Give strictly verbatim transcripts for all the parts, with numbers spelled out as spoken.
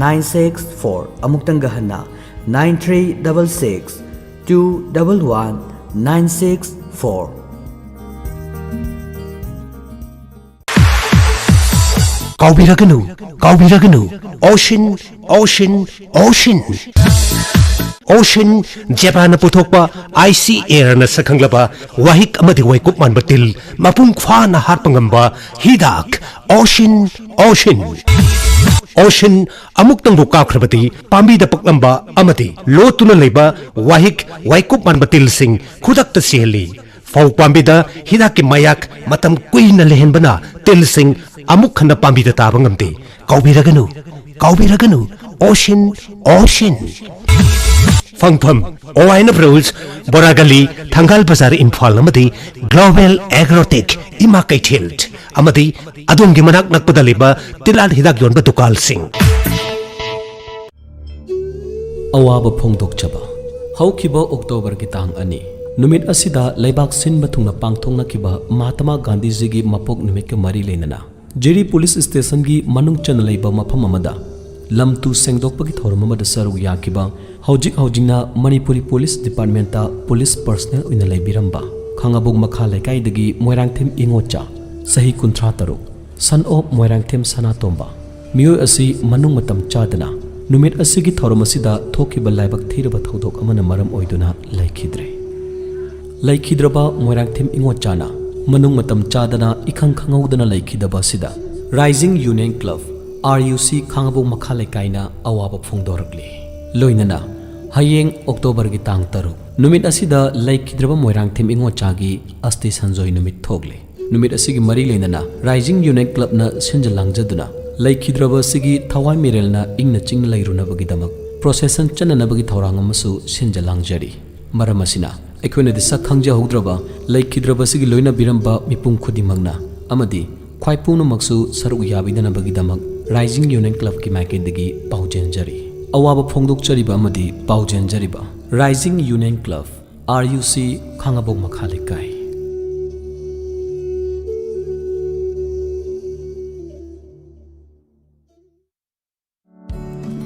nine six four. ꯑꯃꯨꯛꯇꯪꯒ ꯍꯟꯅ, nine three double six two double one nine six four. ꯀꯥꯎꯕꯤꯔꯒꯅꯨ, ꯀꯥꯎꯕꯤꯔꯒꯅꯨ, ꯑꯣꯁꯤꯟ, ꯑꯣꯁꯤꯟ, ꯑꯣꯁꯤꯟ꯫ ꯑꯣꯁꯤꯟ, ꯖꯄꯥꯟꯅ ꯄꯨꯊꯣꯛꯄ ꯑꯥꯏ ꯁꯤ ꯑꯦꯔꯅ ꯁꯛꯈꯪꯂꯕ ꯋꯥꯍꯤꯛ ꯑꯃꯗꯤ ꯋꯥꯏꯀꯨꯞ ꯃꯥꯟꯕ ꯇꯤꯜ ꯃꯄꯨꯡ ꯐꯥꯅ ꯍꯥꯠꯄ ꯉꯝꯕ ꯍꯤꯗꯥꯛ ꯑꯣꯁꯤꯟ, ꯑꯣꯁꯤꯟ꯫ ꯑꯣꯁꯤꯟ ꯑꯃꯨꯛꯇꯪꯕꯨ ꯀꯥꯞꯈ꯭ꯔꯕꯗꯤ ꯄꯥꯝꯕꯤꯗ ꯄꯛꯂꯝꯕ ꯑꯃꯗꯤ ꯂꯣꯠꯇꯨꯅ ꯂꯩꯕ ꯋꯥꯍꯤꯛ ꯋꯥꯏꯀꯨꯞ ꯃꯥꯟꯕ ꯇꯤꯜꯁꯤꯡ ꯈꯨꯗꯛꯇ ꯁꯤꯍꯜꯂꯤ꯫ ꯐꯧ ꯄꯥꯝꯕꯤꯗ ꯍꯤꯗꯥꯛꯀꯤ ꯃꯥꯌꯥꯛ ꯃꯇꯝ ꯀꯨꯏꯅ ꯂꯩꯍꯟꯕꯅ ꯇꯤꯜꯁꯤꯡ ꯑꯃꯨꯛ ꯍꯟꯅ ꯄꯥꯝꯕꯤꯗ ꯇꯥꯕ ꯉꯝꯗꯦ꯫ ꯀꯥꯎꯕꯤꯔꯒꯅꯨ, ꯀꯥꯎꯕꯤꯔꯒꯅꯨ, ꯑꯣꯁꯤꯟ, ꯑꯣꯁꯤꯟ꯫ ꯐꯪꯐꯝ: O I N F rules, ꯕꯣꯔꯥꯒꯂꯤ, ꯊꯪꯒꯥꯜ ꯕꯖꯥꯔ, ꯏꯝꯐꯥꯜ ꯑꯃꯗꯤ ꯒ꯭ꯂꯣꯕꯦꯜ ꯑꯦꯒ꯭ꯔꯣꯇꯦꯛ, ꯏꯃꯥ ꯀꯩꯊꯦꯜ ꯑꯃꯗꯤ ꯑꯗꯣꯝꯒꯤ ꯃꯅꯥꯛ ꯅꯛꯄꯗ ꯂꯩꯕ ꯇꯤꯜꯍꯥꯠ ꯍꯤꯗꯥꯛ ꯌꯣꯟꯕ ꯗꯨꯀꯥꯟꯁꯤꯡ꯫ ꯑꯋꯥꯕ ꯐꯣꯡꯗꯣꯛꯆꯕ꯫ ꯍꯧꯈꯤꯕ ꯑꯣꯛꯇꯣꯕꯔꯒꯤ ꯇꯥꯡ ꯑꯅꯤ ꯅꯨꯃꯤꯠ ꯑꯁꯤꯗ ꯂꯩꯕꯥꯛ ꯁꯤꯟꯕ ꯊꯨꯡꯅ ꯄꯥꯡꯊꯣꯛꯅꯈꯤꯕ ꯃꯍꯥꯇꯃꯥ ꯒꯥꯟꯙꯤꯖꯤꯒꯤ ꯃꯄꯣꯛ ꯅꯨꯃꯤꯠꯀ ꯃꯔꯤ ꯂꯩꯅꯅ ꯖꯤꯔꯤ ꯄꯨꯂꯤꯁ ꯁ꯭ꯇꯦꯁꯟꯒꯤ ꯃꯅꯨꯡ ꯆꯟꯅ ꯂꯩꯕ ꯃꯐꯝ ꯑꯃꯗ ꯂꯝ ꯇꯨ ꯁꯦꯡꯗꯣꯛꯄꯒꯤ ꯊꯧꯔꯝ ꯑꯃꯗ ꯁꯔꯨꯛ ꯌꯥꯈꯤꯕ, ꯍꯧꯖꯤꯛ ꯍꯧꯖꯤꯛꯅ Manipuri police department police personal ꯑꯣꯏꯅ ꯂꯩꯕꯤꯔꯝꯕ ꯈꯥꯉꯕꯣꯛ ꯃꯈꯥ ꯂꯩꯀꯥꯏꯗꯒꯤ ꯃꯣꯏꯔꯥꯡꯊꯦꯝ ꯏꯉꯣꯆꯥ, ꯆꯍꯤ ꯀꯨꯟꯊ꯭ꯔꯥ ꯇꯔꯨꯛ, son of ꯃꯣꯏꯔꯥꯡꯊꯦꯝ ꯁꯅꯥꯇꯣꯝꯕ, ꯃꯤꯑꯣꯏ ꯑꯁꯤ ꯃꯅꯨꯡ ꯃꯇꯝ ꯆꯥꯗꯅ ꯅꯨꯃꯤꯠ ꯑꯁꯤꯒꯤ ꯊꯧꯔꯝ ꯑꯁꯤꯗ ꯊꯣꯛꯈꯤꯕ ꯂꯥꯏꯕꯛ ꯊꯤꯔꯕ ꯊꯧꯗꯣꯛ ꯑꯃꯅ ꯃꯔꯝ ꯑꯣꯏꯗꯨꯅ ꯂꯩꯈꯤꯗ꯭ꯔꯦ꯫ ꯂꯩꯈꯤꯗ꯭ꯔꯕ ꯃꯣꯏꯔꯥꯡꯊꯦꯝ ꯏꯉꯣꯆꯥꯅ ꯃꯅꯨꯡ ꯃꯇꯝ ꯆꯥꯗꯅ ꯏꯈꯪ ꯈꯪꯍꯧꯗꯅ ꯂꯩꯈꯤꯗꯕ ꯑꯁꯤꯗ rising union club, R U C, Khangabok ꯃꯈꯥ ꯂꯩꯀꯥꯏꯅ ꯑꯋꯥꯕ ꯐꯣꯡꯗꯣꯔꯛꯂꯤ꯫ ꯂꯣꯏꯅꯅ ꯍꯌꯦꯡ ꯑꯣꯛꯇꯣꯕꯔꯒꯤ ꯇꯥꯡ ꯇꯔꯨꯛ ꯅꯨꯃꯤꯠ ꯑꯁꯤꯗ ꯂꯩꯈꯤꯗ꯭ꯔꯕ ꯃꯣꯏꯔꯥꯡꯊꯦꯝ ꯏꯉꯣꯆꯥꯒꯤ ꯑꯁꯇꯤ ꯁꯟꯖꯣꯏ ꯅꯨꯃꯤꯠ ꯊꯣꯛꯂꯤ꯫ ꯅꯨꯃꯤꯠ ꯑꯁꯤꯒꯤ ꯃꯔꯤ ꯂꯩꯅꯅ ꯔꯥꯏꯖꯤꯡ ꯌꯨꯅꯤꯌꯟ ꯀ꯭ꯂꯕꯅ ꯁꯤꯟꯖ ꯂꯥꯡꯖꯗꯨꯅ ꯂꯩꯈꯤꯗ꯭ꯔꯕ ꯑꯁꯤꯒꯤ ꯊꯋꯥꯏ ꯃꯤꯔꯦꯜꯅ ꯏꯪꯅ ꯆꯤꯡꯅ ꯂꯩꯔꯨꯅꯕꯒꯤꯗꯃꯛ ꯄ꯭ꯔꯣꯁꯦꯁꯟ ꯆꯠꯅꯅꯕꯒꯤ ꯊꯧꯔꯥꯡ ꯑꯃꯁꯨ ꯁꯤꯟꯖ ꯂꯥꯡꯖꯔꯤ꯫ ꯃꯔꯝ ꯑꯁꯤꯅ, ꯑꯩꯈꯣꯏꯅꯗꯤ ꯁꯛ ꯈꯪꯖꯍꯧꯗ꯭ꯔꯕ ꯂꯩꯈꯤꯗ꯭ꯔꯕ ꯑꯁꯤꯒꯤ ꯂꯣꯏꯅꯕꯤꯔꯝꯕ ꯃꯤꯄꯨꯝ ꯈꯨꯗꯤꯡꯃꯛꯅ ꯑꯃꯗꯤ ꯈ꯭ꯋꯥꯏ ꯄꯨꯝꯅꯃꯛꯁꯨ ꯁꯔꯨꯛ ꯌꯥꯕꯤꯅꯅꯕꯒꯤꯗꯃꯛ ꯔꯥꯏꯖꯤꯡ ꯌꯨꯅꯤꯌꯟ ꯀ꯭ꯂꯕꯀꯤ ꯃꯥꯏꯀꯩꯗꯒꯤ ꯄꯥꯎꯖꯦꯟꯖꯔꯤ꯫ ꯑꯋꯥꯕ ꯐꯣꯡꯗꯣꯛꯆꯔꯤꯕ ꯑꯃꯗꯤ ꯄꯥꯎꯖꯦꯟꯖꯔꯤꯕ rising union club, R U C, Khangabok ꯃꯈꯥ ꯂꯩꯀꯥꯏ꯫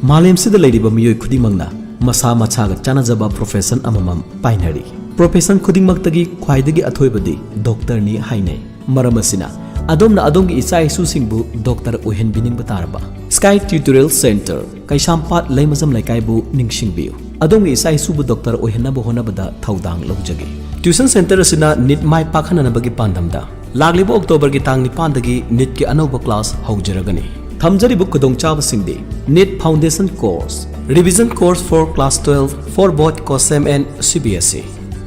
ꯃꯥꯂꯦꯝꯁꯤꯗ ꯂꯩꯔꯤꯕ ꯃꯤꯑꯣꯏ ꯈꯨꯗꯤꯡꯃꯛꯅ ꯃꯁꯥ ꯃꯁꯥꯒ ꯆꯥꯟꯅꯖꯕ profession ꯑꯃꯃꯝ ꯄꯥꯏꯅꯔꯤ꯫ Profession ꯈꯨꯗꯤꯡꯃꯛꯇꯒꯤ ꯈ꯭ꯋꯥꯏꯗꯒꯤ ꯑꯊꯣꯏꯕꯗꯤ doctorꯅꯤ ꯍꯥꯏꯅꯩ꯫ ꯃꯔꯝ ꯑꯁꯤꯅ, ꯑꯗꯣꯝꯅ ꯑꯗꯣꯝꯒꯤ ꯏꯆꯥ ꯏꯁꯨꯁꯤꯡꯕꯨ doctor ꯑꯣꯏꯍꯟꯕꯤꯅꯤꯡꯕ ꯇꯥꯔꯕ, Sky Tutorial Center, ꯀꯩꯁꯥꯝꯄꯥꯠ ꯂꯩꯃꯖꯝ ꯂꯩꯀꯥꯏꯕꯨ ꯅꯤꯡꯁꯤꯡꯕꯤꯌꯨ꯫ ꯑꯗꯣꯝꯒꯤ ꯏꯆꯥ ꯏꯁꯨꯕꯨ doctor ꯑꯣꯏꯍꯟꯅꯕ ꯍꯣꯠꯅꯕꯗ ꯊꯧꯗꯥꯡ ꯂꯧꯖꯒꯦ꯫ Tuition center ꯑꯁꯤꯅ NEET ꯃꯥꯏ ꯄꯥꯛꯍꯟꯅꯕꯒꯤ ꯄꯥꯟꯗꯝꯗ ꯂꯥꯛꯂꯤꯕ Octoberꯒꯤ ꯇꯥꯡ ꯅꯤꯄꯥꯟꯗꯒꯤ NEETꯀꯤ ꯑꯅꯧꯕ class ꯍꯧꯖꯔꯒꯅꯤ꯫ ꯊꯝꯖꯔꯤꯕ ꯈꯨꯗꯣꯡꯆꯥꯕꯁꯤꯡꯗꯤ: NEET Foundation Course, Revision Course for Class twelve for both COHSEM and CBSE꯫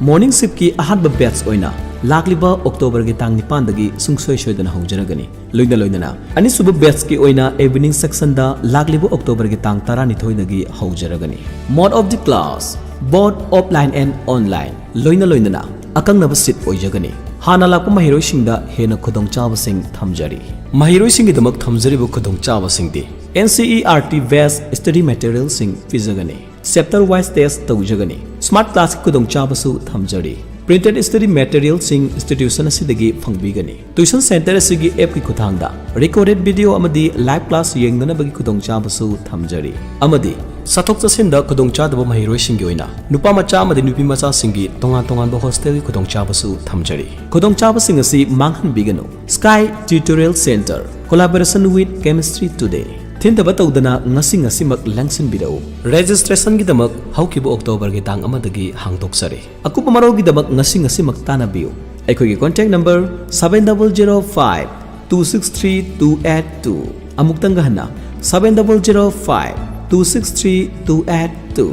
Morning shiftꯀꯤ ꯑꯍꯥꯟꯕ batch ꯑꯣꯏꯅ ꯂꯥꯛꯂꯤꯕ Octoberꯒꯤ ꯇꯥꯡ ꯅꯤꯄꯥꯟꯗꯒꯤ ꯁꯨꯡꯁꯣꯏ ꯁꯣꯏꯗꯅ ꯍꯧꯖꯔꯒꯅꯤ꯫ ꯂꯣꯏꯅ ꯂꯣꯏꯅꯅ ꯑꯅꯤꯁꯨꯕ batchꯀꯤ ꯑꯣꯏꯅ evening sectionꯗ ꯂꯥꯛꯂꯤꯕ Octoberꯒꯤ ꯇꯥꯡ ꯇꯔꯥꯅꯤꯊꯣꯏꯗꯒꯤ ꯍꯧꯖꯔꯒꯅꯤ꯫ Mode of the class, both offline and online꯫ ꯂꯣꯏꯅ ꯂꯣꯏꯅꯅ ꯑꯀꯛꯅꯕ seat ꯑꯣꯏꯖꯒꯅꯤ꯫ ꯍꯥꯟꯅ ꯂꯥꯛꯄ ꯃꯍꯩꯔꯣꯏꯁꯤꯡꯗ ꯍꯦꯟꯅ ꯈꯨꯗꯣꯡꯆꯥꯕꯁꯤꯡ ꯊꯝꯖꯔꯤ꯫ ꯃꯍꯩꯔꯣꯏꯁꯤꯡꯒꯤꯗꯃꯛ ꯊꯝꯖꯔꯤꯕ ꯈꯨꯗꯣꯡꯆꯥꯕꯁꯤꯡꯗꯤ: NCERT based study materialꯁꯤꯡ ꯄꯤꯖꯒꯅꯤ꯫ Chapter wise test ꯇꯧꯖꯒꯅꯤ꯫ Smart classꯀꯤ ꯈꯨꯗꯣꯡꯆꯥꯕꯁꯨ ꯊꯝꯖꯔꯤ꯫ Printed study materialꯁꯤꯡ institution ꯑꯁꯤꯗꯒꯤ ꯐꯪꯕꯤꯒꯅꯤ꯫ Tuition center ꯑꯁꯤꯒꯤ appꯀꯤ ꯈꯨꯠꯊꯥꯡꯗ recorded video ꯑꯃꯗꯤ live class ꯌꯦꯡꯅꯅꯕꯒꯤ ꯈꯨꯗꯣꯡꯆꯥꯕꯁꯨ ꯊꯝꯖꯔꯤ꯫ ꯑꯃꯗꯤ ꯆꯠꯊꯣꯛ ꯆꯠꯁꯤꯟꯗ ꯈꯨꯗꯣꯡꯆꯥꯗꯕ ꯃꯍꯩꯔꯣꯏꯁꯤꯡꯒꯤ ꯑꯣꯏꯅ ꯅꯨꯄꯥ ꯃꯆꯥ ꯑꯃꯗꯤ ꯅꯨꯄꯤ ꯃꯆꯥꯁꯤꯡꯒꯤ ꯇꯣꯉꯥꯟ ꯇꯣꯉꯥꯟꯕ hostelꯒꯤ ꯈꯨꯗꯣꯡꯆꯥꯕꯁꯨ ꯊꯝꯖꯔꯤ꯫ ꯈꯨꯗꯣꯡꯆꯥꯕꯁꯤꯡ ꯑꯁꯤ ꯃꯥꯡꯍꯟꯕꯤꯒꯅꯨ꯫ Sky Tutorial Center, collaboration with Chemistry Today꯫ ꯊꯤꯟꯊꯕ ꯇꯧꯗꯅ ꯉꯁꯤ ꯉꯁꯤꯃꯛ ꯂꯦꯡꯁꯤꯟꯕꯤꯔꯛꯎ꯫ Registrationꯒꯤꯗꯃꯛ ꯍꯧꯈꯤꯕ Octoberꯒꯤ ꯇꯥꯡ ꯑꯃꯗꯒꯤ ꯍꯥꯡꯗꯣꯛꯆꯔꯤ꯫ ꯑꯀꯨꯞꯄ ꯃꯔꯣꯜꯒꯤꯗꯃꯛ ꯉꯁꯤ ꯉꯁꯤꯃꯛ ꯇꯥꯟꯅꯕꯤꯌꯨ꯫ ꯑꯩꯈꯣꯏꯒꯤ contact number seven double zero five two six three two eight two꯫ ꯑꯃꯨꯛꯇꯪꯒ ꯍꯟꯅ, seven double zero five two six three two eight two꯫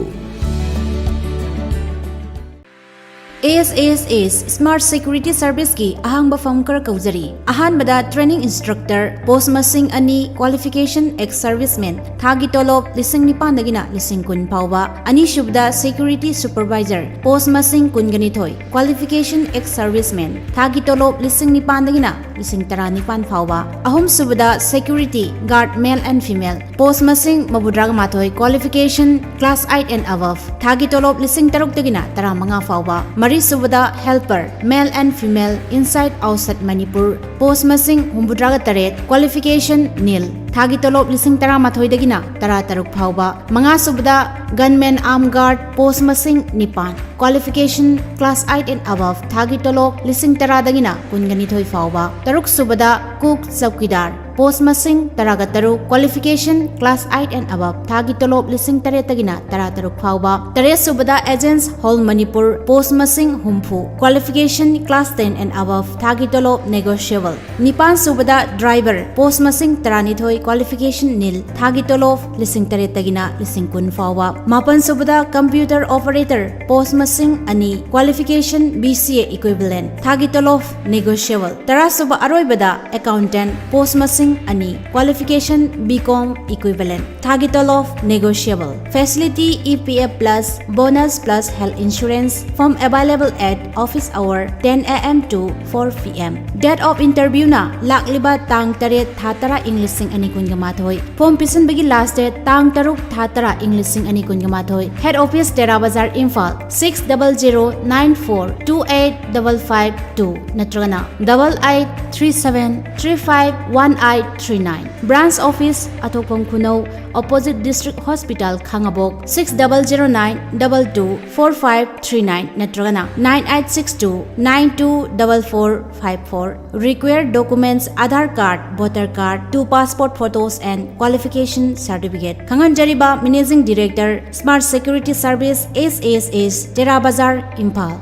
ASASS Smart Security Serviceꯀꯤ ꯑꯍꯥꯡꯕ ꯐꯝ ꯈꯔ ꯀꯧꯖꯔꯤ꯫ ꯑꯍꯥꯟꯕꯗ training instructor, post ꯃꯁꯤꯡ ꯑꯅꯤ, qualification ex serviceman, ꯊꯥꯒꯤ ꯇꯣꯂꯣꯞ ꯂꯤꯁꯤꯡ ꯅꯤꯄꯥꯟꯗꯒꯤꯅ ꯂꯤꯁꯤꯡ ꯀꯨꯟ ꯐꯥꯎꯕ꯫ ꯑꯅꯤꯁꯨꯕꯗ security supervisor, post ꯃꯁꯤꯡ ꯀꯨꯟꯒ ꯅꯤꯊꯣꯏ, qualification ex serviceman, ꯊꯥꯒꯤ ꯇꯣꯂꯣꯞ ꯂꯤꯁꯤꯡ ꯅꯤꯄꯥꯟꯗꯒꯤꯅ ꯂꯤꯁꯤꯡ ꯇꯔꯥꯅꯤꯄꯥꯟ ꯐꯥꯎꯕ꯫ ꯑꯍꯨꯝꯁꯨꯕꯗ security guard, male and female, post ꯃꯁꯤꯡ ꯃꯧꯗ꯭ꯔꯥꯒ ꯃꯥꯊꯣꯏ, qualification class eight and above, ꯊꯥꯒꯤ ꯇꯣꯂꯣꯞ ꯂꯤꯁꯤꯡ ꯇꯔꯨꯛꯇꯒꯤꯅ ꯇꯔꯥꯃꯉꯥ ꯐꯥꯎꯕ꯫ ꯃꯔꯤꯁꯨꯕꯗ helper, male and female, inside outside Manipur, post ꯃꯁꯤꯡ ꯍꯨꯝꯐꯨꯇꯔꯥꯒ ꯇꯔꯦꯠ, qualification nil, ꯊꯥꯒꯤ ꯇꯣꯂꯣꯞ ꯂꯤꯁꯤꯡ ꯇꯔꯥꯃꯥꯊꯣꯏꯗꯒꯤꯅ ꯇꯔꯥꯇꯔꯨꯛ ꯐꯥꯎꯕ꯫ ꯃꯉꯥ ꯁꯨꯕꯗ gunmen armed guard post ꯃꯁꯤꯡ ꯅꯤꯄꯥꯟ, qualification class eight and above, ꯊꯥꯒꯤ ꯇꯣꯂꯣꯞ ꯂꯤꯁꯤꯡ ꯇꯔꯥꯗꯒꯤꯅ ꯀꯨꯟꯒ ꯅꯤꯊꯣꯏ ꯐꯥꯎꯕ꯫ ꯇꯔꯨꯛ ꯁꯨꯕꯗ cook chowkidar post ꯃꯁꯤꯡ ꯇꯔꯥꯒ ꯇꯔꯨꯛ, qualification class eight and above, ꯊꯥꯒꯤ ꯇꯣꯂꯣꯞ ꯂꯤꯁꯤꯡ ꯇꯔꯦꯠꯇꯒꯤꯅ ꯇꯔꯥꯇꯔꯨꯛ ꯐꯥꯎꯕ꯫ ꯇꯔꯦꯠ ꯁꯨꯕꯗ agents whole Manipur post ꯃꯁꯤꯡ ꯍꯨꯝꯐꯨ, qualification class ten and above, ꯊꯥꯒꯤ ꯇꯣꯂꯣꯞ negotiable꯫ ꯅꯤꯄꯥꯟ ꯁꯨꯕꯗ driver post ꯃꯁꯤꯡ ꯇꯔꯥꯅꯤꯊꯣꯏ, qualification nil, ꯊꯥꯒꯤ ꯇꯣꯂꯣꯞ ꯂꯤꯁꯤꯡ ꯇꯔꯦꯠꯇꯒꯤꯅ ꯂꯤꯁꯤꯡ ꯀꯨꯟ ꯐꯥꯎꯕ꯫ ꯃꯥꯄꯟ ꯁꯨꯕꯗ computer operator post ꯃꯁꯤꯡ ꯑꯅꯤ, qualification B C A equivalent, ꯊꯥꯒꯤ ꯇꯣꯂꯣꯞ negotiable꯫ ꯇꯔꯥ ꯁꯨꯕ ꯑꯔꯣꯏꯕꯗ accountant post ꯃꯁꯤꯡ ꯑꯅꯤ, qualification B Com equivalent, ꯊꯥꯒꯤ ꯇꯣꯂꯣꯞ negotiable꯫ Facility E P F plus, bonus plus health insurance, form available at office hour ten A M to four P M. Date of interview ꯅ ꯂꯥꯛꯂꯤꯕ ꯇꯥꯡ ꯇꯔꯦꯠ ꯊꯥ ꯇꯔꯥ ꯏꯪ ꯂꯤꯁꯤꯡ ꯑꯅꯤ ꯀꯨꯟꯒ ꯃꯥꯊꯣꯏ꯫ Form ꯄꯤꯁꯤꯟꯕꯒꯤ last date ꯇꯥꯡ ꯇꯔꯨꯛ ꯊꯥ ꯇꯔꯥ ꯏꯪ ꯂꯤꯁꯤꯡ ꯑꯅꯤ ꯀꯨꯟꯒ ꯃꯥꯊꯣꯏ꯫ Head office ꯇꯦꯔꯥ ꯕꯖꯥꯔ, Imphal, six double zero nine four two eight double five two ꯅꯠꯇ꯭ꯔꯒꯅ double eight three seven three five one eight three nine꯫ Branch office ꯑꯊꯣꯛꯐꯝ ꯈꯨꯅꯧ, opposite District Hospital, ꯈꯥꯉꯕꯣꯛ, six double zero nine double two four five three nine ꯅꯠꯇ꯭ꯔꯒꯅ nine eight six two nine two double four five four꯫ Required documents: Aadhaar card, voter card, two passport photos and qualification certificate꯫ ꯈꯪꯍꯟꯖꯔꯤꯕ Managing Director, Smart Security Service, S S S, ꯇꯦꯔꯥ ꯕꯖꯥꯔ, ꯏꯝꯐꯥꯜ꯫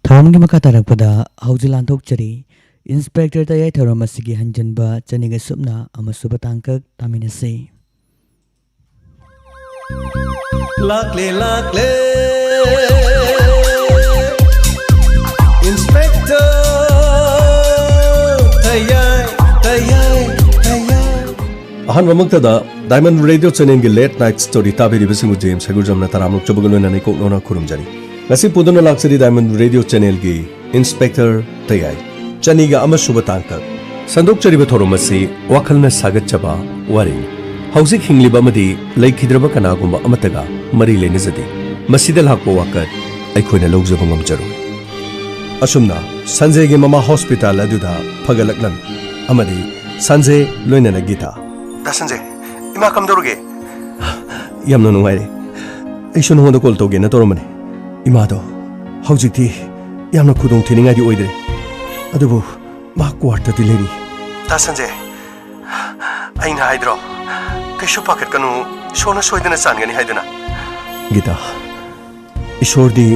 ꯊꯧꯔꯝꯒꯤ ꯃꯈꯥ ꯇꯥꯔꯛꯄꯗ ꯍꯧꯖꯤꯛ ꯂꯥꯟꯊꯣꯛꯆꯔꯤ꯫ Inspector ꯇꯌꯥꯏ ꯊꯧꯔꯝ ꯑꯁꯤꯒꯤ ꯍꯟꯖꯤꯟꯕ ꯆꯅꯤꯒ ꯁꯨꯞꯅ ꯑꯃꯁꯨꯕ ꯇꯥꯡꯀꯛ ꯇꯥꯃꯤꯟꯅꯁꯤ꯫ ꯂꯥꯛꯂꯦ, ꯂꯥꯛꯂꯦ, Inspector ꯇꯌꯥꯏ, ꯇꯌꯥꯏ, ꯇꯌꯥꯏ꯫ ꯑꯍꯥꯟꯕꯃꯛꯇꯗ Diamond Radio Channel ꯒꯤ Late Night Story ꯇꯥꯕꯤꯔꯤꯕꯁꯤꯡꯕꯨ J M ꯁꯒꯨꯖꯝꯅ ꯇꯔꯥꯝꯅ ꯑꯣꯛꯆꯕꯒ ꯂꯣꯏꯅꯅ ꯏꯀꯣꯛ ꯅꯧꯅ ꯈꯨꯔꯨꯝꯖꯔꯤ꯫ ꯉꯁꯤ ꯄꯨꯗꯨꯅ ꯂꯥꯛꯆꯔꯤ Diamond Radio Channel ꯒꯤ Inspector ꯇꯌꯥꯏ, ꯆꯅꯤꯒ ꯑꯃꯁꯨꯕ ꯇꯥꯡꯀꯛ꯫ ꯁꯟꯗꯣꯛꯆꯔꯤꯕ ꯊꯧꯔꯝ ꯑꯁꯤ ꯋꯥꯈꯜꯅ ꯁꯥꯒꯠꯆꯕ ꯋꯥꯔꯤꯅꯤ꯫ ꯍꯧꯖꯤꯛ ꯍꯤꯡꯂꯤꯕ ꯑꯃꯗꯤ ꯂꯩꯈꯤꯗ꯭ꯔꯕ ꯀꯅꯥꯒꯨꯝꯕ ꯑꯃꯠꯇꯒ ꯃꯔꯤ ꯂꯩꯅꯖꯗꯦ꯫ ꯃꯁꯤꯗ ꯂꯥꯛꯄ ꯋꯥꯀꯠ ꯑꯩꯈꯣꯏꯅ ꯂꯧꯖꯕ ꯉꯝꯖꯔꯣꯏ꯫ ꯑꯁꯨꯝꯅ ꯁꯟꯖꯦꯒꯤ ꯃꯃꯥ ꯍꯣꯁꯄꯤꯇꯥꯜ ꯑꯗꯨꯗ ꯐꯒꯠꯂꯛꯂꯝꯃꯤ ꯑꯃꯗꯤ ꯁꯟꯖꯦ, ꯂꯣꯏꯅꯅ ꯒꯤꯇꯥ꯫ ꯗꯥ ꯁꯟꯖꯦ, ꯏꯃꯥ ꯀꯝꯗꯧꯔꯒꯦ? ꯌꯥꯝꯅ ꯅꯨꯡꯉꯥꯏꯔꯦ꯫ ꯑꯩꯁꯨ ꯅꯉꯣꯟꯗ ꯀꯣꯜ ꯇꯧꯒꯦꯅ ꯇꯧꯔꯝꯕꯅꯦ꯫ ꯏꯃꯥꯗꯣ ꯍꯧꯖꯤꯛꯇꯤ ꯌꯥꯝꯅ ꯈꯨꯗꯣꯡ ꯊꯤꯅꯤꯡꯉꯥꯏꯗꯤ ꯑꯣꯏꯗ꯭ꯔꯦ, ꯑꯗꯨꯕꯨ ꯃꯍꯥꯛ ꯋꯥꯔꯗꯇꯗꯤ ꯂꯩꯔꯤ꯫ ꯗꯥ ꯁꯟꯖꯦ, ꯑꯩꯅ ꯍꯥꯏꯗ꯭ꯔꯣ, ꯀꯩꯁꯨ ꯄꯥꯈꯠꯀꯅꯨ, ꯏꯁꯣꯔꯅ ꯁꯣꯏꯗꯅ ꯆꯥꯟꯒꯅꯤ ꯍꯥꯏꯗꯅ꯫ ꯒꯤꯇꯥ, ꯏꯁꯣꯔꯗꯤ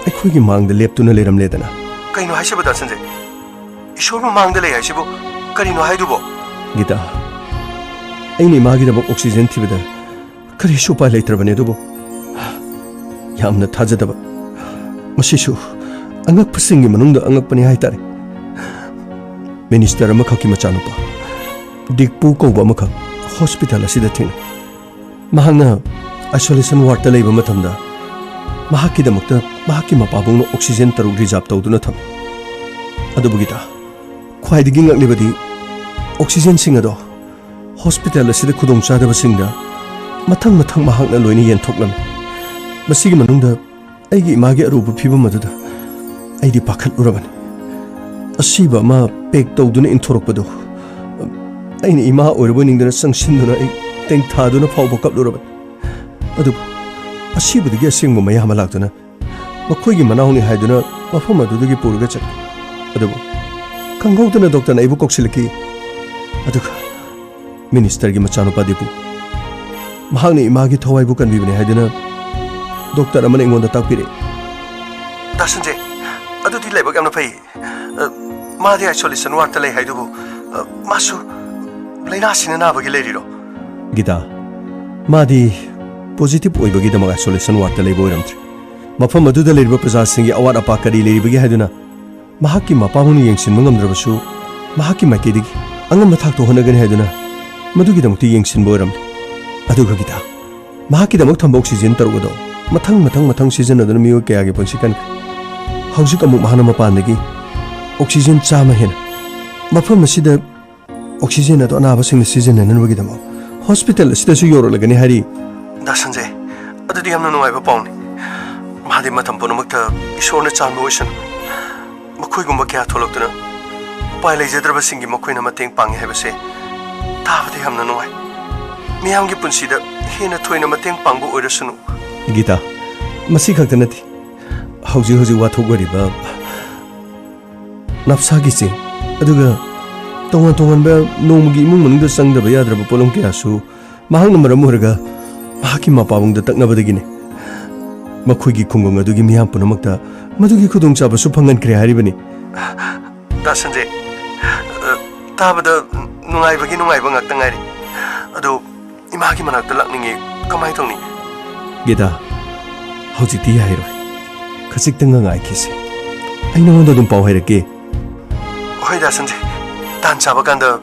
ꯑꯩꯈꯣꯏꯒꯤ ꯃꯥꯡꯗ ꯂꯦꯞꯇꯨꯅ ꯂꯩꯔꯝꯂꯦꯗꯅ꯫ ꯀꯩꯅꯣ ꯍꯥꯏꯁꯤꯕꯨ, ꯗꯥ ꯁꯟꯖꯦ? ꯏꯁꯣꯔ ꯃꯃꯥꯡꯗ ꯂꯩ ꯍꯥꯏꯁꯤꯕꯨ ꯀꯔꯤꯅꯣ ꯍꯥꯏꯗꯨꯕꯣ? ꯒꯤꯇꯥ, ꯑꯩꯅ ꯏꯃꯥꯒꯤꯗꯃꯛ ꯑꯣꯛꯁꯤꯖꯦꯟ ꯊꯤꯕꯗ ꯀꯔꯤꯁꯨ ꯎꯄꯥꯏ ꯂꯩꯇ꯭ꯔꯕꯅꯤ, ꯑꯗꯨꯕꯨ ꯌꯥꯝꯅ ꯊꯥꯖꯗꯕ, ꯃꯁꯤꯁꯨ ꯑꯉꯛꯄꯁꯤꯡꯒꯤ ꯃꯅꯨꯡꯗ ꯑꯉꯛꯄꯅꯤ ꯍꯥꯏꯇꯥꯔꯦ꯫ ꯃꯤꯅꯤꯁꯇꯔ ꯑꯃꯈꯛꯀꯤ ꯃꯆꯥꯅꯨꯄꯥ ꯗꯤꯛꯄꯨ ꯀꯧꯕ ꯑꯃꯈꯛ ꯍꯣꯁꯄꯤꯇꯥꯜ ꯑꯁꯤꯗ ꯊꯦꯡꯅꯩ꯫ ꯃꯍꯥꯛꯅ ꯑꯥꯏꯁꯣꯂꯦꯁꯟ ꯋꯥꯔꯗꯇ ꯂꯩꯕ ꯃꯇꯝꯗ ꯃꯍꯥꯛꯀꯤꯗꯃꯛꯇ ꯃꯍꯥꯛꯀꯤ ꯃꯄꯥꯕꯨꯡꯅ ꯑꯣꯛꯁꯤꯖꯦꯟ ꯇꯔꯨꯛ ꯔꯤꯖꯥꯔꯚ ꯇꯧꯗꯨꯅ ꯊꯝꯃꯤ꯫ ꯑꯗꯨꯕꯨ ꯒꯤꯇꯥ, ꯈ꯭ꯋꯥꯏꯗꯒꯤ ꯉꯛꯂꯤꯕꯗꯤ ꯑꯣꯛꯁꯤꯖꯦꯟꯁꯤꯡ ꯑꯗꯣ ꯍꯣꯁꯄꯤꯇꯥꯜ ꯑꯁꯤꯗ ꯈꯨꯗꯣꯡꯆꯥꯗꯕꯁꯤꯡꯗ ꯃꯊꯪ ꯃꯊꯪ ꯃꯍꯥꯛꯅ ꯂꯣꯏꯅ ꯌꯦꯟꯊꯣꯛꯂꯝꯃꯤ꯫ ꯃꯁꯤꯒꯤ ꯃꯅꯨꯡꯗ ꯑꯩꯒꯤ ꯏꯃꯥꯒꯤ ꯑꯔꯨꯕ ꯐꯤꯕꯝ ꯑꯗꯨꯗ ꯑꯩꯗꯤ ꯄꯥꯈꯠꯂꯨꯔꯕꯅꯤ꯫ ꯑꯁꯤꯕ ꯑꯃ ꯄꯦꯛ ꯇꯧꯗꯨꯅ ꯏꯟꯊꯣꯔꯛꯄꯗꯨ ꯑꯩꯅ ꯏꯃꯥ ꯑꯣꯏꯔꯕꯣꯏ ꯅꯤꯡꯗꯅ ꯆꯪꯁꯤꯟꯗꯨꯅ ꯑꯩ ꯇꯦꯡꯊꯥꯗꯨꯅ ꯐꯥꯎꯕ ꯀꯞꯂꯨꯔꯕꯅꯤ꯫ ꯑꯗꯨꯕꯨ ꯑꯁꯤꯕꯗꯒꯤ ꯑꯁꯦꯡꯕ ꯃꯌꯥꯝ ꯑꯃ ꯂꯥꯛꯇꯨꯅ ꯃꯈꯣꯏꯒꯤ ꯃꯅꯥꯎꯅꯤ ꯍꯥꯏꯗꯨꯅ ꯃꯐꯝ ꯑꯗꯨꯗꯒꯤ ꯄꯨꯔꯒ ꯆꯠꯈꯤ꯫ ꯑꯗꯨꯕꯨ ꯈꯪꯍꯧꯗꯅ ꯗꯣꯛꯇꯔꯅ ꯑꯩꯕꯨ ꯀꯧꯁꯤꯜꯂꯛꯈꯤ꯫ ꯑꯗꯨꯒ ꯃꯤꯅꯤꯁꯇꯔꯒꯤ ꯃꯆꯥꯅꯨꯄꯥ ꯗꯤꯄꯨ, ꯃꯍꯥꯛꯅ ꯏꯃꯥꯒꯤ ꯊꯋꯥꯏꯕꯨ ꯀꯟꯕꯤꯕꯅꯤ ꯍꯥꯏꯗꯨꯅ ꯗꯣꯛꯇꯔ ꯑꯃꯅ ꯑꯩꯉꯣꯟꯗ ꯇꯥꯛꯄꯤꯔꯛꯏ꯫ ꯗꯥ ꯁꯟꯖꯦ, ꯑꯗꯨꯗꯤ ꯂꯥꯏꯕꯛ ꯌꯥꯝꯅ ꯐꯩ꯫ ꯑ, ꯃꯥꯗꯤ ꯑꯥꯏꯁꯣꯂꯦꯁꯟ ꯋꯥꯔꯗꯇ ꯂꯩ ꯍꯥꯏꯗꯨꯕꯨ, ꯑ, ꯃꯥꯁꯨ ꯂꯥꯏꯅꯥꯁꯤꯅ ꯅꯥꯕꯒꯤ ꯂꯩꯔꯤꯔꯣ? ꯒꯤꯇꯥ, ꯃꯥꯗꯤ ꯄꯣꯖꯤꯇꯤꯚ ꯑꯣꯏꯕꯒꯤꯗꯃꯛ ꯑꯥꯏꯁꯣꯂꯦꯁꯟ ꯋꯥꯔꯗꯇ ꯂꯩꯕ ꯑꯣꯏꯔꯝꯗ꯭ꯔꯦ꯫ ꯃꯐꯝ ꯑꯗꯨꯗ ꯂꯩꯔꯤꯕ ꯄ꯭ꯔꯖꯥꯁꯤꯡꯒꯤ ꯑꯋꯥꯠ ꯑꯄꯥ ꯀꯔꯤ ꯂꯩꯔꯤꯕꯒꯦ ꯍꯥꯏꯗꯨꯅ ꯃꯍꯥꯛꯀꯤ ꯃꯄꯥꯕꯨꯡꯅ ꯌꯦꯡꯁꯤꯟꯕ ꯉꯝꯗ꯭ꯔꯕꯁꯨ, ꯃꯍꯥꯛꯀꯤ ꯃꯥꯏꯀꯩꯗꯒꯤ ꯑꯉꯝꯕ ꯊꯥꯛꯇ ꯍꯣꯠꯅꯒꯅꯤ ꯍꯥꯏꯗꯨꯅ ꯃꯗꯨꯒꯤꯗꯃꯛꯇ ꯌꯦꯡꯁꯤꯟꯕ ꯑꯣꯏꯔꯝꯂꯦ꯫ ꯑꯗꯨꯒ ꯒꯤꯇꯥ, ꯃꯍꯥꯛꯀꯤꯗꯃꯛ ꯊꯝꯕ ꯑꯣꯛꯁꯤꯖꯦꯟ ꯇꯔꯨꯛ ꯑꯗꯣ ꯃꯊꯪ ꯃꯊꯪ ꯃꯊꯪ ꯁꯤꯖꯤꯟꯅꯗꯨꯅ ꯃꯤꯑꯣꯏ ꯀꯌꯥꯒꯤ ꯄꯨꯟꯁꯤ ꯀꯟꯈ꯭ꯔꯦ꯫ ꯍꯧꯖꯤꯛ ꯑꯃꯨꯛ ꯃꯍꯥꯛꯅ ꯃꯄꯥꯟꯗꯒꯤ ꯑꯣꯛꯁꯤꯖꯦꯟ ꯆꯥꯝꯃ ꯍꯦꯟꯅ ꯃꯐꯝ ꯑꯁꯤꯗ ꯑꯣꯛꯁꯤꯖꯦꯟ ꯑꯗꯣ ꯑꯅꯥꯕꯁꯤꯡꯅ ꯁꯤꯖꯤꯟꯅꯅꯕꯒꯤꯗꯃꯛ ꯍꯣꯁꯄꯤꯇꯥꯜ ꯑꯁꯤꯗꯁꯨ ꯌꯧꯔꯛꯂꯒꯅꯤ ꯍꯥꯏꯔꯤ꯫ ꯗꯥ ꯁꯟꯖꯦ, ꯑꯗꯨꯗꯤ ꯌꯥꯝꯅ ꯅꯨꯡꯉꯥꯏꯕ ꯄꯥꯎꯅꯤ꯫ ꯃꯍꯥꯗꯦꯕ ꯃꯇꯝ ꯄꯨꯝꯅꯃꯛꯇ ꯏꯁꯣꯔꯅ ꯆꯥꯟꯕ ꯑꯣꯏꯁꯅꯨ꯫ ꯃꯈꯣꯏꯒꯨꯝꯕ ꯀꯌꯥ ꯊꯣꯛꯂꯛꯇꯨꯅ ꯎꯄꯥꯏ ꯂꯩꯖꯗ꯭ꯔꯕꯁꯤꯡꯒꯤ ꯃꯈꯣꯏꯅ ꯃꯇꯦꯡ ꯄꯥꯡꯉꯤ ꯍꯥꯏꯕꯁꯦ ꯇꯥꯕꯗ ꯌꯥꯝꯅ ꯅꯨꯡꯉꯥꯏ꯫ ꯃꯤꯌꯥꯝꯒꯤ ꯄꯨꯟꯁꯤꯗ ꯍꯦꯟꯅ ꯊꯣꯏꯅ ꯃꯇꯦꯡ ꯄꯥꯡꯕ ꯑꯣꯏꯔꯁꯅꯨ꯫ ꯒꯤꯇꯥ, ꯃꯁꯤ ꯈꯛꯇ ꯅꯠꯇꯦ꯫ ꯍꯧꯖꯤꯛ ꯍꯧꯖꯤꯛ ꯋꯥꯊꯣꯛ ꯑꯣꯏꯔꯤꯕ ꯅꯞꯁꯥꯒꯤ ꯆꯦꯡ, ꯑꯗꯨꯒ ꯇꯣꯉꯥꯟ ꯇꯣꯉꯥꯟꯕ ꯅꯣꯡꯃꯒꯤ ꯏꯃꯨꯡ ꯃꯅꯨꯡꯗ ꯆꯪꯗꯕ ꯌꯥꯗ꯭ꯔꯕ ꯄꯣꯠꯂꯝ ꯀꯌꯥꯁꯨ ꯃꯍꯥꯛꯅ ꯃꯔꯝ ꯑꯣꯏꯔꯒ ꯃꯍꯥꯛꯀꯤ ꯃꯄꯥꯕꯨꯡꯗ ꯇꯛꯅꯕꯗꯒꯤꯅꯤ꯫ ꯃꯈꯣꯏꯒꯤ ꯈꯨꯡꯒꯪ ꯑꯗꯨꯒꯤ ꯃꯤꯌꯥꯝ ꯄꯨꯝꯅꯃꯛꯇ ꯃꯗꯨꯒꯤ ꯈꯨꯗꯣꯡꯆꯥꯕꯁꯨ ꯐꯪꯍꯟꯈ꯭ꯔꯦ ꯍꯥꯏꯔꯤꯕꯅꯤ꯫ ꯗꯥ ꯁꯟꯖꯦ, ꯑ, ꯇꯥꯕꯗ ꯅꯨꯡꯉꯥꯏꯕꯒꯤ ꯅꯨꯡꯉꯥꯏꯕ ꯉꯥꯛꯇ ꯉꯥꯏꯔꯦ꯫ ꯑꯗꯣ ꯏꯃꯥꯒꯤ ꯃꯅꯥꯛꯇ ꯂꯥꯛꯅꯤꯡꯉꯤ, ꯀꯃꯥꯏ ꯇꯧꯅꯤ? ꯒꯤꯇꯥ, ꯍꯧꯖꯤꯛꯇꯤ ꯌꯥꯏꯔꯣꯏ꯫ ꯈꯖꯤꯛꯇꯪꯒ ꯉꯥꯏꯈꯤꯁꯦ꯫ ꯑꯩ ꯅꯉꯣꯟꯗ ꯑꯗꯨꯝ ꯄꯥꯎ ꯍꯥꯏꯔꯛꯀꯦ꯫ ꯍꯣꯏ ꯗꯥ ꯁꯟꯖꯦ, ꯇꯥꯟ ꯆꯥꯕ ꯀꯥꯟꯗ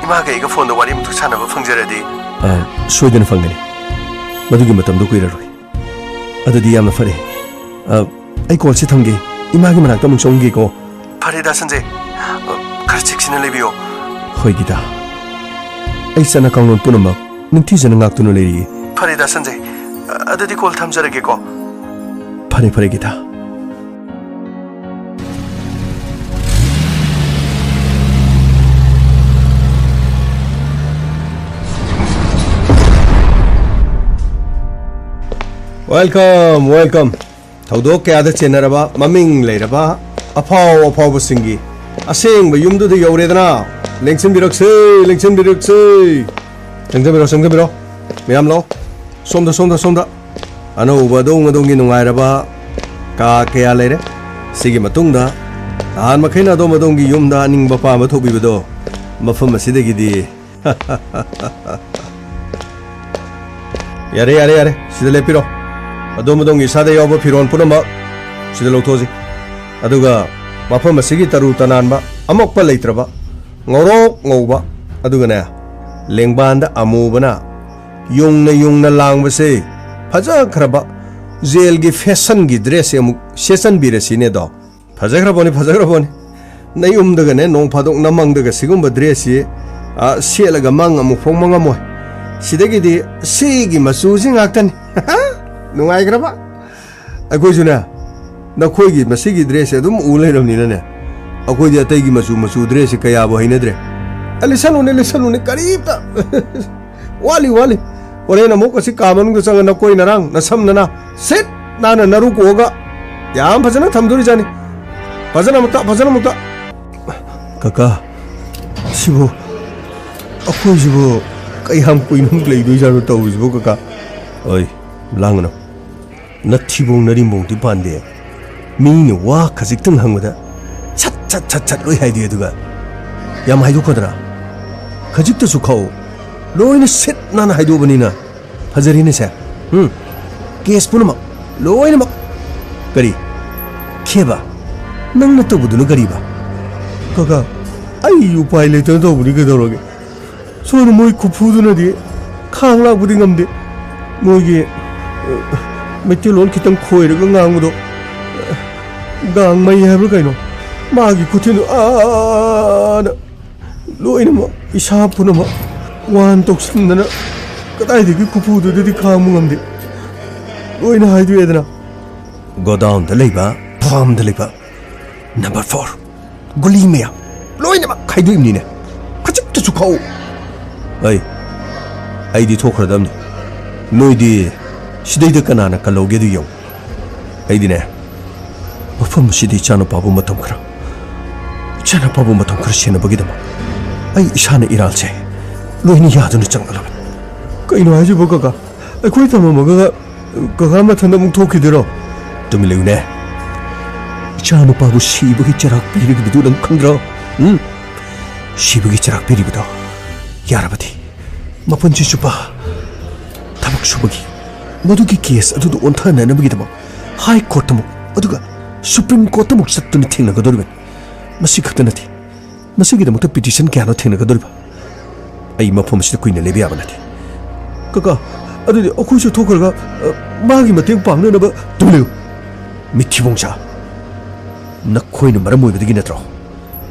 ꯏꯃꯥꯒ ꯑꯩꯒ ꯐꯣꯟꯗ ꯋꯥꯔꯤ ꯑꯃꯨꯛꯇ ꯁꯥꯟꯅꯕ ꯐꯪꯖꯔꯗꯤ꯫ ꯑ, ꯁꯣꯏꯗꯅ ꯐꯪꯒꯅꯤ꯫ ꯃꯗꯨꯒꯤ ꯃꯇꯝꯗꯣ ꯀꯨꯏꯔꯔꯣꯏ꯫ ꯑꯗꯨꯗꯤ ꯌꯥꯝꯅ ꯐꯔꯦ꯫ ꯑ, ꯑꯩ ꯀꯣꯜꯁꯤ ꯊꯝꯒꯦ꯫ ꯏꯃꯥꯒꯤ ꯃꯅꯥꯛꯇ ꯑꯃꯨꯛ ꯆꯪꯒꯦꯀꯣ꯫ ꯐꯔꯦ ꯗꯥ ꯁꯟꯖꯦ꯫ ꯑ, ꯈꯔ ꯆꯦꯛꯁꯤꯟꯅ ꯂꯩꯕꯤꯌꯣ꯫ ꯍꯣꯏ ꯒꯤꯇꯥ꯫ ꯑꯩ ꯆꯠꯅ ꯀꯥꯡꯂꯣꯟ ꯄꯨꯝꯅꯃꯛ ꯅꯤꯡꯊꯤꯖꯅ ꯉꯥꯛꯇꯨꯅ ꯂꯩꯔꯤꯌꯦ꯫ ꯐꯔꯦ ꯗꯥ ꯁꯟꯖꯦ꯫ ꯑ, ꯑꯗꯨꯗꯤ ꯀꯣꯜ ꯊꯝꯖꯔꯒꯦꯀꯣ꯫ ꯐꯔꯦ, ꯐꯔꯦ ꯒꯤꯇꯥ꯫ Welcome, welcome. ꯊꯧꯗꯣꯛ ꯀꯌꯥꯗ ꯆꯦꯟꯅꯔꯕ, ꯃꯃꯤꯡ ꯂꯩꯔꯕ, ꯑꯐꯥꯎ ꯑꯐꯥꯎꯕꯁꯤꯡꯒꯤ ꯑꯁꯦꯡꯕ ꯌꯨꯝꯗꯨꯗ ꯌꯧꯔꯦꯗꯅ꯫ ꯂꯦꯡꯁꯤꯟꯕꯤꯔꯛꯁꯤ, ꯂꯦꯡꯁꯤꯟꯕꯤꯔꯛꯁꯤ꯫ ꯆꯪꯖꯕꯤꯔꯣ, ꯆꯪꯖꯕꯤꯔꯣ꯫ ꯃꯌꯥꯝ ꯂꯥꯛꯑꯣ꯫ ꯁꯣꯝꯗ, ꯁꯣꯝꯗ, ꯁꯣꯝꯗ꯫ ꯑꯅꯧꯕ ꯑꯗꯣꯝ ꯑꯗꯣꯝꯒꯤ ꯅꯨꯡꯉꯥꯏꯔꯕ ꯀꯥ ꯀꯌꯥ ꯂꯩꯔꯦ꯫ ꯁꯤꯒꯤ ꯃꯇꯨꯡꯗ ꯅꯍꯥꯟ ꯃꯈꯩꯅ ꯑꯗꯣꯝ ꯑꯗꯣꯝꯒꯤ ꯌꯨꯝꯗ ꯑꯅꯤꯡꯕ ꯄꯥꯝꯕ ꯊꯣꯛꯄꯤꯕꯗꯣ ꯃꯐꯝ ꯑꯁꯤꯗꯒꯤꯗꯤ꯫ ꯌꯥꯔꯦ, ꯌꯥꯔꯦ, ꯌꯥꯔꯦ꯫ ꯁꯤꯗ ꯂꯦꯞꯄꯤꯔꯣ꯫ ꯑꯗꯣꯝ ꯑꯗꯣꯝꯒꯤ ꯏꯁꯥꯗ ꯌꯥꯎꯕ ꯐꯤꯔꯣꯜ ꯄꯨꯝꯅꯃꯛ ꯁꯤꯗ ꯂꯧꯊꯣꯛꯑꯁꯤ꯫ ꯑꯗꯨꯒ ꯃꯐꯝ ꯑꯁꯤꯒꯤ ꯇꯔꯨ ꯇꯅꯥꯟꯕ ꯑꯃꯣꯠꯄ ꯂꯩꯇ꯭ꯔꯕ, ꯉꯧꯔꯣꯛ ꯉꯧꯕ, ꯑꯗꯨꯒꯅꯦ, ꯂꯦꯡꯕꯥꯟꯗ ꯑꯃꯨꯕꯅ ꯌꯨꯡꯅ ꯌꯨꯡꯅ ꯂꯥꯡꯕꯁꯦ ꯐꯖꯈ꯭ꯔꯕ ꯖꯦꯜꯒꯤ ꯐꯦꯁꯟꯒꯤ ꯗ꯭ꯔꯦꯁꯁꯦ ꯑꯃꯨꯛ ꯁꯦꯠꯆꯟꯕꯤꯔꯁꯤꯅꯦꯗꯣ꯫ ꯐꯖꯈ꯭ꯔꯕꯣꯅꯤ, ꯐꯖꯈ꯭ꯔꯕꯣꯅꯤ꯫ ꯅꯌꯨꯝꯗꯒꯅꯦ ꯅꯣꯡ ꯐꯥꯗꯣꯛ ꯅꯃꯪꯗꯒ ꯁꯤꯒꯨꯝꯕ ꯗ꯭ꯔꯦꯁꯁꯤ, ꯑ, ꯁꯦꯠꯂꯒ ꯃꯪ ꯑꯃꯨꯛ ꯐꯣꯡꯕ ꯉꯝꯃꯣꯏ꯫ ꯁꯤꯗꯒꯤꯗꯤ ꯁꯤꯒꯤ ꯃꯆꯨꯁꯤ ꯉꯥꯛꯇꯅꯤ꯫ ꯅꯨꯡꯉꯥꯏꯈ꯭ꯔꯕ? ꯑꯩꯈꯣꯏꯁꯨꯅꯦ, ꯅꯈꯣꯏꯒꯤ ꯃꯁꯤꯒꯤ ꯗ꯭ꯔꯦꯁꯁꯦ ꯑꯗꯨꯝ ꯎ ꯂꯩꯔꯕꯅꯤꯅꯅꯦ, ꯑꯩꯈꯣꯏꯗꯤ ꯑꯇꯩꯒꯤ ꯃꯆꯨ ꯃꯆꯨ dress ꯁꯦ ꯀꯌꯥꯕꯨ ꯍꯩꯅꯗ꯭ꯔꯦ꯫ ꯑꯦ, ꯂꯤꯁꯜꯂꯨꯅꯦ, ꯂꯤꯁꯜꯂꯨꯅꯦ, ꯀꯔꯤꯝꯇ꯫ ꯋꯥꯠꯂꯤ, ꯋꯥꯠꯂꯤ꯫ ꯍꯣꯔꯦꯟ ꯑꯃꯨꯛ ꯑꯁꯤ ꯀꯥ ꯃꯅꯨꯡꯗ ꯆꯪꯉ ꯅꯀꯣꯏ ꯅꯔꯥꯡ, ꯅꯁꯝ ꯅꯅꯥ ꯁꯤꯠ ꯅꯥꯟꯅ ꯅꯔꯨ ꯀꯣꯛꯑꯒ ꯌꯥꯝ ꯐꯖꯅ ꯊꯝꯗꯣꯔꯤꯖꯥꯠꯅꯤ꯫ ꯐꯖꯅ ꯑꯃꯨꯛꯇ, ꯐꯖꯅ ꯑꯃꯨꯛꯇ꯫ ꯀꯀꯥ, ꯁꯤꯕꯨ, ꯑꯩꯈꯣꯏꯁꯤꯕꯨ ꯀꯌꯥꯝ ꯀꯨꯏꯅ ꯑꯃꯨꯛ ꯂꯩꯗꯣꯏꯖꯥꯠꯅꯣ ꯇꯧꯔꯤꯁꯤꯕꯨ, ꯀꯀꯥ? ꯑꯣꯏ, ꯂꯥꯡꯒꯅꯨ꯫ ꯅꯊꯤꯕꯣꯡ ꯅꯔꯤꯡꯕꯣꯡꯗꯤ ꯄꯥꯟꯗꯦ꯫ ꯃꯤꯅ ꯋꯥ ꯈꯖꯤꯛꯇꯪ ꯍꯪꯕꯗ ꯁꯠ ꯁꯠ ꯁꯠ ꯁꯠ ꯂꯣꯏ ꯍꯥꯏꯗꯦ, ꯑꯗꯨꯒ ꯌꯥꯝ ꯍꯥꯏꯗꯣꯛꯀꯗ꯭ꯔꯥ? ꯈꯖꯤꯛꯇꯁꯨ ꯈꯥꯛꯎ꯫ ꯂꯣꯏꯅ ꯁꯤꯠ ꯅꯥꯟꯅ ꯍꯥꯏꯗꯣꯛꯑꯕꯅꯤꯅ ꯐꯖꯔꯦꯅꯦ ꯁꯦ꯫ ꯎꯝ꯫ Case ꯄꯨꯝꯅꯃꯛ, ꯂꯣꯏꯅꯃꯛ꯫ ꯀꯔꯤ? ꯈꯦꯕ? ꯅꯪꯅ ꯇꯧꯕꯗꯨꯅ ꯀꯔꯤꯕ? ꯀꯀꯥ, ꯑꯩ ꯎꯄꯥꯏ ꯂꯩꯇꯅ ꯇꯧꯕꯅꯤ, ꯀꯩꯗꯧꯔꯒꯦ? ꯁꯣꯝꯗ ꯃꯣꯏ ꯈꯨꯐꯨꯗꯨꯅꯗꯤ ꯈꯥꯡ ꯂꯥꯛꯄꯗꯤ ꯉꯝꯗꯦ꯫ ꯃꯣꯏꯒꯤ, ꯑ, ꯃꯩꯇꯩꯂꯣꯟ ꯈꯤꯇꯪ ꯈꯣꯏꯔꯒ ꯉꯥꯡꯕꯗꯣ, ꯑ, ꯒꯥꯡꯃꯩ ꯍꯥꯏꯕ꯭ꯔꯥ ꯀꯩꯅꯣ? ꯃꯥꯒꯤ ꯈꯨꯊꯤꯟꯗꯣ ꯑꯥꯅ ꯂꯣꯏꯅꯃꯛ ꯏꯁꯥ ꯄꯨꯝꯅꯃꯛ ꯋꯥꯟ ꯇꯧꯁꯤꯟꯗꯅ ꯀꯗꯥꯏꯗꯒꯤ ꯈꯨꯐꯨꯗꯨꯗꯗꯤ ꯈꯥꯡꯕ ꯉꯝꯗꯦ꯫ ꯂꯣꯏꯅ ꯍꯥꯏꯗꯣꯛꯑꯦꯗꯅ꯫ Godown ꯗ ꯂꯩꯕ, farm ꯗ ꯂꯩꯕ, number four꯫ ꯒꯨꯂꯤ ꯃꯌꯥꯝ ꯂꯣꯏꯅꯃꯛ ꯈꯥꯏꯗꯣꯛꯏꯕꯅꯤꯅꯦ꯫ ꯈꯖꯤꯛꯇꯁꯨ ꯈꯥꯛꯎ꯫ ꯑꯩ, ꯑꯩꯗꯤ ꯊꯣꯛꯈ꯭ꯔꯗꯕꯅꯤ꯫ ꯅꯣꯏꯗꯤ ꯁꯤꯗꯩꯗ ꯀꯅꯥꯅ ꯀꯜꯍꯧꯒꯦꯗꯨ ꯌꯦꯡꯉꯨ꯫ ꯑꯩꯗꯤꯅꯦ, ꯃꯐꯝ ꯑꯁꯤꯗ ꯏꯆꯥꯅꯨꯄꯥꯕꯨ ꯃꯇꯝ ꯈꯔ, ꯏꯆꯥꯅꯨꯄꯥꯕꯨ ꯃꯇꯝ ꯈꯔ ꯁꯦꯟꯅꯕꯒꯤꯗꯃꯛ ꯑꯩ ꯏꯁꯥꯅ ꯏꯔꯥꯜꯁꯦ ꯂꯣꯏꯅ ꯌꯥꯗꯨꯅ ꯆꯪꯂꯛꯂꯕꯅꯤ꯫ ꯀꯩꯅꯣ ꯍꯥꯏꯁꯤꯕꯣ, ꯀꯀꯥ? ꯑꯩꯈꯣꯏ ꯊꯝꯃꯝꯃꯒ ꯀꯀꯥ ꯃꯊꯟꯇ ꯑꯃꯨꯛ ꯊꯣꯛꯈꯤꯗꯣꯏꯔꯣ? ꯇꯨꯃꯤꯟ ꯂꯩꯌꯨꯅꯦ꯫ ꯏꯆꯥꯅꯨꯄꯥꯕꯨ ꯁꯤꯕꯒꯤ ꯆꯩꯔꯥꯛ ꯄꯤꯔꯤꯕꯗꯨ ꯅꯪ ꯈꯪꯗ꯭ꯔꯣ? ꯎꯝ? ꯁꯤꯕꯒꯤ ꯆꯩꯔꯥꯛ ꯄꯤꯔꯤꯕꯗꯣ ꯌꯥꯔꯕꯗꯤ ꯃꯄꯨꯟꯁꯤ ꯆꯨꯞꯄ ꯊꯕꯛ ꯁꯨꯕꯒꯤ ꯃꯗꯨꯒꯤ case ꯑꯗꯨꯗ ꯑꯣꯟꯊꯅꯅꯕꯒꯤꯗꯃꯛ High Court ꯇꯃꯨꯛ, ꯑꯗꯨꯒ Supreme Court ꯇꯃꯨꯛ ꯆꯠꯇꯨꯅ ꯊꯦꯡꯅꯒꯗꯧꯔꯤꯕꯅꯤ꯫ ꯃꯁꯤ ꯈꯛꯇ ꯅꯠꯇꯦ, ꯃꯁꯤꯒꯤꯗꯃꯛꯇ petition ꯀꯌꯥꯅꯣ ꯊꯦꯡꯅꯒꯗꯧꯔꯤꯕ꯫ ꯑꯩ ꯃꯐꯝ ꯑꯁꯤꯗ ꯀꯨꯏꯅ ꯂꯩꯕ ꯌꯥꯕ ꯅꯠꯇꯦ꯫ ꯀꯀꯥ, ꯑꯗꯨꯗꯤ ꯑꯩꯈꯣꯏꯁꯨ ꯊꯣꯛꯈ꯭ꯔꯒ, ꯑ, ꯃꯥꯒꯤ ꯃꯇꯦꯡ ꯄꯥꯡꯅꯅꯕ ꯇꯨꯃꯤꯟ ꯂꯩꯌꯨ꯫ ꯃꯤꯊꯤꯕꯣꯡ ꯁꯥ, ꯅꯈꯣꯏꯅ ꯃꯔꯝ ꯑꯣꯏꯕꯗꯒꯤ ꯅꯠꯇ꯭ꯔꯣ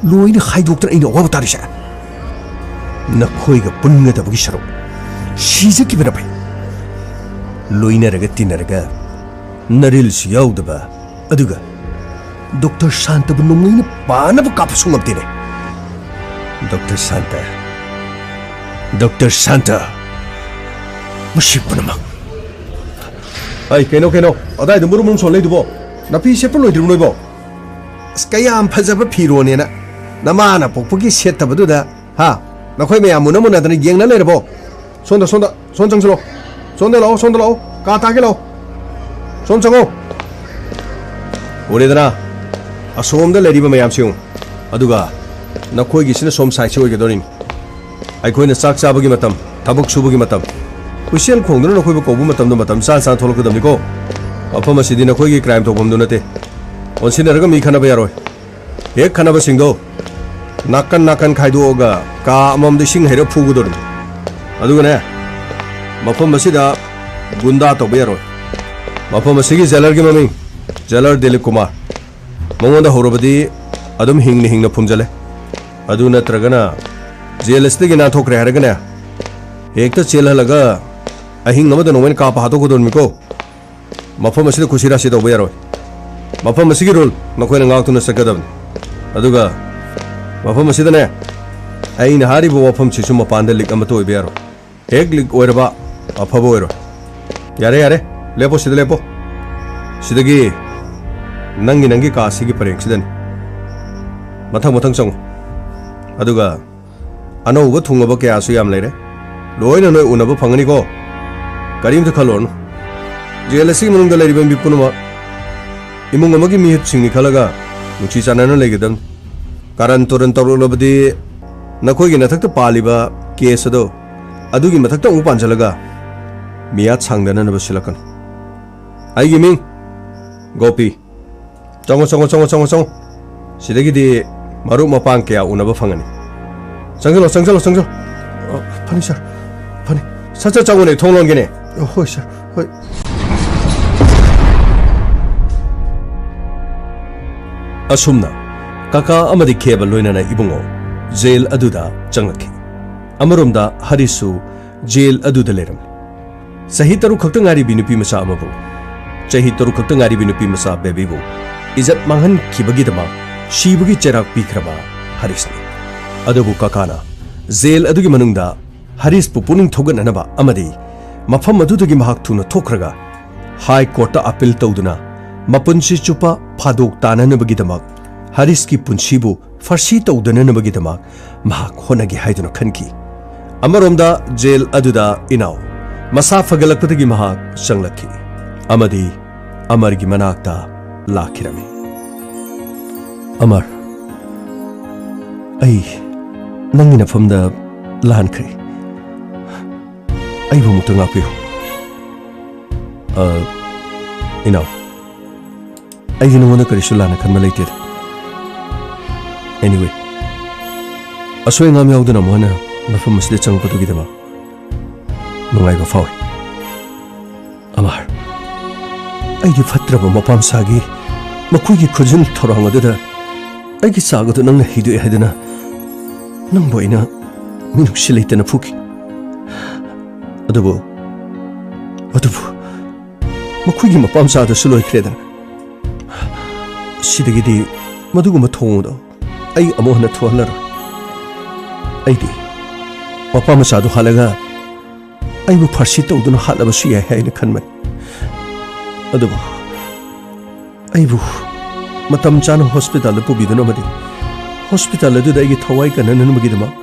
ꯂꯣꯏꯅ ꯍꯥꯏꯗꯣꯛꯇꯅ ꯑꯩꯅ ꯑꯋꯥꯕ ꯇꯥꯔꯤꯁꯦ? ꯅꯈꯣꯏꯒ ꯄꯨꯟꯒꯗꯕꯒꯤ ꯁꯔꯨꯛ ꯁꯤꯖꯈꯤꯕꯅ ꯐꯩ꯫ ꯂꯣꯏꯅꯔꯒ ꯇꯤꯟꯅꯔꯒ ꯅꯔꯤꯜꯁꯨ ꯌꯥꯎꯗꯕ, ꯑꯗꯨꯒ ꯗꯣꯛꯇꯔ ꯁꯥꯟꯇꯕꯨ ꯅꯣꯡꯃꯩꯅ ꯄꯥꯅꯕ ꯀꯥꯞꯄꯁꯨ ꯉꯝꯗꯦꯅꯦ꯫ ꯗꯣꯛꯇꯔ ꯁꯥꯟꯇ, ꯗꯣꯛꯇꯔ ꯁꯥꯟꯇ, ꯃꯁꯤ ꯄꯨꯝꯅꯃꯛ꯫ ꯑꯩ, ꯀꯩꯅꯣ, ꯀꯩꯅꯣ? ꯑꯗꯥꯏꯗ ꯃꯨꯔꯨꯝ ꯃꯨꯔꯨꯝ ꯁꯣꯟ ꯂꯩꯗꯨꯕꯣ? ꯅꯥꯄꯤ ꯁꯦꯠꯄ ꯂꯣꯏꯗ꯭ꯔꯤꯕ ꯅꯣꯏꯕꯣ? ꯑꯁ, ꯀꯌꯥꯝ ꯐꯖꯕ ꯐꯤꯔꯣꯟꯅꯦꯅ ꯅꯃꯥꯅ ꯄꯣꯛꯄꯒꯤ ꯁꯦꯠꯇꯕꯗꯨꯗ, ꯍꯥ? ꯅꯈꯣꯏ ꯃꯌꯥꯝ ꯃꯨꯟꯅ ꯃꯨꯟꯅꯗꯅ ꯌꯦꯡꯅ ꯂꯩꯔꯕꯣ? ꯁꯣꯝꯗ, ꯁꯣꯝꯗ, ꯁꯣꯝ ꯆꯪꯁꯤꯜꯂꯣ꯫ ꯁꯣꯝꯗ ꯂꯥꯛꯑꯣ, ꯁꯣꯝꯗ ꯂꯥꯛꯑꯣ꯫ ꯀꯥ ꯇꯥꯒꯦ ꯂꯥꯛꯑꯣ꯫ ꯁꯣꯝ ꯆꯪꯉꯣ꯫ ꯎꯔꯦꯗꯅ? ꯑꯁꯣꯝꯗ ꯂꯩꯔꯤꯕ ꯃꯌꯥꯝꯁꯤ ꯌꯦꯡꯉꯨ꯫ ꯑꯗꯨꯒ ꯅꯈꯣꯏꯒꯤꯁꯤꯅ ꯁꯣꯝ ꯁꯥꯏꯠꯁꯤ ꯑꯣꯏꯒꯗꯧꯔꯤꯅꯤ꯫ ꯑꯩꯈꯣꯏꯅ ꯆꯥꯛ ꯆꯥꯕꯒꯤ ꯃꯇꯝ, ꯊꯕꯛ ꯁꯨꯕꯒꯤ ꯃꯇꯝ, ꯍꯨꯏꯁꯦꯜ ꯈꯣꯡꯗꯨꯅ ꯅꯈꯣꯏꯕꯨ ꯀꯧꯕ ꯃꯇꯝꯗ ꯃꯇꯝ ꯆꯥ ꯆꯥꯅ ꯊꯣꯛꯂꯛꯀꯗꯕꯅꯤꯀꯣ꯫ ꯃꯐꯝ ꯑꯁꯤꯗꯤ ꯅꯈꯣꯏꯒꯤ ꯀ꯭ꯔꯥꯏꯝ ꯇꯧꯐꯝꯗꯨ ꯅꯠꯇꯦ꯫ ꯑꯣꯟꯁꯤꯟꯅꯔꯒ ꯃꯤ ꯈꯠꯅꯕ ꯌꯥꯔꯣꯏ꯫ ꯍꯦꯛ ꯈꯠꯅꯕꯁꯤꯡꯗꯣ ꯅꯥꯀꯟ ꯅꯥꯀꯟ ꯈꯥꯏꯗꯣꯛꯑꯒ ꯀꯥ ꯑꯃꯃꯝꯗ ꯏꯁꯤꯡ ꯍꯩꯔ ꯐꯨꯒꯗꯧꯔꯤꯅꯤ꯫ ꯑꯗꯨꯒꯅꯦ, ꯃꯐꯝ ꯑꯁꯤꯗ ꯒꯨꯟꯗꯥ ꯇꯧꯕ ꯌꯥꯔꯣꯏ꯫ ꯃꯐꯝ ꯑꯁꯤꯒꯤ ꯖꯦꯂꯔꯒꯤ ꯃꯃꯤꯡ ꯖꯦꯂꯔ ꯗꯤꯂꯤꯞ ꯀꯨꯃꯥꯔ꯫ ꯃꯉꯣꯟꯗ ꯍꯧꯔꯕꯗꯤ ꯑꯗꯨꯝ ꯍꯤꯡꯅ ꯍꯤꯡꯅ ꯐꯨꯝꯖꯜꯂꯦ꯫ ꯑꯗꯨ ꯅꯠꯇ꯭ꯔꯒꯅ ꯖꯦꯜ ꯑꯁꯤꯗꯒꯤ ꯅꯥꯟꯊꯣꯛꯈ꯭ꯔꯦ ꯍꯥꯏꯔꯒꯅꯦ, ꯍꯦꯛꯇ ꯆꯦꯜꯍꯜꯂꯒ ꯑꯍꯤꯡ ꯑꯃꯗ ꯅꯣꯡꯃꯩꯅ ꯀꯥꯞꯄ ꯍꯥꯠꯇꯣꯛꯀꯗꯧꯔꯤꯕꯅꯤꯀꯣ꯫ ꯃꯐꯝ ꯑꯁꯤꯗ ꯈꯨꯁꯤꯔꯥꯁꯤ ꯇꯧꯕ ꯌꯥꯔꯣꯏ꯫ ꯃꯐꯝ ꯑꯁꯤꯒꯤ ꯔꯨꯜ ꯅꯈꯣꯏꯅ ꯉꯥꯛꯇꯨꯅ ꯆꯠꯀꯗꯕꯅꯤ꯫ ꯑꯗꯨꯒ ꯃꯐꯝ ꯑꯁꯤꯗꯅꯦ, ꯑꯩꯅ ꯍꯥꯏꯔꯤꯕ ꯋꯥꯐꯝꯁꯤꯁꯨ ꯃꯄꯥꯟꯗ ꯂꯤꯛ ꯑꯃꯠꯇ ꯑꯣꯏꯕ ꯌꯥꯔꯣꯏ꯫ ꯍꯦꯛ ꯂꯤꯛ ꯑꯣꯏꯔꯕ ꯑꯐꯕ ꯑꯣꯏꯔꯣꯏ꯫ ꯌꯥꯔꯦ, ꯌꯥꯔꯦ, ꯂꯦꯞꯄꯣ, ꯁꯤꯗ ꯂꯦꯞꯄꯣ꯫ ꯁꯤꯗꯒꯤ ꯅꯪꯒꯤ, ꯅꯪꯒꯤ ꯀꯥꯁꯤꯒꯤ ꯄꯔꯦꯡꯁꯤꯗꯅꯤ꯫ ꯃꯊꯪ ꯃꯊꯪ ꯆꯪꯉꯨ꯫ ꯑꯗꯨꯒ ꯑꯅꯧꯕ ꯊꯨꯡꯉꯕ ꯀꯌꯥꯁꯨ ꯌꯥꯝ ꯂꯩꯔꯦ꯫ ꯂꯣꯏꯅ ꯅꯣꯏ ꯎꯅꯕ ꯐꯪꯒꯅꯤꯀꯣ꯫ ꯀꯔꯤꯝꯇ ꯈꯜꯂꯨꯔꯅꯨ꯫ ꯖꯦꯜ ꯑꯁꯤꯒꯤ ꯃꯅꯨꯡꯗ ꯂꯩꯔꯤꯕ ꯃꯤ ꯄꯨꯝꯅꯃꯛ ꯏꯃꯨꯡ ꯑꯃꯒꯤ ꯃꯤꯍꯨꯠꯁꯤꯡꯅꯤ ꯈꯜꯂꯒ ꯅꯨꯡꯁꯤ ꯆꯥꯟꯅꯅ ꯂꯩꯒꯗꯕꯅꯤ꯫ ꯀꯥꯔꯟ ꯇꯨꯔꯟ ꯇꯧꯔꯛꯂꯕꯗꯤ ꯅꯈꯣꯏꯒꯤ ꯅꯊꯛꯇ ꯄꯥꯜꯂꯤꯕ ꯀꯦꯁ ꯑꯗꯣ ꯑꯗꯨꯒꯤ ꯃꯊꯛꯇ ꯑꯃꯨꯛ ꯄꯥꯟꯁꯤꯜꯂꯒ ꯃꯤꯌꯥꯠ ꯁꯥꯡꯗꯅꯅꯕ ꯁꯤꯜꯂꯛꯀꯅꯤ꯫ ꯑꯩꯒꯤ ꯃꯤꯡ ꯒꯣꯄꯤ꯫ ꯆꯪꯉꯣ, ꯆꯪꯉꯣ, ꯆꯪꯉꯣ, ꯆꯪꯉꯣ, ꯆꯪꯉꯣ꯫ ꯁꯤꯗꯒꯤꯗꯤ ꯃꯔꯨꯞ ꯃꯄꯥꯡ ꯀꯌꯥ ꯎꯅꯕ ꯐꯪꯒꯅꯤ꯫ ꯆꯪꯁꯤꯜꯂꯣ, ꯆꯪꯁꯤꯜꯂꯣ, ꯆꯪꯁꯤꯜꯂꯣ꯫ ꯑ, ꯐꯅꯤ, ꯁꯥꯔ, ꯐꯅꯤ꯫ ꯁꯠ ꯁꯠ ꯆꯪꯉꯨꯅꯦ, ꯊꯣꯡ ꯂꯣꯟꯒꯦꯅꯦ꯫ ꯑ, ꯍꯣꯏ, ꯁꯥꯔ, ꯍꯣꯏ꯫ ꯑꯁꯨꯝꯅ ꯀꯀꯥ ꯑꯃꯗꯤ ꯈꯦꯕ ꯂꯣꯏꯅꯅ ꯏꯕꯨꯡꯉꯣ ꯖꯦꯜ ꯑꯗꯨꯗ ꯆꯪꯂꯛꯈꯤ꯫ ꯑꯃꯔꯣꯝꯗ ꯍꯔꯤꯁꯁꯨ ꯖꯦꯜ ꯑꯗꯨꯗ ꯂꯩꯔꯝꯃꯤ꯫ ꯆꯍꯤ ꯇꯔꯨꯛ ꯈꯛꯇ ꯉꯥꯏꯔꯤꯕꯤ ꯅꯨꯄꯤ ꯃꯆꯥ ꯑꯃꯕꯨ, ꯆꯍꯤ ꯇꯔꯨꯛ ꯈꯛꯇ ꯉꯥꯏꯔꯤꯕꯤ ꯅꯨꯄꯤ ꯃꯆꯥ ꯕꯦꯕꯤꯕꯨ ꯏꯖꯠ ꯃꯥꯡꯍꯟꯈꯤꯕꯒꯤꯗꯃꯛ ꯁꯤꯕꯒꯤ ꯆꯩꯔꯥꯛ ꯄꯤꯈ꯭ꯔꯕ ꯍꯔꯤꯁꯅꯤ꯫ ꯑꯗꯨꯕꯨ ꯀꯀꯥꯅ ꯖꯦꯜ ꯑꯗꯨꯒꯤ ꯃꯅꯨꯡꯗ ꯍꯔꯤꯁꯄꯨ ꯄꯨꯛꯅꯤꯡ ꯊꯧꯒꯠꯅꯅꯕ ꯑꯃꯗꯤ ꯃꯐꯝ ꯑꯗꯨꯗꯒꯤ ꯃꯍꯥꯛ ꯊꯨꯅ ꯊꯣꯛꯈ꯭ꯔꯒ ꯍꯥꯏ ꯀꯣꯔꯠꯇ ꯑꯄꯤꯜ ꯇꯧꯗꯨꯅ ꯃꯄꯨꯟꯁꯤ ꯆꯨꯞꯄ ꯐꯥꯗꯣꯛ ꯇꯥꯅꯅꯕꯒꯤꯗꯃꯛ ꯍꯔꯤꯁꯀꯤ ꯄꯨꯟꯁꯤꯕꯨ ꯐꯥꯔꯁꯤ ꯇꯧꯗꯅꯅꯕꯒꯤꯗꯃꯛ ꯃꯍꯥꯛ ꯍꯣꯠꯅꯒꯦ ꯍꯥꯏꯗꯨꯅ ꯈꯟꯈꯤ꯫ ꯑꯃꯔꯣꯝꯗ ꯖꯦꯜ ꯑꯗꯨꯗ ꯏꯅꯥꯎ ꯃꯁꯥ ꯐꯒꯠꯂꯛꯄꯗꯒꯤ ꯃꯍꯥꯛ ꯆꯪꯂꯛꯈꯤ ꯑꯃꯗꯤ ꯑꯃꯔꯒꯤ ꯃꯅꯥꯛꯇ ꯂꯥꯛꯈꯤꯔꯝꯃꯤ꯫ "ꯑꯃꯔ, ꯑꯩ ꯅꯪꯒꯤ ꯅꯐꯝꯗ ꯂꯥꯟꯈ꯭ꯔꯦ꯫ ꯑꯩꯕꯨ ꯑꯃꯨꯛꯇ ꯉꯥꯛꯄꯤꯌꯨ꯫" "ꯑ, ꯏꯅꯥꯎ, ꯑꯩꯗꯤ ꯅꯉꯣꯟꯗ ꯀꯔꯤꯁꯨ ꯂꯥꯟꯅ ꯈꯟꯕ ꯂꯩꯇꯦꯗ꯫ Anyway, ꯑꯁꯣꯏ ꯑꯉꯥꯝ ꯌꯥꯎꯗꯅ ꯑꯃꯨꯛ ꯍꯟꯅ ꯃꯐꯝ ꯑꯁꯤꯗ ꯆꯪꯉꯛꯄꯗꯨꯒꯤꯗꯃꯛ ꯅꯨꯡꯉꯥꯏꯕ ꯐꯥꯎꯏ꯫ ꯑꯃꯔ, ꯑꯩꯗꯤ ꯐꯠꯇ꯭ꯔꯕ ꯃꯄꯥ ꯃꯆꯥꯒꯤ ꯃꯈꯣꯏꯒꯤ ꯈꯨꯖꯤꯟ ꯊꯧꯔꯥꯡ ꯑꯗꯨꯗ ꯑꯩꯒꯤ ꯆꯥꯛ ꯑꯗꯨ ꯅꯪꯅ ꯍꯩꯗꯣꯛꯑꯦ ꯍꯥꯏꯗꯨꯅ ꯅꯪꯕꯨ ꯑꯩꯅ ꯃꯤꯅꯨꯡꯁꯤ ꯂꯩꯇꯅ ꯐꯨꯈꯤ꯫ ꯑꯗꯨꯕꯨ, ꯑꯗꯨꯕꯨ ꯃꯈꯣꯏꯒꯤ ꯃꯄꯥ ꯃꯆꯥꯗꯨꯁꯨ ꯂꯣꯏꯈ꯭ꯔꯦꯗꯅ꯫ ꯁꯤꯗꯒꯤꯗꯤ ꯃꯗꯨꯒꯨꯝꯕ ꯊꯧꯑꯣꯡꯗꯣ ꯑꯩ ꯑꯃꯨꯛ ꯍꯟꯅ ꯊꯣꯛꯍꯜꯂꯔꯣꯏ꯫ ꯑꯩꯗꯤ ꯃꯄꯥ ꯃꯆꯥꯗꯨ ꯍꯥꯠꯂꯒ ꯑꯩꯕꯨ ꯐꯥꯔꯁꯤ ꯇꯧꯗꯨꯅ ꯍꯥꯠꯂꯕꯁꯨ ꯌꯥꯏ ꯍꯥꯏꯅ ꯈꯟꯕꯅꯤ꯫ ꯑꯗꯨꯕꯨ ꯑꯩꯕꯨ ꯃꯇꯝ ꯆꯥꯅ ꯍꯣꯁꯄꯤꯇꯥꯜꯗ ꯄꯨꯕꯤꯗꯨꯅ ꯑꯃꯗꯤ ꯍꯣꯁꯄꯤꯇꯥꯜ ꯑꯗꯨꯗ ꯑꯩꯒꯤ ꯊꯋꯥꯏ ꯀꯟꯅꯅꯕꯒꯤꯗꯃꯛ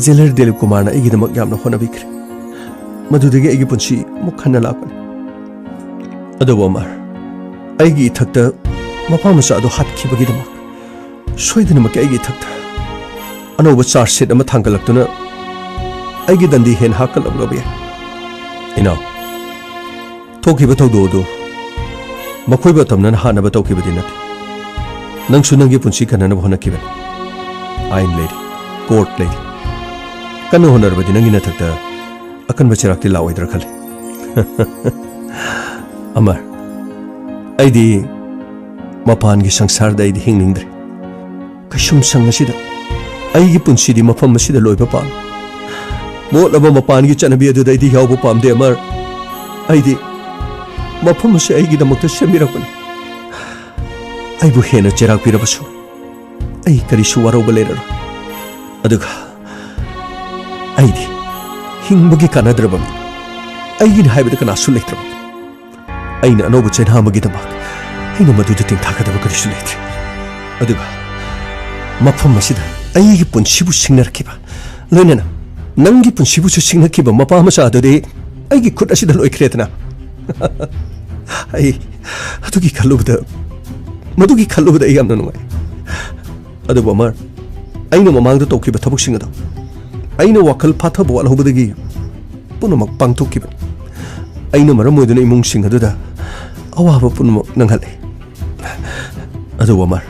ꯖꯦꯂꯔ ꯗꯤꯂꯤꯞ ꯀꯨꯃꯥꯔꯅ ꯑꯩꯒꯤꯗꯃꯛ ꯌꯥꯝꯅ ꯍꯣꯠꯅꯕꯤꯈ꯭ꯔꯦ꯫ ꯃꯗꯨꯗꯒꯤ ꯑꯩꯒꯤ ꯄꯨꯟꯁꯤ ꯑꯃꯨꯛ ꯍꯟꯅ ꯂꯥꯛꯄꯅꯤ꯫ ꯑꯗꯨꯕꯨ ꯑꯃꯔ, ꯑꯩꯒꯤ ꯏꯊꯛꯇ ꯃꯄꯥ ꯃꯆꯥ ꯑꯗꯨ ꯍꯥꯠꯈꯤꯕꯒꯤꯗꯃꯛ ꯁꯣꯏꯗꯅꯃꯛꯀꯤ ꯑꯩꯒꯤ ꯏꯊꯛꯇ ꯑꯅꯧꯕ ꯆꯥꯔꯖ ꯁꯤꯠ ꯑꯃ ꯊꯥꯡꯒꯠꯂꯛꯇꯨꯅ ꯑꯩꯒꯤ ꯗꯟꯗꯤ ꯍꯦꯟꯅ ꯍꯥꯞꯀꯠꯂꯛꯂꯕ ꯌꯥꯏ꯫ ꯏꯅꯥꯎ, ꯊꯣꯛꯈꯤꯕ ꯊꯧꯗꯣꯛ ꯑꯗꯨ ꯃꯈꯣꯏꯕꯨ ꯑꯇꯝꯅꯅ ꯍꯥꯠꯅꯕ ꯇꯧꯈꯤꯕꯗꯤ ꯅꯠꯇꯦ꯫ ꯅꯪꯁꯨ ꯅꯪꯒꯤ ꯄꯨꯟꯁꯤ ꯀꯟꯅꯅꯕ ꯍꯣꯠꯅꯈꯤꯕꯅꯤ꯫ ꯑꯥꯏꯟ ꯂꯩꯔꯤ, ꯀꯣꯔꯠ ꯂꯩꯔꯤ꯫ ꯀꯟꯅ ꯍꯣꯠꯅꯔꯕꯗꯤ ꯅꯪꯒꯤ ꯅꯊꯛꯇ ꯑꯀꯟꯕ ꯆꯩꯔꯥꯛꯇꯤ ꯂꯥꯛꯑꯣꯏꯗ꯭ꯔꯥ ꯈꯜꯂꯤ꯫ ꯑꯃꯔ, ꯑꯩꯗꯤ ꯃꯄꯥꯟꯒꯤ ꯁꯪꯁꯥꯔꯗ ꯑꯩꯗꯤ ꯍꯤꯡꯅꯤꯡꯗ꯭ꯔꯦ꯫ ꯀꯩꯁꯨꯝꯁꯪ ꯑꯁꯤꯗ ꯑꯩꯒꯤ ꯄꯨꯟꯁꯤꯗꯤ ꯃꯐꯝ ꯑꯁꯤꯗ ꯂꯣꯏꯕ ꯄꯥꯝꯃꯤ꯫ ꯃꯣꯠꯂꯕ ꯃꯄꯥꯟꯒꯤ ꯆꯠꯅꯕꯤ ꯑꯗꯨꯗ ꯑꯩꯗꯤ ꯌꯥꯎꯕ ꯄꯥꯝꯗꯦ, ꯑꯃꯔ꯫ ꯑꯩꯗꯤ ꯃꯐꯝ ꯑꯁꯤ ꯑꯩꯒꯤꯗꯃꯛꯇ ꯁꯦꯝꯕꯤꯔꯛꯄꯅꯤ꯫ ꯑꯩꯕꯨ ꯍꯦꯟꯅ ꯆꯩꯔꯥꯛꯄꯤꯔꯕꯁꯨ ꯑꯩ ꯀꯔꯤꯁꯨ ꯋꯥꯔꯧꯕ ꯂꯩꯔꯔꯣꯏ꯫ ꯑꯗꯨꯒ ꯑꯩꯗꯤ ꯍꯤꯡꯕꯒꯤ ꯀꯥꯟꯅꯗ꯭ꯔꯕ ꯃꯤ, ꯑꯩꯒꯤꯅꯤ ꯍꯥꯏꯕꯗ ꯀꯅꯥꯁꯨ ꯂꯩꯇ꯭ꯔꯕ ꯃꯤ꯫ ꯑꯩꯅ ꯑꯅꯧꯕ ꯆꯩꯅꯥ ꯑꯃꯒꯤꯗꯃꯛ ꯑꯩꯅ ꯃꯗꯨꯗ ꯇꯦꯡꯊꯥꯒꯗꯕ ꯀꯔꯤꯁꯨ ꯂꯩꯇ꯭ꯔꯦ꯫ ꯑꯗꯨꯒ ꯃꯐꯝ ꯑꯁꯤꯗ ꯑꯩꯒꯤ ꯄꯨꯟꯁꯤꯕꯨ ꯁꯤꯡꯅꯔꯛꯈꯤꯕ, ꯂꯣꯏꯅꯅ ꯅꯪꯒꯤ ꯄꯨꯟꯁꯤꯕꯨꯁꯨ ꯁꯤꯡꯅꯈꯤꯕ ꯃꯄꯥ ꯃꯆꯥ ꯑꯗꯨꯗꯤ ꯑꯩꯒꯤ ꯈꯨꯠ ꯑꯁꯤꯗ ꯂꯣꯏꯈ꯭ꯔꯦꯗꯅ꯫ ꯑꯩ ꯑꯗꯨꯒꯤ ꯈꯜꯂꯨꯕꯗ, ꯃꯗꯨꯒꯤ ꯈꯜꯂꯨꯕꯗ ꯑꯩ ꯌꯥꯝꯅ ꯅꯨꯡꯉꯥꯏ꯫ ꯑꯗꯨꯕꯨ ꯑꯃꯔ, ꯑꯩꯅ ꯃꯃꯥꯡꯗ ꯇꯧꯈꯤꯕ ꯊꯕꯛꯁꯤꯡ ꯑꯗꯣ ꯑꯩꯅ ꯋꯥꯈꯜ ꯐꯥꯊꯕ ꯋꯥꯠꯍꯧꯕꯗꯒꯤ ꯄꯨꯝꯅꯃꯛ ꯄꯥꯡꯊꯣꯛꯈꯤꯕꯅꯤ꯫ ꯑꯩꯅ ꯃꯔꯝ ꯑꯣꯏꯗꯨꯅ ꯏꯃꯨꯡꯁꯤꯡ ꯑꯗꯨꯗ ꯑꯋꯥꯕ ꯄꯨꯝꯅꯃꯛ ꯅꯪꯍꯜꯂꯦ꯫ ꯑꯗꯨꯕꯨ ꯑꯃꯔ,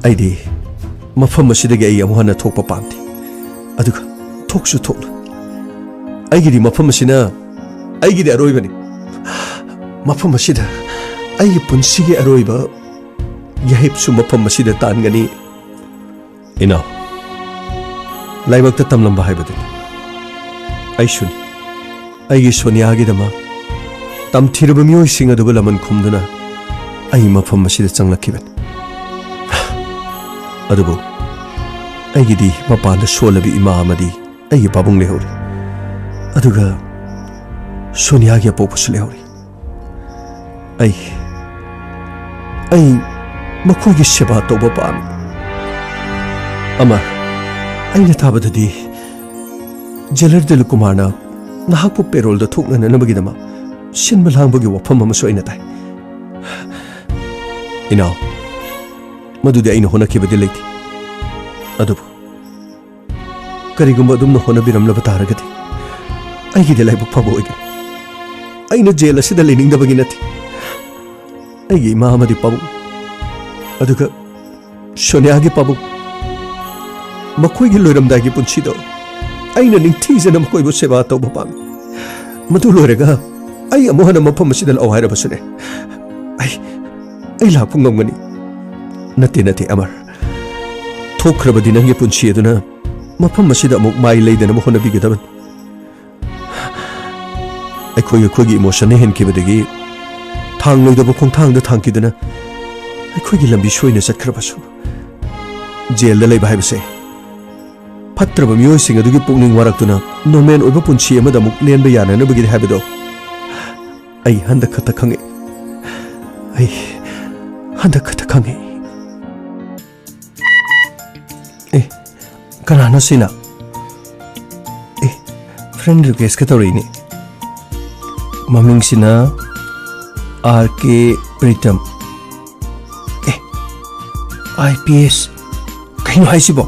ꯑꯩꯗꯤ ꯃꯐꯝ ꯑꯁꯤꯗꯒꯤ ꯑꯩ ꯑꯃꯨꯛ ꯍꯟꯅ ꯊꯣꯛꯄ ꯄꯥꯝꯗꯦ꯫ ꯑꯗꯨꯒ ꯊꯣꯛꯁꯨ ꯊꯣꯛꯂꯣꯏ꯫ ꯑꯩꯒꯤꯗꯤ ꯃꯐꯝ ꯑꯁꯤꯅ ꯑꯩꯒꯤꯗꯤ ꯑꯔꯣꯏꯕꯅꯤ꯫ ꯃꯐꯝ ꯑꯁꯤꯗ ꯑꯩꯒꯤ ꯄꯨꯟꯁꯤꯒꯤ ꯑꯔꯣꯏꯕ ꯌꯥꯍꯤꯞꯁꯨ ꯃꯐꯝ ꯑꯁꯤꯗ ꯇꯥꯟꯒꯅꯤ꯫ ꯏꯅꯥꯎ, ꯂꯥꯏꯕꯛꯇ ꯇꯝꯂꯝꯕ ꯍꯥꯏꯕꯗꯨꯅꯤ꯫ ꯑꯩꯁꯨꯅꯤ꯫ ꯑꯩꯒꯤ ꯁꯣꯅꯤꯌꯥꯒꯤꯗꯃꯛ ꯇꯝꯊꯤꯔꯕ ꯃꯤꯑꯣꯏꯁꯤꯡ ꯑꯗꯨꯕꯨ ꯂꯃꯟ ꯈꯨꯝꯗꯨꯅ ꯑꯩ ꯃꯐꯝ ꯑꯁꯤꯗ ꯆꯪꯂꯛꯈꯤꯕꯅꯤ꯫ ꯑꯗꯨꯕꯨ ꯑꯩꯒꯤꯗꯤ ꯃꯄꯥꯟꯗ ꯁꯣꯜꯂꯕꯤ ꯏꯃꯥ ꯑꯃꯗꯤ ꯑꯩꯒꯤ ꯄꯥꯕꯨꯡ ꯂꯩꯍꯧꯔꯤ꯫ ꯑꯗꯨꯒ ꯁꯣꯅꯤꯌꯥꯒꯤ ꯑꯄꯣꯛꯄꯁꯨ ꯂꯩꯍꯧꯔꯤ꯫ ꯑꯩ, ꯑꯩ ꯃꯈꯣꯏꯒꯤ ꯁꯦꯕꯥ ꯇꯧꯕ ꯄꯥꯝꯃꯤ꯫ ꯑꯃꯔ, ꯑꯩꯅ ꯇꯥꯕꯗꯗꯤ ꯖꯦꯂꯔ ꯗꯤꯂꯤꯞ ꯀꯨꯃꯥꯔꯅ ꯅꯍꯥꯛꯄꯨ ꯄꯦꯔꯣꯜꯗ ꯊꯣꯛꯅꯅꯕꯒꯤꯗꯃꯛ ꯁꯤꯟꯕ ꯂꯥꯡꯕꯒꯤ ꯋꯥꯐꯝ ꯑꯃꯁꯨ ꯑꯩꯅ ꯇꯥꯏ꯫ ꯏꯅꯥꯎ, ꯃꯗꯨꯗꯤ ꯑꯩꯅ ꯍꯣꯠꯅꯈꯤꯕꯗꯤ ꯂꯩꯇꯦ꯫ ꯑꯗꯨꯕꯨ ꯀꯔꯤꯒꯨꯝꯕ ꯑꯗꯨꯝꯅ ꯍꯣꯠꯅꯕꯤꯔꯝꯂꯕ ꯇꯥꯔꯒꯗꯤ ꯑꯩꯒꯤꯗꯤ ꯂꯥꯏꯕꯛ ꯐꯕ ꯑꯣꯏꯒꯅꯤ꯫ ꯑꯩꯅ ꯖꯦꯜ ꯑꯁꯤꯗ ꯂꯩꯅꯤꯡꯗꯕꯒꯤ ꯅꯠꯇꯦ꯫ ꯑꯩꯒꯤ ꯏꯃꯥ ꯑꯃꯗꯤ ꯄꯥꯕꯨꯡ, ꯑꯗꯨꯒ ꯁꯣꯅꯤꯌꯥꯒꯤ ꯄꯥꯕꯨꯡ, ꯃꯈꯣꯏꯒꯤ ꯂꯣꯏꯔꯝꯗꯥꯏꯒꯤ ꯄꯨꯟꯁꯤꯗꯣ ꯑꯩꯅ ꯅꯤꯡꯊꯤꯖꯅ ꯃꯈꯣꯏꯕꯨ ꯁꯦꯕꯥ ꯇꯧꯕ ꯄꯥꯝꯃꯤ꯫ ꯃꯗꯨ ꯂꯣꯏꯔꯒ ꯑꯩ ꯑꯃꯨꯛ ꯍꯟꯅ ꯃꯐꯝ ꯑꯁꯤꯗ ꯂꯥꯛꯑꯣ ꯍꯥꯏꯔꯕꯁꯨꯅꯦ, ꯑꯩ, ꯑꯩ ꯂꯥꯛꯄ ꯉꯝꯒꯅꯤ꯫ ꯅꯠꯇꯦ, ꯅꯠꯇꯦ, ꯑꯃꯔ꯫ ꯊꯣꯛꯈ꯭ꯔꯕꯗꯤ ꯅꯪꯒꯤ ꯄꯨꯟꯁꯤ ꯑꯗꯨꯅ ꯃꯐꯝ ꯑꯁꯤꯗ ꯑꯃꯨꯛ ꯃꯥꯏ ꯂꯩꯗꯅꯕ ꯍꯣꯠꯅꯕꯤꯒꯗꯕꯅꯤ꯫ ꯑꯩꯈꯣꯏ ꯑꯩꯈꯣꯏꯒꯤ ꯏꯃꯣꯁꯟꯅ ꯍꯦꯟꯈꯤꯕꯗꯒꯤ ꯊꯥꯡꯂꯣꯏꯗꯕ ꯈꯣꯡꯊꯥꯡꯗ ꯊꯥꯡꯈꯤꯗꯨꯅ ꯑꯩꯈꯣꯏꯒꯤ ꯂꯝꯕꯤ ꯁꯣꯏꯅ ꯆꯠꯈ꯭ꯔꯕꯁꯨ, ꯖꯦꯜꯗ ꯂꯩꯕ ꯍꯥꯏꯕꯁꯦ ꯐꯠꯇ꯭ꯔꯕ ꯃꯤꯑꯣꯏꯁꯤꯡ ꯑꯗꯨꯒꯤ ꯄꯨꯛꯅꯤꯡ ꯋꯥꯔꯛꯇꯨꯅ ꯅꯣꯔꯃꯦꯜ ꯑꯣꯏꯕ ꯄꯨꯟꯁꯤ ꯑꯃꯗ ꯑꯃꯨꯛ ꯂꯦꯟꯕ ꯌꯥꯅꯅꯕꯒꯤꯅꯤ ꯍꯥꯏꯕꯗꯣ ꯑꯩ ꯍꯟꯗꯛ ꯈꯛꯇ ꯈꯪꯉꯦ꯫ ꯑꯩ ꯍꯟꯗꯛ ꯈꯛꯇ ꯈꯪꯉꯦ꯫ ꯑꯦ, ꯀꯅꯥꯅꯣ ꯁꯤꯅ? ꯑꯦ, ꯐ꯭ꯔꯦꯟ ꯔꯤꯀ꯭ꯋꯦꯁꯀ ꯇꯧꯔꯛꯏꯅꯦ꯫ ꯃꯃꯤꯡꯁꯤꯅ ꯑꯥꯔ ꯀꯦ ꯄ꯭ꯔꯤꯇꯝ꯫ ꯑꯦ, ꯑꯥꯏ ꯄꯤ ꯑꯦꯁ꯫ ꯀꯩꯅꯣ ꯍꯥꯏꯁꯤꯕꯣ?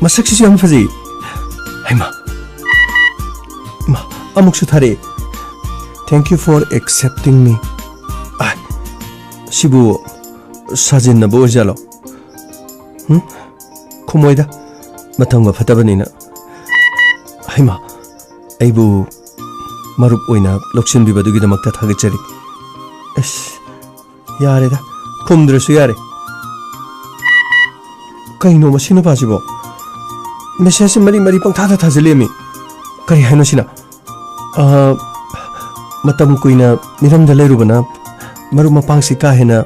ꯃꯁꯛꯁꯤꯁꯨ ꯌꯥꯝ ꯐꯖꯩ꯫ ꯍꯩꯃꯥ꯫ ꯃꯥ, ꯑꯃꯨꯛꯁꯨ ꯊꯥꯔꯛꯑꯦ꯫ "Thank you for accepting me." ꯑꯥꯏ, ꯁꯤꯕꯨ ꯁꯥꯖꯤꯟꯅꯕ ꯑꯣꯏꯖꯥꯠꯂꯣ? ꯍꯨꯝ? ꯈꯨꯝꯃꯣꯏꯗ, ꯃꯇꯝꯒ ꯐꯠꯇꯕꯅꯤꯅ꯫ ꯍꯩꯃꯥ, ꯑꯩꯕꯨ ꯃꯔꯨꯞ ꯑꯣꯏꯅ ꯂꯧꯁꯤꯟꯕꯤꯕꯗꯨꯒꯤꯗꯃꯛꯇ ꯊꯥꯒꯠꯆꯔꯤ꯫ ꯑꯁ, ꯌꯥꯔꯦꯗ, ꯈꯨꯝꯗ꯭ꯔꯁꯨ ꯌꯥꯔꯦ꯫ ꯀꯩꯅꯣ ꯃꯁꯤ ꯅꯨꯄꯥꯁꯤꯕꯣ? ꯃꯦꯁꯦꯖꯁꯦ ꯃꯔꯤ ꯃꯔꯤ ꯄꯪꯊꯥꯗ ꯊꯥꯖꯤꯜꯂꯦꯃꯤ꯫ ꯀꯔꯤ ꯍꯥꯏꯅꯣ ꯁꯤꯅ? ꯑ, "ꯃꯇꯝ ꯀꯨꯏꯅ ꯃꯤꯔꯝꯗ ꯂꯩꯔꯨꯕꯅ ꯃꯔꯨꯞ ꯃꯄꯥꯡꯁꯤ ꯀꯥ ꯍꯦꯟꯅ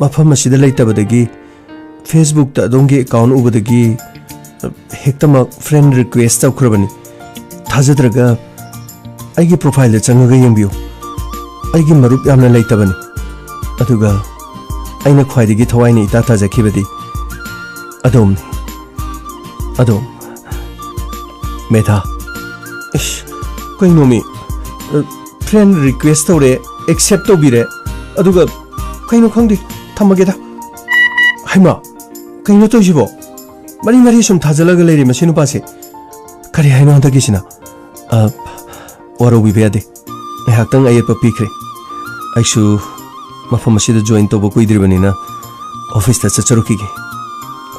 ꯃꯐꯝ ꯑꯁꯤꯗ ꯂꯩꯇꯕꯗꯒꯤ Facebook-ꯇ ꯑꯗꯣꯝꯒꯤ ꯑꯦꯀꯥꯎꯟ ꯎꯕꯗꯒꯤ, ꯑ, ꯍꯦꯛꯇꯃꯛ ꯐ꯭ꯔꯦꯟ ꯔꯤꯀ꯭ꯋꯦꯁ ꯇꯧꯈ꯭ꯔꯕꯅꯤ꯫ ꯊꯥꯖꯗ꯭ꯔꯒ ꯑꯩꯒꯤ ꯄ꯭ꯔꯣꯐꯥꯏꯜꯗ ꯆꯪꯉꯒ ꯌꯦꯡꯕꯤꯌꯨ꯫ ꯑꯩꯒꯤ ꯃꯔꯨꯞ ꯌꯥꯝꯅ ꯂꯩꯇꯕꯅꯤ꯫ ꯑꯗꯨꯒ ꯑꯩꯅ ꯈ꯭ꯋꯥꯏꯗꯒꯤ ꯊꯋꯥꯏꯅ ꯏꯇꯥ ꯇꯥꯖꯈꯤꯕꯗꯤ ꯑꯗꯣꯝꯅꯤ꯫ ꯑꯗꯣꯝ, ꯃꯦꯙꯥ꯫" ꯏꯁ, ꯀꯩꯅꯣꯃꯤ? ꯑ, ꯐ꯭ꯔꯦꯟ ꯔꯤꯀ꯭ꯋꯦꯁ ꯇꯧꯔꯦ, ꯑꯦꯛꯁꯦꯞ ꯇꯧꯕꯤꯔꯦ, ꯑꯗꯨꯒ ꯀꯩꯅꯣ ꯈꯪꯗꯦ, ꯊꯝꯃꯒꯦꯗ꯫ ꯍꯩꯃꯥ, ꯀꯩꯅꯣ ꯇꯧꯔꯤꯁꯤꯕꯣ? ꯃꯔꯤ ꯃꯔꯤ ꯁꯨꯝ ꯊꯥꯖꯤꯜꯂꯒ ꯂꯩꯔꯦ ꯃꯁꯤ ꯅꯨꯄꯥꯁꯦ꯫ ꯀꯔꯤ ꯍꯥꯏꯅꯣ ꯍꯟꯗꯛꯀꯤꯁꯤꯅ? ꯑ, ꯋꯥꯔꯧꯕꯤꯕ ꯌꯥꯗꯦ꯫ ꯉꯥꯏꯍꯥꯛꯇꯪ ꯑꯌꯦꯠꯄ ꯄꯤꯈ꯭ꯔꯦ꯫ ꯑꯩꯁꯨ ꯃꯐꯝ ꯑꯁꯤꯗ ꯖꯣꯏꯟ ꯇꯧꯕ ꯀꯨꯏꯗ꯭ꯔꯤꯕꯅꯤꯅ ꯑꯣꯐꯤꯁꯇ ꯆꯠꯆꯔꯨꯈꯤꯒꯦ꯫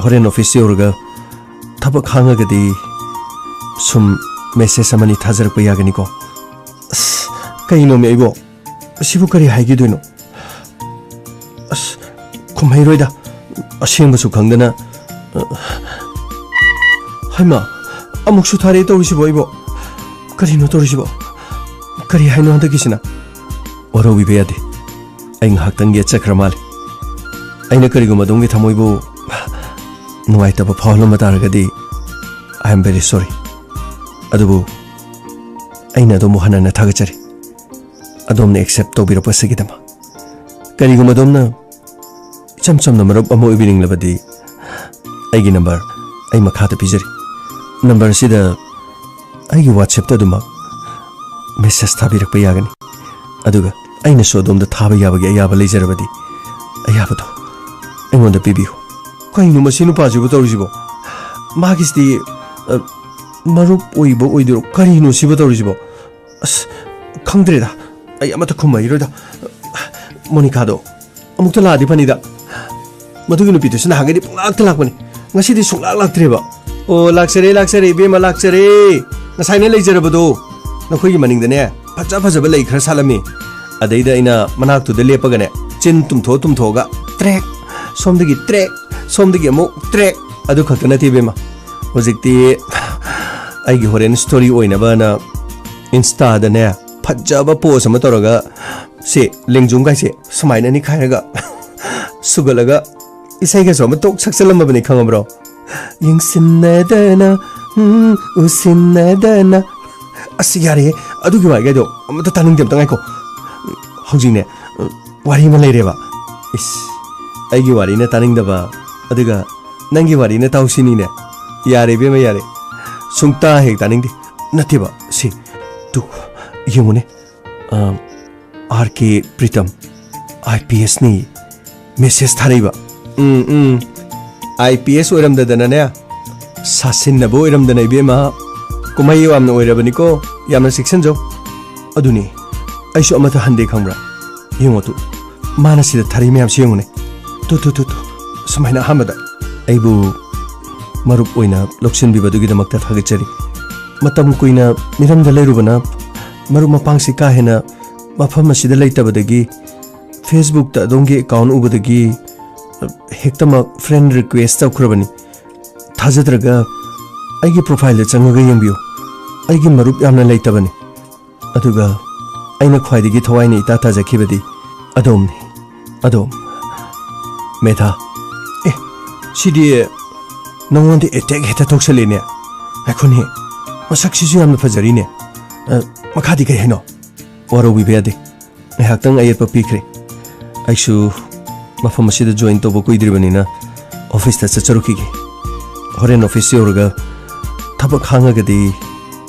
ꯍꯣꯔꯦꯟ ꯑꯣꯐꯤꯁ ꯌꯧꯔꯒ ꯊꯕꯛ ꯍꯥꯡꯉꯒꯗꯤ ꯁꯨꯝ ꯃꯦꯁꯦꯖ ꯑꯃꯅꯤ ꯊꯥꯖꯔꯛꯄ ꯌꯥꯒꯅꯤꯀꯣ? ꯑꯁ, ꯀꯩꯅꯣꯃꯤ ꯑꯩꯕꯣ? ꯑꯁꯤꯕꯨ ꯀꯔꯤ ꯍꯥꯏꯈꯤꯗꯣꯏꯅꯣ? ꯑꯁ, ꯈꯨꯝꯍꯩꯔꯣꯏꯗ꯫ ꯑꯁꯦꯡꯕꯁꯨ ꯈꯪꯗꯅ꯫ ꯍꯩꯃꯥ, ꯑꯃꯨꯛꯁꯨ ꯊꯥꯔꯛꯑꯦ ꯇꯧꯔꯤꯁꯤꯕꯣ ꯑꯩꯕꯣ? ꯀꯔꯤꯅꯣ ꯇꯧꯔꯤꯁꯤꯕꯣ? ꯀꯔꯤ ꯍꯥꯏꯅꯣ ꯍꯟꯗꯛꯀꯤꯁꯤꯅ? ꯋꯥꯔꯧꯕꯤꯕ ꯌꯥꯗꯦ꯫ ꯑꯩ ꯉꯥꯏꯍꯥꯛꯇꯪ ꯌꯦꯠꯆꯈ꯭ꯔ ꯃꯥꯜꯂꯦ꯫ ꯑꯩꯅ ꯀꯔꯤꯒꯨꯝꯕ ꯑꯗꯣꯝꯒꯤ ꯊꯃꯣꯏꯕꯨ ꯅꯨꯡꯉꯥꯏꯇꯕ ꯐꯥꯎꯍꯜꯂꯝꯕ ꯇꯥꯔꯒꯗꯤ, I am very sorry. ꯑꯗꯨꯕꯨ ꯑꯩꯅ ꯑꯗꯣꯝꯕꯨ ꯍꯟꯅ ꯍꯟꯅ ꯊꯥꯒꯠꯆꯔꯤ꯫ ꯑꯗꯣꯝꯅ accept ꯇꯧꯕꯤꯔꯛꯄꯁꯤꯒꯤꯗꯃꯛ꯫ ꯀꯔꯤꯒꯨꯝꯕ ꯑꯗꯣꯝꯅ ꯏꯆꯝ ꯆꯝꯅ ꯃꯔꯨꯞ ꯑꯃ ꯑꯣꯏꯕꯤꯅꯤꯡꯂꯕꯗꯤ, ꯑꯩꯒꯤ number ꯑꯩ ꯃꯈꯥꯗ ꯄꯤꯖꯔꯤ꯫ Number ꯑꯁꯤꯗ ꯑꯩꯒꯤ WhatsApp-ꯇ ꯑꯗꯨꯃꯛ message ꯊꯥꯕꯤꯔꯛꯄ ꯌꯥꯒꯅꯤ꯫ ꯑꯗꯨꯒ ꯑꯩꯅꯁꯨ ꯑꯗꯣꯝꯗ ꯊꯥꯕ ꯌꯥꯕꯒꯤ ꯑꯌꯥꯕ ꯂꯩꯖꯔꯕꯗꯤ, ꯑꯌꯥꯕꯗꯣ ꯑꯩꯉꯣꯟꯗ ꯄꯤꯕꯤꯌꯨ꯫ ꯀꯩꯅꯣ ꯃꯁꯤ ꯅꯨꯄꯥꯁꯤꯕꯨ ꯇꯧꯔꯤꯁꯤꯕꯣ? ꯃꯥꯒꯤꯁꯤꯗꯤ, ꯑ, ꯃꯔꯨꯞ ꯑꯣꯏꯕ ꯑꯣꯏꯗꯣꯏꯔꯣ? ꯀꯔꯤꯅꯣ ꯁꯤꯕꯨ ꯇꯧꯔꯤꯁꯤꯕꯣ? ꯑꯁ, ꯈꯪꯗ꯭ꯔꯦꯗ꯫ ꯑꯩ ꯑꯃꯠꯇ ꯈꯨꯝꯃꯛꯏꯔꯣꯏꯗ꯫ ꯃꯣꯅꯤꯀꯥꯗꯣ ꯑꯃꯨꯛꯇ ꯂꯥꯛꯑꯗꯤ ꯐꯅꯤꯗ꯫ ꯃꯗꯨꯒꯤ ꯅꯨꯄꯤꯗꯨꯁꯨ ꯅꯍꯥꯟꯒꯩꯗꯤ ꯄꯨꯡꯂꯥꯛꯇ ꯂꯥꯛꯄꯅꯤ, ꯉꯁꯤꯗꯤ ꯁꯨꯡꯂꯥꯛ ꯂꯥꯛꯇ꯭ꯔꯦꯕ꯫ "ꯑꯣ, ꯂꯥꯛꯆꯔꯦ, ꯂꯥꯛꯆꯔꯦ, ꯏꯕꯦꯝꯃ, ꯂꯥꯛꯆꯔꯦ꯫ ꯉꯁꯥꯏꯅ ꯂꯩꯖꯔꯕꯗꯣ, ꯅꯈꯣꯏꯒꯤ ꯃꯅꯤꯡꯗꯅꯦ, ꯐꯖ ꯐꯖꯕ ꯂꯩ ꯈꯔ ꯁꯥꯠꯂꯝꯃꯤ꯫" ꯑꯗꯩꯗ ꯑꯩꯅ ꯃꯅꯥꯛꯇꯨꯗ ꯂꯦꯞꯄꯒꯅꯦ, ꯆꯤꯟ ꯇꯨꯝꯊꯣꯛꯑ ꯇꯨꯝꯊꯣꯛꯑꯒ, ꯇ꯭ꯔꯦꯛ, ꯁꯣꯝꯗꯒꯤ ꯇ꯭ꯔꯦꯛ, ꯁꯣꯝꯗꯒꯤ ꯑꯃꯨꯛ ꯇ꯭ꯔꯦꯛ꯫ ꯑꯗꯨ ꯈꯛꯇ ꯅꯠꯇꯦ, ꯏꯕꯦꯝꯃ, ꯍꯧꯖꯤꯛꯇꯤ ꯑꯩꯒꯤ ꯍꯣꯔꯦꯟ story ꯑꯣꯏꯅꯕꯅ Insta-ꯗꯅꯦ, ꯐꯖꯕ pose ꯑꯃ ꯇꯧꯔꯒ, ꯁꯤ ꯂꯦꯡꯖꯨꯝꯒꯥꯏꯁꯦ ꯁꯨꯃꯥꯏꯅ ꯅꯤꯈꯥꯏꯔꯒ, ꯁꯨꯒꯠꯂꯒ, ꯏꯁꯩꯒꯁꯨ ꯑꯃ ꯇꯣꯛ ꯁꯛꯆꯜꯂꯝꯃꯕꯅꯤ, ꯈꯪꯉꯕ꯭ꯔꯣ? "ꯌꯦꯡꯁꯤꯟꯅꯗꯅ, ꯎꯝ, ꯎꯁꯤꯟꯅꯗꯅ꯫" ꯑꯁ, ꯌꯥꯔꯦꯍꯦ, ꯑꯗꯨꯒꯤ ꯋꯥꯔꯤꯒꯩꯗꯣ ꯑꯃꯇ ꯇꯥꯅꯤꯡꯗꯦ, ꯑꯝꯇ ꯉꯥꯏꯈꯣ꯫ ꯍꯧꯖꯤꯛꯅꯦ, ꯋꯥꯔꯤ ꯑꯃ ꯂꯩꯔꯦꯕ꯫ ꯏꯁ, ꯑꯩꯒꯤ ꯋꯥꯔꯤꯅ ꯇꯥꯅꯤꯡꯗꯕ, ꯑꯗꯨꯒ ꯅꯪꯒꯤ ꯋꯥꯔꯤꯅ ꯇꯥꯎꯁꯤꯅꯤꯅꯦ꯫ ꯌꯥꯔꯦ, ꯏꯕꯦꯝꯃ, ꯌꯥꯔꯦ꯫ ꯁꯨꯡꯇꯥ ꯍꯦꯛ ꯇꯥꯅꯤꯡꯗꯦ꯫ ꯅꯠꯇꯦꯕ, ꯁꯤ, ꯇꯨ, ꯌꯦꯡꯉꯨꯅꯦ꯫ ꯑ, R K Pritam, I P S ꯅꯤ, message ꯊꯥꯔꯛꯏꯕ꯫ Um, um. I P S ꯑꯣꯏꯔꯝꯗꯗꯅꯅꯦ, ꯁꯥꯁꯤꯟꯅꯕ ꯑꯣꯏꯔꯝꯗꯅ, ꯏꯕꯦꯝꯃ꯫ ꯀꯨꯝꯍꯩ ꯌꯥꯝꯅ ꯑꯣꯏꯔꯕꯅꯤꯀꯣ, ꯌꯥꯝꯅ ꯆꯦꯛꯁꯤꯟꯖꯧ꯫ ꯑꯗꯨꯅꯤ, ꯑꯩꯁꯨ ꯑꯃꯠꯇ ꯍꯟꯗꯦ, ꯈꯪꯕ꯭ꯔꯥ? ꯌꯦꯡꯉꯣ ꯇꯨ, ꯃꯥꯅ ꯁꯤꯗ ꯊꯥꯔꯛꯏ ꯃꯌꯥꯝꯁꯤ ꯌꯦꯡꯉꯨꯅꯦ꯫ ꯇꯨ, ꯇꯨ, ꯇꯨ, ꯇꯨ, ꯁꯨꯃꯥꯏꯅ ꯑꯍꯥꯟꯕꯗ ꯑꯩꯕꯨ ꯃꯔꯨꯞ ꯑꯣꯏꯅ ꯂꯧꯁꯤꯟꯕꯤꯕꯗꯨꯒꯤꯗꯃꯛꯇ ꯊꯥꯒꯠꯆꯔꯤ꯫ ꯃꯇꯝ ꯀꯨꯏꯅ ꯃꯤꯔꯝꯗ ꯂꯩꯔꯨꯕꯅ ꯃꯔꯨꯞ ꯃꯄꯥꯡꯁꯤ ꯀꯥ ꯍꯦꯟꯅ ꯃꯐꯝ ꯑꯁꯤꯗ ꯂꯩꯇꯕꯗꯒꯤ, Facebook-ꯇ ꯑꯗꯣꯝꯒꯤ account ꯎꯕꯗꯒꯤ ꯍꯦꯛꯇꯃꯛ friend request ꯇꯧꯈ꯭ꯔꯕꯅꯤ꯫ ꯊꯥꯖꯗ꯭ꯔꯒ ꯑꯩꯒꯤ profile-ꯗ ꯆꯪꯉꯒ ꯌꯦꯡꯕꯤꯌꯨ꯫ ꯑꯩꯒꯤ ꯃꯔꯨꯞ ꯌꯥꯝꯅ ꯂꯩꯇꯕꯅꯤ꯫ ꯑꯗꯨꯒ ꯑꯩꯅ ꯈ꯭ꯋꯥꯏꯗꯒꯤ ꯊꯋꯥꯏꯅ ꯏꯇꯥ ꯇꯥꯖꯈꯤꯕꯗꯤ ꯑꯗꯣꯝꯅꯤ, ꯑꯗꯣꯝ꯫ ꯃꯦꯙꯥ, ꯑꯦ, ꯁꯤꯗꯤ ꯅꯉꯣꯟꯗ ꯑꯦꯇꯦꯛ ꯍꯦꯛꯇ ꯇꯧꯁꯜꯂꯦꯅꯦ꯫ ꯉꯥꯏꯈꯣꯅꯦ, ꯃꯁꯛꯁꯤꯁꯨ ꯌꯥꯝꯅ ꯐꯖꯔꯤꯅꯦ꯫ ꯑ, ꯃꯈꯥꯗꯤ ꯀꯩ ꯍꯥꯏꯅꯣ? ꯋꯥꯔꯧꯕꯤꯕ ꯌꯥꯗꯦ꯫ ꯉꯥꯏꯍꯥꯛꯇꯪ ꯑꯌꯦꯠꯄ ꯄꯤꯈ꯭ꯔꯦ꯫ ꯑꯩꯁꯨ ꯃꯐꯝ ꯑꯁꯤꯗ ꯖꯣꯏꯟ ꯇꯧꯕ ꯀꯨꯏꯗ꯭ꯔꯤꯕꯅꯤꯅ ꯑꯣꯐꯤꯁꯇ ꯆꯠꯆꯔꯨꯈꯤꯒꯦ꯫ ꯍꯣꯔꯦꯟ ꯑꯣꯐꯤꯁ ꯌꯧꯔꯒ ꯊꯕꯛ ꯍꯥꯡꯉꯒꯗꯤ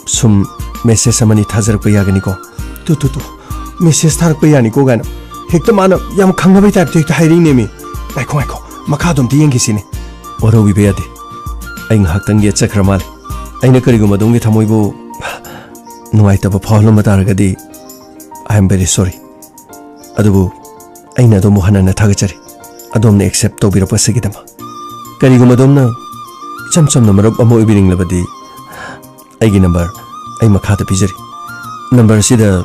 ꯁꯨꯝ ꯃꯦꯁꯦꯖ ꯑꯃꯅꯤ ꯊꯥꯖꯔꯛꯄ ꯌꯥꯒꯅꯤꯀꯣ? ꯇꯨ, ꯇꯨ, ꯇꯨ, ꯃꯦꯁꯦꯖ ꯊꯥꯔꯛꯄ ꯌꯥꯅꯤꯀꯣ ꯀꯥꯏꯅ ꯍꯦꯛꯇ ꯃꯥꯅ ꯌꯥꯝ ꯈꯪꯅꯕꯩ ꯇꯥꯏꯞꯇ ꯍꯦꯛꯇ ꯍꯥꯏꯔꯛꯏꯅꯦꯃꯤ꯫ ꯉꯥꯏꯈꯣ, ꯉꯥꯏꯈꯣ, ꯃꯈꯥꯗꯣ ꯑꯝꯇ ꯌꯦꯡꯈꯤꯁꯤꯅꯦ꯫ ꯋꯥꯔꯧꯕꯤꯕ ꯌꯥꯗꯦ꯫ ꯑꯩ ꯉꯥꯏꯍꯥꯛꯇꯪ ꯌꯦꯠꯆꯈ꯭ꯔ ꯃꯥꯜꯂꯦ꯫ ꯑꯩꯅ ꯀꯔꯤꯒꯨꯝꯕ ꯑꯗꯣꯝꯒꯤ ꯊꯃꯣꯏꯕꯨ ꯅꯨꯡꯉꯥꯏꯇꯕ ꯐꯥꯎꯍꯜꯂꯝꯕ ꯇꯥꯔꯒꯗꯤ, I am very sorry꯫ ꯑꯗꯨꯕꯨ ꯑꯩꯅ ꯑꯗꯣꯝꯕꯨ ꯍꯟꯅ ꯍꯟꯅ ꯊꯥꯒꯠꯆꯔꯤ, ꯑꯗꯣꯝꯅ ꯑꯦꯛꯁꯦꯞ ꯇꯧꯕꯤꯔꯛꯄ ꯑꯁꯤꯒꯤꯗꯃꯛ꯫ ꯀꯔꯤꯒꯨꯝꯕ ꯑꯗꯣꯝꯅ ꯏꯆꯝ ꯆꯝꯅ ꯃꯔꯨꯞ ꯑꯃ ꯑꯣꯏꯕꯤꯅꯤꯡꯂꯕꯗꯤ, ꯑꯩꯒꯤ ꯅꯝꯕꯔ ꯑꯩ ꯃꯈꯥꯗ ꯄꯤꯖꯔꯤ꯫ ꯅꯝꯕꯔ ꯑꯁꯤꯗ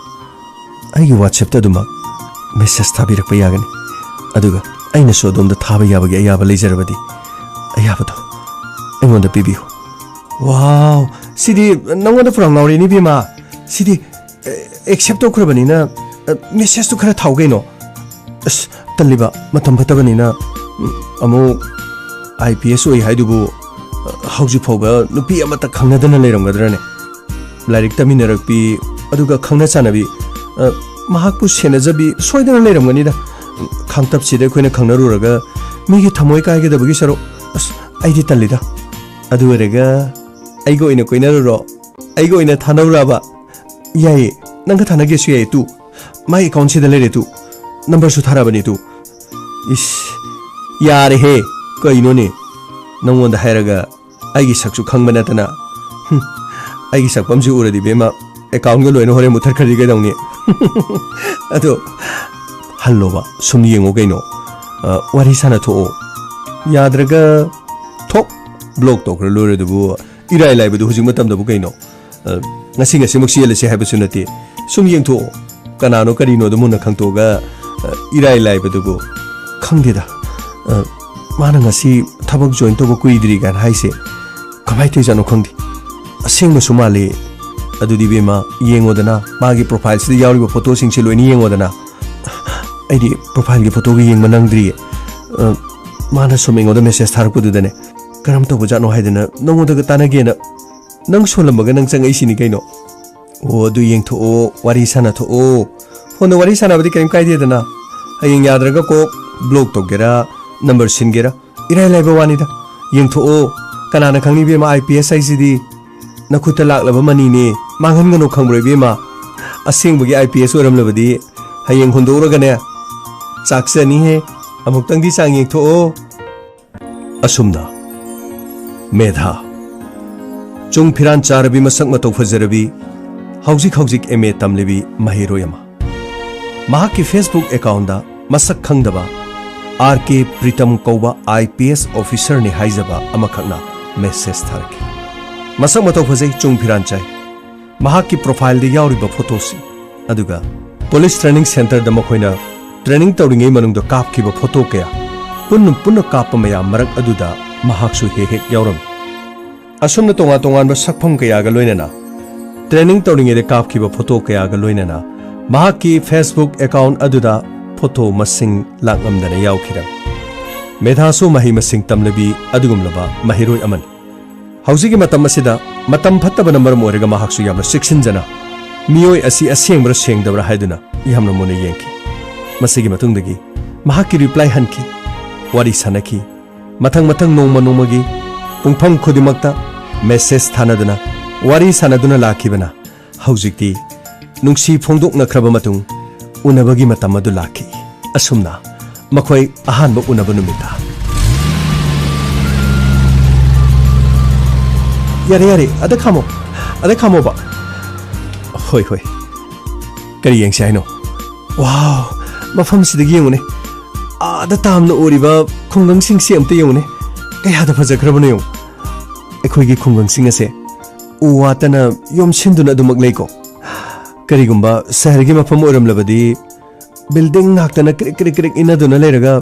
ꯑꯩꯒꯤ ꯋꯥꯆꯦꯞꯇ ꯑꯗꯨꯃꯛ ꯃꯦꯁꯦꯖ ꯊꯥꯕꯤꯔꯛꯄ ꯌꯥꯒꯅꯤ꯫ ꯑꯗꯨꯒ ꯑꯩꯅꯁꯨ ꯑꯗꯣꯝꯗ ꯊꯥꯕ ꯌꯥꯕꯒꯤ ꯑꯌꯥꯕ ꯂꯩꯖꯔꯕꯗꯤ, ꯑꯌꯥꯕꯗꯣ ꯑꯩꯉꯣꯟꯗ ꯄꯤꯕꯤꯌꯨ꯫ ꯋꯥꯎ, ꯁꯤꯗꯤ ꯅꯉꯣꯟꯗ ꯄꯨꯔꯥ ꯉꯥꯎꯔꯦꯅꯦ, ꯏꯕꯦꯝꯃ꯫ ꯁꯤꯗꯤ, ꯑꯦ, ꯑꯦꯛꯁꯦꯞ ꯇꯧꯈ꯭ꯔꯕꯅꯤꯅ, ꯑ, ꯃꯦꯁꯦꯖꯇꯨ ꯈꯔ ꯊꯥꯎ ꯀꯩꯅꯣ꯫ ꯑꯁ, ꯇꯜꯂꯤꯕ, ꯃꯇꯝ ꯐꯠꯇꯕꯅꯤꯅ꯫ ꯎꯝ, ꯑꯃꯨꯛ ꯑꯥꯏ ꯄꯤ ꯑꯦꯁ ꯑꯣꯏ ꯍꯥꯏꯗꯨꯕꯨ, ꯑ, ꯍꯧꯖꯤꯛ ꯐꯥꯎꯕ ꯅꯨꯄꯤ ꯑꯃꯠꯇ ꯈꯪꯅꯗꯅ ꯂꯩꯔꯝꯒꯗ꯭ꯔꯅꯦ? ꯂꯥꯏꯔꯤꯛ ꯇꯝꯃꯤꯟꯅꯔꯛꯄꯤ, ꯑꯗꯨꯒ ꯈꯪꯅ ꯆꯥꯟꯅꯕꯤ, ꯑ, ꯃꯍꯥꯛꯄꯨ ꯁꯦꯟꯅꯖꯕꯤ ꯁꯣꯏꯗꯅ ꯂꯩꯔꯝꯒꯅꯤꯗ꯫ ꯈꯥꯡꯇꯞꯁꯤꯗ ꯑꯩꯈꯣꯏꯅ ꯈꯪꯅꯔꯨꯔꯒ ꯃꯤꯒꯤ ꯊꯃꯣꯏ ꯀꯥꯏꯒꯗꯕꯒꯤ ꯁꯔꯨꯛ, ꯑꯁ, ꯑꯩꯗꯤ ꯇꯜꯂꯤꯗ꯫ ꯑꯗꯨ ꯑꯣꯏꯔꯒ ꯑꯩꯒ ꯑꯣꯏꯅ ꯀꯣꯏꯅꯔꯨꯔꯣ? ꯑꯩꯒ ꯑꯣꯏꯅ ꯊꯥꯅꯧꯔꯕ? ꯌꯥꯏꯌꯦ, ꯅꯪꯒ ꯊꯥꯅꯒꯦꯁꯨ ꯌꯥꯏꯌꯦ ꯇꯨ꯫ ꯃꯥꯏ ꯑꯦꯀꯥꯎꯟꯁꯤꯗ ꯂꯩꯔꯦ ꯇꯨ꯫ ꯅꯝꯕꯔꯁꯨ ꯊꯥꯔꯛꯑꯕꯅꯤ ꯇꯨ꯫ ꯏꯁ, ꯌꯥꯔꯦꯍꯦ, ꯀꯩꯅꯣꯅꯦ? ꯅꯪꯉꯣꯟꯗ ꯍꯥꯏꯔꯒ ꯑꯩꯒꯤ ꯁꯛꯁꯨ ꯈꯪꯕ ꯅꯠꯇꯅ꯫ ꯍꯨꯝ, ꯑꯩꯒꯤ ꯁꯛꯐꯝꯁꯤ ꯎꯔꯗꯤ ꯏꯕꯦꯝꯃ, ꯑꯦꯀꯥꯎꯟꯒ ꯂꯣꯏꯅ ꯍꯣꯔꯦꯟ ꯃꯨꯠꯊꯠꯈ꯭ꯔꯗꯤ ꯀꯩꯗꯧꯅꯤ? ꯑꯗꯣ ꯍꯜꯂꯣꯕ, ꯁꯨꯝ ꯌꯦꯡꯉꯣ ꯀꯩꯅꯣ꯫ ꯑ, ꯋꯥꯔꯤ ꯁꯥꯟꯅ ꯊꯣꯛꯑꯣ꯫ ꯌꯥꯗ꯭ꯔꯒ ꯊꯣꯛ ꯕ꯭ꯂꯣꯛ ꯇꯧꯈ꯭ꯔ ꯂꯣꯏꯔꯦ ꯑꯗꯨꯕꯨ꯫ ꯏꯔꯥꯏ ꯂꯥꯏꯕꯗꯨ ꯍꯧꯖꯤꯛ ꯃꯇꯝꯗꯕꯨ ꯀꯩꯅꯣ? ꯑ, ꯉꯁꯤ ꯉꯁꯤꯃꯛ ꯆꯦꯜꯂꯁꯤ ꯍꯥꯏꯕꯁꯨ ꯅꯠꯇꯦ꯫ ꯁꯨꯝ ꯌꯦꯡꯊꯣꯛꯑꯣ꯫ ꯀꯅꯥꯅꯣ ꯀꯔꯤꯅꯣꯗꯣ ꯃꯨꯟꯅ ꯈꯪꯇꯣꯛꯑꯒ, ꯑ, ꯏꯔꯥꯏ ꯂꯥꯏꯕꯗꯨꯕꯨ꯫ ꯈꯪꯗꯦꯗ꯫ ꯑ, ꯃꯥꯅ ꯉꯁꯤ ꯊꯕꯛ ꯖꯣꯏꯟ ꯇꯧꯕ ꯀꯨꯏꯗ꯭ꯔꯤ ꯀꯥꯏꯅ ꯍꯥꯏꯁꯦ ꯀꯃꯥꯏꯅ ꯇꯧꯔꯤꯖꯥꯠꯅꯣ ꯈꯪꯗꯦ꯫ ꯑꯁꯦꯡꯕꯁꯨ ꯃꯥꯜꯂꯤ꯫ ꯑꯗꯨꯗꯤ ꯏꯕꯦꯝꯃ, ꯌꯦꯡꯉꯣꯗꯅ, ꯃꯥꯒꯤ ꯄ꯭ꯔꯣꯐꯥꯏꯜꯁꯤꯗ ꯌꯥꯎꯔꯤꯕ ꯐꯣꯇꯣꯁꯤꯡꯁꯦ ꯂꯣꯏꯅ ꯌꯦꯡꯉꯣꯗꯅ꯫ ꯑꯩꯗꯤ ꯄ꯭ꯔꯣꯐꯥꯏꯜꯒꯤ ꯐꯣꯇꯣꯒ ꯌꯦꯡꯕ ꯅꯪꯗ꯭ꯔꯤꯌꯦ꯫ ꯑ, ꯃꯥꯅ ꯁꯨꯝ ꯑꯩꯉꯣꯟꯗ ꯃꯦꯁꯦꯖ ꯊꯥꯔꯛꯄꯗꯨꯗꯅꯦ, ꯀꯔꯝ ꯇꯧꯕꯖꯥꯠꯅꯣ ꯍꯥꯏꯗꯅ ꯅꯪꯉꯣꯟꯗꯒ ꯇꯥꯟꯅꯒꯦꯅ ꯅꯪ ꯁꯣꯜꯂꯝꯃꯒ ꯅꯪ ꯆꯪꯉꯛꯏꯁꯤꯅꯤ ꯀꯩꯅꯣ꯫ ꯑꯣ, ꯑꯗꯨ ꯌꯦꯡꯊꯣꯛꯑꯣ, ꯋꯥꯔꯤ ꯁꯥꯟꯅꯊꯣꯛꯑꯣ꯫ ꯐꯣꯟꯗ ꯋꯥꯔꯤ ꯁꯥꯟꯅꯕꯗꯤ ꯀꯔꯤꯝ ꯀꯥꯏꯗꯦꯗꯅ꯫ ꯍꯌꯦꯡ ꯌꯥꯗ꯭ꯔꯒ ꯀꯣꯛ ꯕ꯭ꯂꯣꯛ ꯇꯧꯒꯦꯔꯥ, ꯅꯝꯕꯔ ꯁꯤꯟꯒꯦꯔꯥ, ꯏꯔꯥꯏ ꯂꯥꯏꯕ ꯋꯥꯅꯤꯗ꯫ ꯌꯦꯡꯊꯣꯛꯑꯣ, ꯀꯅꯥꯅ ꯈꯪꯅꯤ ꯏꯕꯦꯝꯃ, ꯑꯥꯏ ꯄꯤ ꯑꯦꯁ ꯍꯥꯏꯁꯤꯗꯤ ꯅꯈꯨꯠꯇ ꯂꯥꯛꯂꯕ ꯃꯅꯤꯅꯦ, ꯃꯥꯡꯍꯟꯒꯅꯨ ꯈꯪꯕ꯭ꯔꯣ ꯏꯕꯦꯝꯃ? ꯑꯁꯦꯡꯕꯒꯤ ꯑꯥꯏ ꯄꯤ ꯑꯦꯁ ꯑꯣꯏꯔꯝꯂꯕꯗꯤ ꯍꯌꯦꯡ ꯍꯨꯟꯗꯣꯛꯎꯔꯒꯅꯦ, ꯆꯥꯛꯆꯅꯤꯍꯦ, ꯑꯃꯨꯛꯇꯪꯗꯤ ꯆꯥꯡ ꯌꯦꯡꯊꯣꯛꯑꯣ꯫ ꯑꯁꯨꯝꯅ ꯃꯦꯙꯥ, ꯆꯨꯡ ꯐꯤꯔꯥꯟ ꯆꯥꯔꯕꯤ, ꯃꯁꯛ ꯃꯇꯧ ꯐꯖꯔꯕꯤ, ꯍꯧꯖꯤꯛ ꯍꯧꯖꯤꯛ ꯑꯦꯝ ꯑꯦ ꯇꯝꯂꯤꯕꯤ ꯃꯍꯩꯔꯣꯏ ꯑꯃ, ꯃꯍꯥꯛꯀꯤ ꯐꯦꯁꯕꯨꯛ ꯑꯦꯀꯥꯎꯟꯗ ꯃꯁꯛ ꯈꯪꯗꯕ ꯑꯥꯔ ꯀꯦ ꯄ꯭ꯔꯤꯇꯝ ꯀꯧꯕ ꯑꯥꯏ ꯄꯤ ꯑꯦꯁ ꯑꯣꯐꯤꯁꯔꯅꯤ ꯍꯥꯏꯖꯕ ꯑꯃꯈꯛꯅ ꯃꯦꯁꯦꯖ ꯊꯥꯔꯛꯈꯤ꯫ ꯃꯁꯛ ꯃꯇꯧ ꯐꯖꯩ, ꯆꯨꯡ ꯐꯤꯔꯥꯟ ꯆꯥꯏ꯫ ꯃꯍꯥꯛꯀꯤ ꯄ꯭ꯔꯣꯐꯥꯏꯜꯗ ꯌꯥꯎꯔꯤꯕ ꯐꯣꯇꯣꯁꯤ, ꯑꯗꯨꯒ ꯄꯨꯂꯤꯁ ꯇ꯭ꯔꯦꯅꯤꯡ ꯁꯦꯟꯇꯔꯗ ꯃꯈꯣꯏꯅ ꯇ꯭ꯔꯦꯅꯤꯡ ꯇꯧꯔꯤꯉꯩ ꯃꯅꯨꯡꯗ ꯀꯥꯞꯈꯤꯕ ꯐꯣꯇꯣ ꯀꯌꯥ, ꯄꯨꯟꯅ ꯄꯨꯟꯅ ꯀꯥꯞꯄ ꯃꯌꯥꯝ ꯃꯔꯛ ꯑꯗꯨꯗ ꯃꯍꯥꯛꯁꯨ ꯍꯦꯛ ꯍꯦꯛ ꯌꯥꯎꯔꯝꯃꯤ꯫ ꯑꯁꯨꯝꯅ ꯇꯣꯉꯥꯟ ꯇꯣꯉꯥꯟꯕ ꯁꯛꯐꯝ ꯀꯌꯥꯒ ꯂꯣꯏꯅꯅ, ꯇ꯭ꯔꯦꯅꯤꯡ ꯇꯧꯔꯤꯉꯩꯗ ꯀꯥꯞꯈꯤꯕ ꯐꯣꯇꯣ ꯀꯌꯥꯒ ꯂꯣꯏꯅꯅ ꯃꯍꯥꯛꯀꯤ ꯐꯦꯁꯕꯨꯛ ꯑꯦꯀꯥꯎꯟ ꯑꯗꯨꯗ ꯐꯣꯇꯣ ꯃꯁꯤꯡ ꯂꯥꯛꯂꯝꯗꯅ ꯌꯥꯎꯈꯤꯔꯝꯃꯤ꯫ ꯃꯦꯙꯥꯁꯨ ꯃꯍꯩ ꯃꯁꯤꯡ ꯇꯝꯂꯕꯤ ꯑꯗꯨꯒꯨꯝꯂꯕ ꯃꯍꯩꯔꯣꯏ ꯑꯃꯅꯤ꯫ ꯍꯧꯖꯤꯛꯀꯤ ꯃꯇꯝ ꯑꯁꯤꯗ ꯃꯇꯝ ꯐꯠꯇꯕꯅ ꯃꯔꯝ ꯑꯣꯏꯔꯒ ꯃꯍꯥꯛꯁꯨ ꯌꯥꯝꯅ ꯆꯦꯛꯁꯤꯟꯖꯅ ꯃꯤꯑꯣꯏ ꯑꯁꯤ ꯑꯁꯦꯡꯕ꯭ꯔꯥ ꯁꯦꯡꯗꯕ꯭ꯔꯥ ꯍꯥꯏꯗꯨꯅ ꯌꯥꯝꯅ ꯃꯨꯟꯅ ꯌꯦꯡꯈꯤ꯫ ꯃꯁꯤꯒꯤ ꯃꯇꯨꯡꯗꯒꯤ ꯃꯍꯥꯛꯀꯤ ꯔꯤꯄ꯭ꯂꯥꯏ ꯍꯟꯈꯤ, ꯋꯥꯔꯤ ꯁꯥꯟꯅꯈꯤ꯫ ꯃꯊꯪ ꯃꯊꯪ ꯅꯣꯡꯃ ꯅꯣꯡꯃꯒꯤ ꯄꯨꯡꯐꯝ ꯈꯨꯗꯤꯡꯃꯛꯇ ꯃꯦꯁꯦꯖ ꯊꯥꯅꯗꯨꯅ, ꯋꯥꯔꯤ ꯁꯥꯟꯅꯗꯨꯅ ꯂꯥꯛꯈꯤꯕꯅ ꯍꯧꯖꯤꯛꯇꯤ ꯅꯨꯡꯁꯤ ꯐꯣꯡꯗꯣꯛꯅꯈ꯭ꯔꯕ ꯃꯇꯨꯡ ꯎꯅꯕꯒꯤ ꯃꯇꯝ ꯑꯗꯨ ꯂꯥꯛꯈꯤ꯫ ꯑꯁꯨꯝꯅ ꯃꯈꯣꯏ ꯑꯍꯥꯟꯕ ꯎꯅꯕ ꯅꯨꯃꯤꯠꯇ꯫ "ꯌꯥꯔꯦ, ꯌꯥꯔꯦ, ꯑꯗ ꯈꯥꯝꯃꯣ, ꯑꯗ ꯈꯥꯝꯃꯣꯕ꯫" "ꯍꯣꯏ, ꯍꯣꯏ꯫ ꯀꯔꯤ ꯌꯦꯡꯁꯤ ꯍꯥꯏꯅꯣ?" "ꯋꯥꯎ, ꯃꯐꯝꯁꯤꯗꯒꯤ ꯌꯦꯡꯉꯨꯅꯦ꯫ ꯑꯥꯗ ꯇꯥꯝꯅ ꯎꯔꯤꯕ ꯈꯨꯡꯒꯪꯁꯤꯡꯁꯤ ꯑꯝꯇ ꯌꯦꯡꯉꯨꯅꯦ꯫ ꯀꯌꯥꯗ ꯐꯖꯈ꯭ꯔꯕꯅꯣ ꯌꯦꯡꯉꯨ꯫ ꯑꯩꯈꯣꯏꯒꯤ ꯈꯨꯡꯒꯪꯁꯤꯡ ꯑꯁꯦ ꯎ ꯋꯥꯇꯅ ꯌꯣꯝꯁꯤꯟꯗꯨꯅ ꯑꯗꯨꯃꯛ ꯂꯩꯀꯣ꯫ ꯀꯔꯤꯒꯨꯝꯕ ꯁꯍꯔꯒꯤ ꯃꯐꯝ ꯑꯣꯏꯔꯝꯂꯕꯗꯤ ꯕꯤꯜꯗꯤꯡ ꯉꯥꯛꯇꯅ ꯀ꯭ꯔꯤꯛ ꯀ꯭ꯔꯤꯛ ꯀ꯭ꯔꯤꯛ ꯏꯟꯅꯗꯨꯅ ꯂꯩꯔꯒ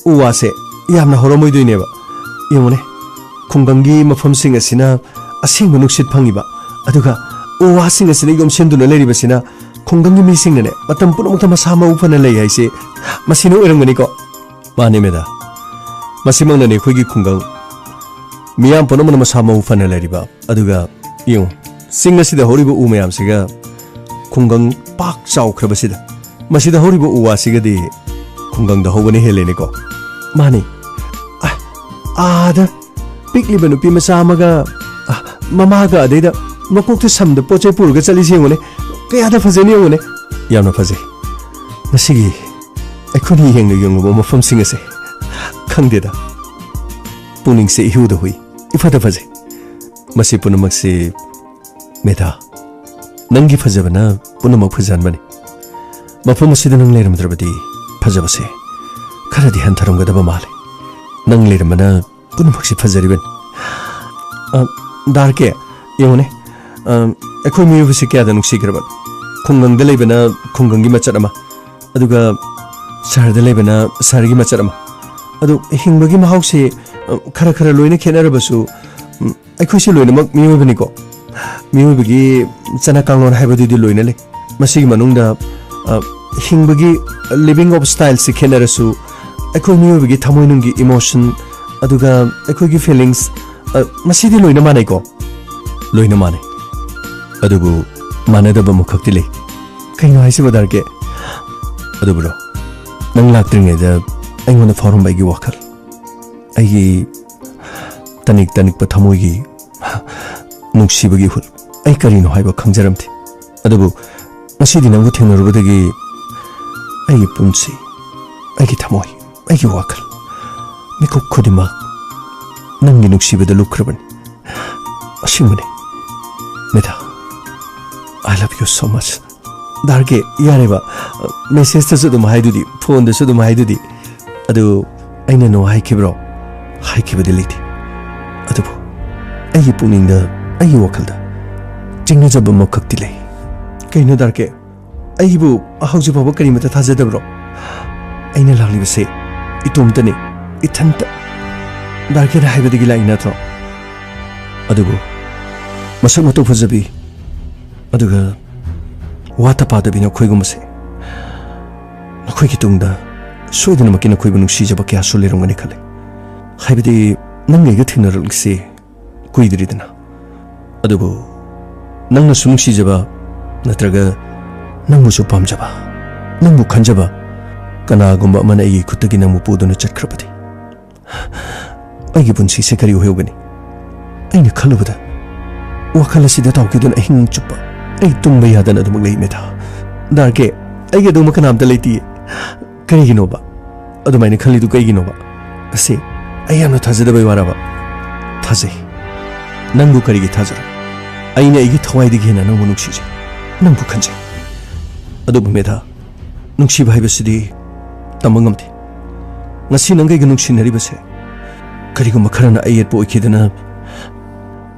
ꯎ ꯋꯥꯁꯦ ꯌꯥꯝꯅ ꯍꯧꯔꯝꯃꯣꯏꯗꯣꯏꯅꯦꯕ꯫ ꯌꯦꯡꯉꯨꯅꯦ, ꯈꯨꯡꯒꯪꯒꯤ ꯃꯐꯝꯁꯤꯡ ꯑꯁꯤꯅ ꯑꯁꯦꯡꯕ ꯅꯨꯡꯁꯤꯠ ꯐꯪꯉꯤꯕ, ꯑꯗꯨꯒ ꯎ ꯋꯥꯁꯤꯡ ꯑꯁꯤꯅ ꯌꯣꯝꯁꯤꯟꯗꯨꯅ ꯂꯩꯔꯤꯕꯁꯤꯅ ꯈꯨꯡꯒꯪꯒꯤ ꯃꯤꯁꯤꯡꯅꯅꯦ ꯃꯇꯝ ꯄꯨꯝꯅꯃꯛꯇ ꯃꯁꯥ ꯃꯎ ꯐꯅ ꯂꯩ ꯍꯥꯏꯁꯦ ꯃꯁꯤꯅ ꯑꯣꯏꯔꯝꯒꯅꯤꯀꯣ?" ꯃꯥꯅꯦ ꯃꯦꯗꯥ, ꯃꯁꯤꯃꯛꯅꯅꯤ ꯑꯩꯈꯣꯏꯒꯤ ꯈꯨꯡꯒꯪ꯫ ꯃꯤꯌꯥꯝ ꯄꯨꯝꯅꯃꯛꯅ ꯃꯁꯥ ꯃꯎ ꯐꯅ ꯂꯩꯔꯤꯕ꯫ ꯑꯗꯨꯒ ꯌꯦꯡꯉꯨ, ꯆꯤꯡ ꯑꯁꯤꯗ ꯍꯧꯔꯤꯕ ꯎ ꯃꯌꯥꯝꯁꯤꯒ ꯈꯨꯡꯒꯪ ꯄꯥꯛ ꯆꯥꯎꯈ꯭ꯔꯕꯁꯤꯗ, ꯃꯁꯤꯗ ꯍꯧꯔꯤꯕ ꯎ ꯋꯥꯁꯤꯒꯗꯤ ꯈꯨꯡꯒꯪꯗ ꯍꯧꯕꯅ ꯍꯦꯜꯂꯦꯅꯦꯀꯣ꯫ ꯃꯥꯅꯤ꯫ ꯑ, ꯑꯥꯗ ꯄꯤꯛꯂꯤꯕ ꯅꯨꯄꯤ ꯃꯆꯥ ꯑꯃꯒ, ꯑ, ꯃꯃꯥꯒ, ꯑꯗꯩꯗ ꯃꯀꯣꯛꯇ ꯁꯝꯗ ꯄꯣꯠ ꯆꯩ ꯄꯨꯔꯒ ꯆꯠꯂꯤꯁꯤ ꯌꯦꯡꯉꯨꯅꯦ꯫ ꯀꯌꯥꯗ ꯐꯖꯩꯅ ꯌꯦꯡꯉꯨꯅꯦ꯫ ꯌꯥꯝꯅ ꯐꯖꯩ꯫ ꯉꯁꯤꯒꯤ ꯑꯩꯈꯣꯏꯅ ꯌꯦꯡꯅ ꯌꯦꯡꯂꯨꯕ ꯃꯐꯝꯁꯤꯡ ꯑꯁꯦ, ꯈꯪꯗꯦꯗ, ꯄꯨꯛꯅꯤꯡꯁꯦ ꯏꯍꯨꯗ ꯍꯨꯏ, ꯏꯐꯗ ꯐꯖꯩ꯫ ꯃꯁꯤ ꯄꯨꯝꯅꯃꯛꯁꯤ, ꯃꯦꯗꯥ, ꯅꯪꯒꯤ ꯐꯖꯕꯅ ꯄꯨꯝꯅꯃꯛ ꯐꯖꯍꯟꯕꯅꯤ꯫ ꯃꯐꯝ ꯑꯁꯤꯗ ꯅꯪ ꯂꯩꯔꯝꯗ꯭ꯔꯕꯗꯤ ꯐꯖꯕꯁꯦ ꯈꯔꯗꯤ ꯍꯟꯊꯔꯝꯒꯗꯕ ꯃꯥꯜꯂꯦ꯫ ꯅꯪ ꯂꯩꯔꯝꯕꯅ ꯄꯨꯝꯅꯃꯛꯁꯤ ꯐꯖꯔꯤꯕꯅꯤ꯫ ꯑ, ꯗꯥꯔ ꯀꯦ, ꯌꯦꯡꯉꯨꯅꯦ, ꯑ, ꯑꯩꯈꯣꯏ ꯃꯤꯑꯣꯏꯕꯁꯤ ꯀꯌꯥꯗ ꯅꯨꯡꯁꯤꯈ꯭ꯔꯕ? ꯈꯨꯡꯒꯪꯗ ꯂꯩꯕꯅ ꯈꯨꯡꯒꯪꯒꯤ ꯃꯆꯠ ꯑꯃ, ꯑꯗꯨꯒ ꯁꯍꯔꯗ ꯂꯩꯕꯅ ꯁꯍꯔꯒꯤ ꯃꯆꯠ ꯑꯃ꯫ ꯑꯗꯨ ꯍꯤꯡꯕꯒꯤ ꯃꯍꯥꯎꯁꯦ, ꯑ, ꯈꯔ ꯈꯔ ꯂꯣꯏꯅ ꯈꯦꯠꯅꯔꯕꯁꯨ, ꯎꯝ, ꯑꯩꯈꯣꯏꯁꯦ ꯂꯣꯏꯅꯃꯛ ꯃꯤꯑꯣꯏꯕꯅꯤꯀꯣ꯫ ꯃꯤꯑꯣꯏꯕꯒꯤ ꯆꯠꯅ ꯀꯥꯡꯂꯣꯟ ꯍꯥꯏꯕꯗꯨꯗꯤ ꯂꯣꯏꯅ ꯂꯩ꯫ ꯃꯁꯤꯒꯤ ꯃꯅꯨꯡꯗ, ꯑ, ꯍꯤꯡꯕꯒꯤ living of styleꯁꯤ ꯈꯦꯠꯅꯔꯁꯨ, ꯑꯩꯈꯣꯏ ꯃꯤꯑꯣꯏꯕꯒꯤ ꯊꯃꯣꯏꯅꯨꯡꯒꯤ emotion, ꯑꯗꯨꯒ ꯑꯩꯈꯣꯏꯒꯤ feelings, ꯑ, ꯃꯁꯤꯗꯤ ꯂꯣꯏꯅ ꯃꯥꯟꯅꯩꯀꯣ? ꯂꯣꯏꯅ ꯃꯥꯟꯅꯩ꯫ ꯑꯗꯨꯕꯨ ꯃꯥꯟꯅꯗꯕ ꯑꯃꯈꯛꯇꯤ ꯂꯩ꯫ ꯀꯩꯅꯣ ꯍꯥꯏꯁꯤꯕꯣ, ꯗꯥꯔ ꯀꯦ? ꯑꯗꯨꯕꯨꯔꯣ, ꯅꯪ ꯂꯥꯛꯇ꯭ꯔꯤꯉꯩꯗ ꯑꯩꯉꯣꯟꯗ ꯐꯥꯎꯔꯝꯕ ꯑꯩꯒꯤ ꯋꯥꯈꯜ, ꯑꯩꯒꯤ ꯇꯅꯤꯛ ꯇꯅꯤꯛꯄ ꯊꯃꯣꯏꯒꯤ ꯅꯨꯡꯁꯤꯕꯒꯤ ꯏꯍꯨꯜ, ꯑꯩ ꯀꯔꯤꯅꯣ ꯍꯥꯏꯕ ꯈꯪꯖꯔꯝꯗꯦ꯫ ꯑꯗꯨꯕꯨ ꯉꯁꯤꯗꯤ ꯅꯪꯕꯨ ꯊꯦꯡꯅꯔꯨꯕꯗꯒꯤ ꯑꯩꯒꯤ ꯄꯨꯟꯁꯤ, ꯑꯩꯒꯤ ꯊꯃꯣꯏ, ꯑꯩꯒꯤ ꯋꯥꯈꯜ, ꯃꯤꯀꯨꯞ ꯈꯨꯗꯤꯡꯃꯛ ꯅꯪꯒꯤ ꯅꯨꯡꯁꯤꯕꯗ ꯂꯨꯞꯈ꯭ꯔꯕꯅꯤ꯫ ꯑꯁꯦꯡꯕꯅꯤ, ꯃꯦꯗꯥ, I love you so much꯫ ꯗꯥꯔ ꯀꯦ, ꯌꯥꯔꯦꯕ, messageꯇꯁꯨ ꯑꯗꯨꯝ ꯍꯥꯏꯗꯨꯗꯤ, phoneꯗꯁꯨ ꯑꯗꯨꯝ ꯍꯥꯏꯗꯨꯗꯤ꯫ ꯑꯗꯨ ꯑꯩꯅ no ꯍꯥꯏꯈꯤꯕ꯭ꯔꯣ? ꯍꯥꯏꯈꯤꯕꯗꯤ ꯂꯩꯇꯦ꯫ ꯑꯗꯨꯕꯨ ꯑꯩꯒꯤ ꯄꯨꯛꯅꯤꯡꯗ, ꯑꯩꯒꯤ ꯋꯥꯈꯜꯗ ꯆꯤꯡꯅꯖꯕ ꯑꯃꯈꯛꯇꯤ ꯂꯩ꯫ ꯀꯩꯅꯣ, ꯗꯥꯔ ꯀꯦ? ꯑꯩꯕꯨ ꯍꯧꯖꯤꯛ ꯐꯥꯎꯕ ꯀꯔꯤꯃꯠꯇ ꯊꯥꯖꯗꯕ꯭ꯔꯣ? ꯑꯩꯅ ꯂꯥꯛꯂꯤꯕꯁꯦ ꯏꯇꯣꯝꯇꯅꯤ, ꯏꯊꯟꯇ꯫ ꯗꯥꯔ ꯀꯦꯅ ꯍꯥꯏꯕꯗꯒꯤ ꯂꯥꯛꯏ ꯅꯠꯇ꯭ꯔꯣ? ꯑꯗꯨꯕꯨ ꯃꯁꯛ ꯃꯇꯧ ꯐꯖꯕꯤ, ꯑꯗꯨꯒ ꯋꯥ ꯇꯄꯥꯗꯕꯤ ꯅꯈꯣꯏꯒꯨꯝꯕꯁꯦ, ꯅꯈꯣꯏꯒꯤ ꯇꯨꯡꯗ ꯁꯣꯏꯗꯅꯃꯛꯀꯤ ꯅꯈꯣꯏꯕꯨ ꯅꯨꯡꯁꯤꯖꯕ ꯀꯌꯥꯁꯨ ꯂꯩꯔꯝꯒꯅꯤ ꯈꯜꯂꯤ꯫ ꯍꯥꯏꯕꯗꯤ, ꯅꯪꯒ ꯑꯩꯒ ꯊꯦꯡꯅꯔꯛꯂꯤꯁꯤ ꯀꯨꯏꯗ꯭ꯔꯤꯗꯅ꯫ ꯑꯗꯨꯕꯨ ꯅꯪꯅꯁꯨ ꯅꯨꯡꯁꯤꯖꯕ, ꯅꯠꯇ꯭ꯔꯒ ꯅꯪꯕꯨꯁꯨ ꯄꯥꯝꯖꯕ, ꯅꯪꯕꯨ ꯈꯟꯖꯕ ꯀꯅꯥꯒꯨꯝꯕ ꯑꯃꯅ ꯑꯩꯒꯤ ꯈꯨꯠꯇꯒꯤ ꯅꯪꯕꯨ ꯄꯨꯗꯨꯅ ꯆꯠꯈ꯭ꯔꯕꯗꯤ ꯑꯩꯒꯤ ꯄꯨꯟꯁꯤꯁꯦ ꯀꯔꯤ ꯑꯣꯏꯍꯧꯒꯅꯤ? ꯑꯩꯅ ꯈꯜꯂꯨꯕꯗ ꯋꯥꯈꯜ ꯑꯁꯤꯗ ꯇꯥꯎꯈꯤꯗꯨꯅ ꯑꯍꯤꯡ ꯆꯨꯞꯄ ꯑꯩ ꯇꯨꯝꯕ ꯌꯥꯗꯅ ꯑꯗꯨꯃꯛ ꯂꯩ, ꯃꯦꯙꯥ꯫ ꯗꯥꯔꯀꯦ, ꯑꯩꯒꯤ ꯑꯗꯨꯒꯨꯝꯕ ꯀꯅꯥꯝꯇ ꯂꯩꯇꯤꯌꯦ꯫ ꯀꯔꯤꯒꯤꯅꯣꯕ? ꯑꯗꯨꯃꯥꯏꯅ ꯈꯜꯂꯤꯗꯨ ꯀꯩꯒꯤꯅꯣꯕ? ꯑꯁꯤ ꯑꯩ ꯌꯥꯝꯅ ꯊꯥꯖꯗꯕꯩ ꯋꯥꯔꯕ? ꯊꯥꯖꯩ꯫ ꯅꯪꯕꯨ ꯀꯔꯤꯒꯤ ꯊꯥꯖꯔꯣꯏ? ꯑꯩꯅ ꯑꯩꯒꯤ ꯊꯋꯥꯏꯗꯒꯤ ꯍꯦꯟꯅ ꯅꯪꯕꯨ ꯅꯨꯡꯁꯤꯖꯩ, ꯅꯪꯕꯨ ꯈꯟꯖꯩ꯫ ꯑꯗꯨꯕꯨ ꯃꯦꯙꯥ, ꯅꯨꯡꯁꯤꯕ ꯍꯥꯏꯕꯁꯤꯗꯤ ꯇꯝꯕ ꯉꯝꯗꯦ꯫ ꯉꯁꯤ ꯅꯪꯒ ꯑꯩꯒ ꯅꯨꯡꯁꯤꯅꯔꯤꯕꯁꯦ ꯀꯔꯤꯒꯨꯝꯕ ꯈꯔꯅ ꯑꯌꯦꯠꯄ ꯑꯣꯏꯈꯤꯗꯅ